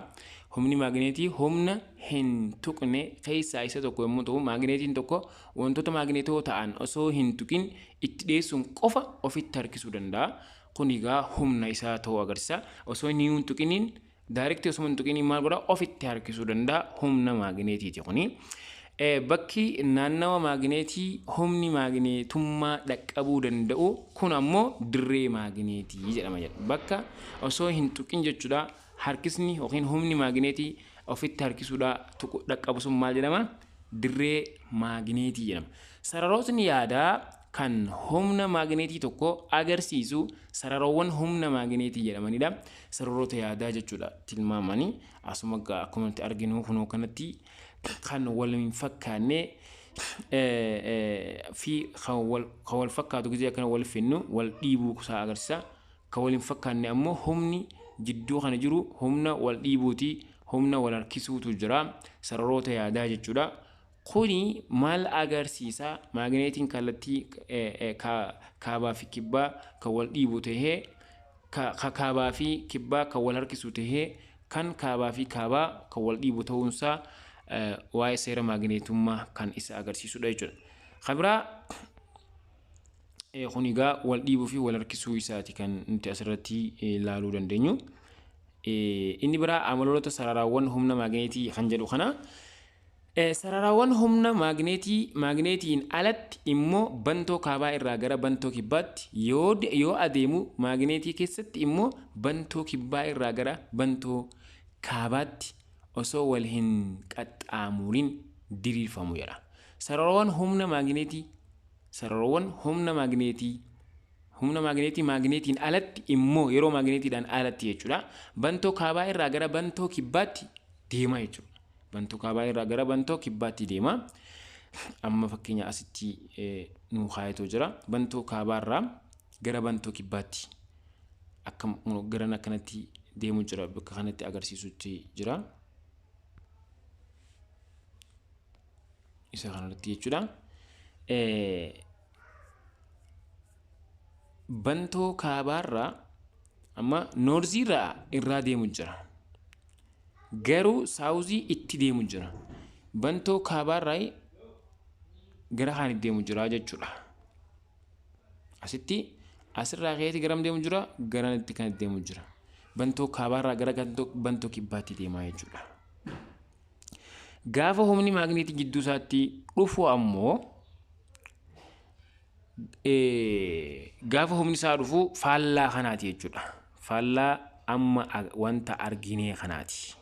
Humni maagineetii humna hin tuqne keessaa isa tokko yommuu ta'u, maagineetiin tokko wantoota maagineetoo ta'an osoo hin tuqin itti dhiyeessuun qofa ofitti harkisuu danda'a. Kun egaa humna isaa ta'uu agarsiisa. Osoo inni hin tuqiniin, direct osoo hin tuqiniin maal godha? Ofitti harkisuu danda'a. Humna maagineetiiti kuni. Bakki naannawa maagineetii humni maagineetummaa dhaqqabuu danda'u kun ammoo dirree maagineetii jedhama jedha. Bakka osoo hin tuqin jechuudha harkisni yookiin humni maagineetii ofitti harkisuudha dhaqqabu sun maal jedhama? Dirree maagineetii jedhama. Sararootni yaadaa kan humna maagineetii tokko agarsiisu sararoowwan humna maagineetii jedhamanidha. Sararoota yaadaa jechuudha tilmaamanii asuma akkuma nuti arginu kunoo kanatti kan wal hin fakkaanne fi kan wal fakkaatu gisee akkana wal finnu wal dhiibuu isaa agarsiisa. Kan wal hin fakkaanne ammoo humni jidduu kana jiru humna wal dhiibuuti, humna wal harkisuutu jira. Sararoota yaadaa jechuudha. Kuni maal agarsiisa? Maagineetiin kallattii kaabaa fi kibbaa kan wal dhiibu tahee, kaabaa fi kibbaa kan wal harkisu tahee, kan kaabaa fi kaabaa kan wal dhiibu ta'uunsaa waa'ee seera maagineetummaa kan isa agarsiisudha jechuudha. Kan biraa kun egaa wal dhiibuu fi wal harkisuu isaati kan nuti asirratti ilaaluu dandeenyu. Inni biraa amaloota sararaawwan humna maagineetii kan jedhu kana. Sararaawwan humna maagineetii maagineetiin alatti immoo bantoo kaabaa irraa gara bantoo kibbaatti yoo adeemu, maagineetii keessatti immoo bantoo kibbaa irraa gara bantoo kaabaatti osoo wal hin qaxxaamurin diriirfamu jedha. Sararawwan humna maagineetii, sararawwan humna maagineetii, humna maagineetii maagineetiin alatti immoo yeroo maagineetiidhaan alatti jechuudha. Bantoo kaabaa irraa gara bantoo kibbaatti deema jechuudha. Bantoo kaabaa irraa gara bantoo kibbaatti deema. Amma fakkeenya asitti nuu kaayatoo jira. Bantoo kaabaa irraa gara bantoo kibbaatti akkam garan akkanatti deemu jira, bakka kanatti agarsiisutti jira. Isa kanarratti jechuudha. Bantoo kaabaarraa amma noorziirraa irraa deemu jira. Garuu saawuzii itti deemu jira. Bantoo kaabaarraa gara kaanitti deemu jira jechuudha. Asitti asirraa ka'eeti garam deemu jira? Garanitti kan deemu jira. Bantoo kaabaarraa gara bantoo kibbaatti deemaa jechuudha. Gaafa humni maagneetii jidduu isaatti dhufu ammoo, gaafa humni isaa dhufu faallaa kanaati jechuudha. Faallaa amma wanta arginee kanaati.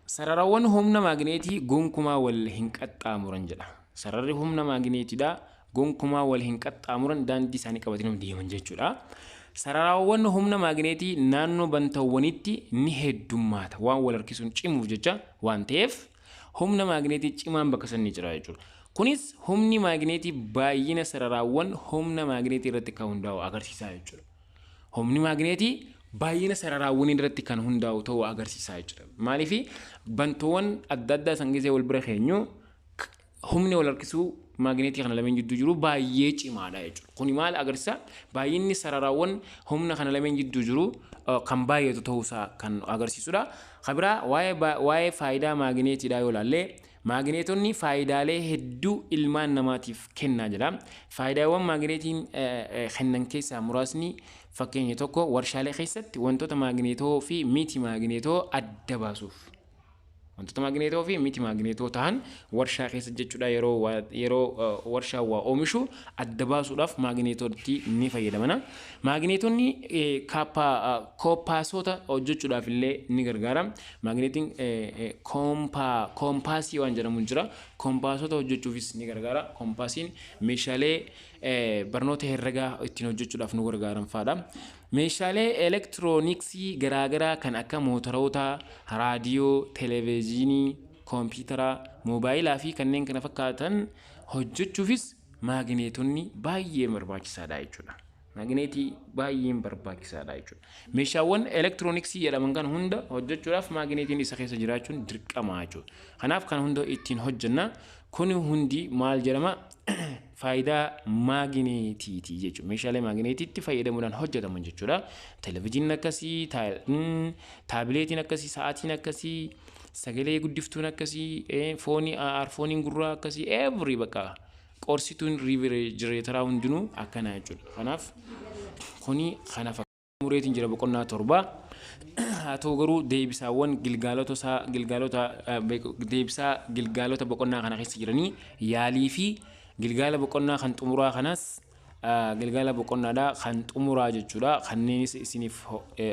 Sararawwan humna maagneetii gonkumaa wal hin qaxxaamuran jedha. Sararri humna maagneetiidha gonkumaa wal hin qaxxaamuran, daandii isaanii qabatanii deeman jechuudha. Sararawwan humna maagneetii naannoo bantawwanitti ni heddummaata, waan wal harkisuun cimuuf jecha waan ta'eef humna maagneetii cimaan bakka san ni jira jechuudha. Kunis humni maagneetii baay'ina sararaawwan humna maagneetii irratti kan hundaa'u agarsiisa jechuudha. Humni maagneetii baay'ina sararaawwan irratti kan hundaa'u ta'uu agarsiisa jechuudha. Maaliif? Bantoowwan adda addaa san gisee wal bira keenyu Humni wal harkisuu maagineetii kana lameen jidduu jiru baay'ee cimaadha jechuudha. Kuni maal agarsiisa? Baay'inni sararaawwan humna kana lameen jidduu jiru kan baay'atu ta'uusaa kan agarsiisudha. Kan biraa waa'ee faayidaa maagineetiidhaa yoo ilaalle, maagineetonni faayidaalee hedduu ilmaan namaatiif kennaa jira. Faayidaawwan maagineetiin kennan keessaa muraasni, fakkeenya tokko, warshaalee keessatti wantoota maagineetoo fi miti maagineetoo adda baasuuf. Wantoota maagineetoo fi miti maagineetoo ta'an warshaa keessa jechuudha, yeroo warshaa waa oomishu adda baasuudhaaf maagineetootti ni fayyadamana. Maagineetonni koompaasota hojjechuudhaaf illee ni gargaara. Maagineetiin koompaasii waan jedhamu jira. Koompaasota hojjechuufis ni gargaara. Koompaasiin meeshaalee barnoota herregaa ittiin hojjechuudhaaf nu gargaaran fa'aadha. Meeshaalee elektirooniksii garaagaraa kan akka mootoroota, raadiyoo, televezyiinii, koompitaraa, moobaayilaa fi kanneen kana fakkaatan hojjechuufis maagineetonni baay'ee barbaachisaadha jechuudha. Maagineetii baay'een barbaachisaadha jechuudha. Meeshaawwan elektirooniksii jedhaman kan hunda hojjechuudhaaf maagineetiin isa keessa jiraachuun dirqama jechuudha. Kanaaf kan hunda ittiin hojjenna. Kun hundi maal jedhama? Faayidaa maagineetiiti jechuudha. Meeshaalee maagineetiitti fayyadamuudhaan hojjetaman jechuudha. Televezyiiniin akkasii, taabileetiin akkasii, sa'aatiin akkasii, sagalee guddiftuun akkasii, foonii, aarfooniin gurraa akkasii, every bakka qorsituun riifrijireetaraa hundinuu akkana jechuudha. Kanaaf kuni kana mureetiin jira boqonnaa 7. Haa ta'u garuu deebisaawwan gilgaalota isaa, gilgaalota deebisaa gilgaalota boqonnaa kana keessa jiranii, yaalii fi gilgaala boqonnaa kan xumuraa kanas, gilgaala boqonnaadha kan xumuraa jechuudha. Kanneenis isiniif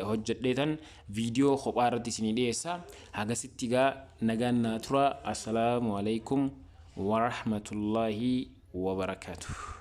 hojjedheetan viidiyoo kophaa irratti isinii dhiyeessa. Hagasitti gaa nagaan naa tura. Assalaamu alaikum warahmatullaahi wabarakaatuh.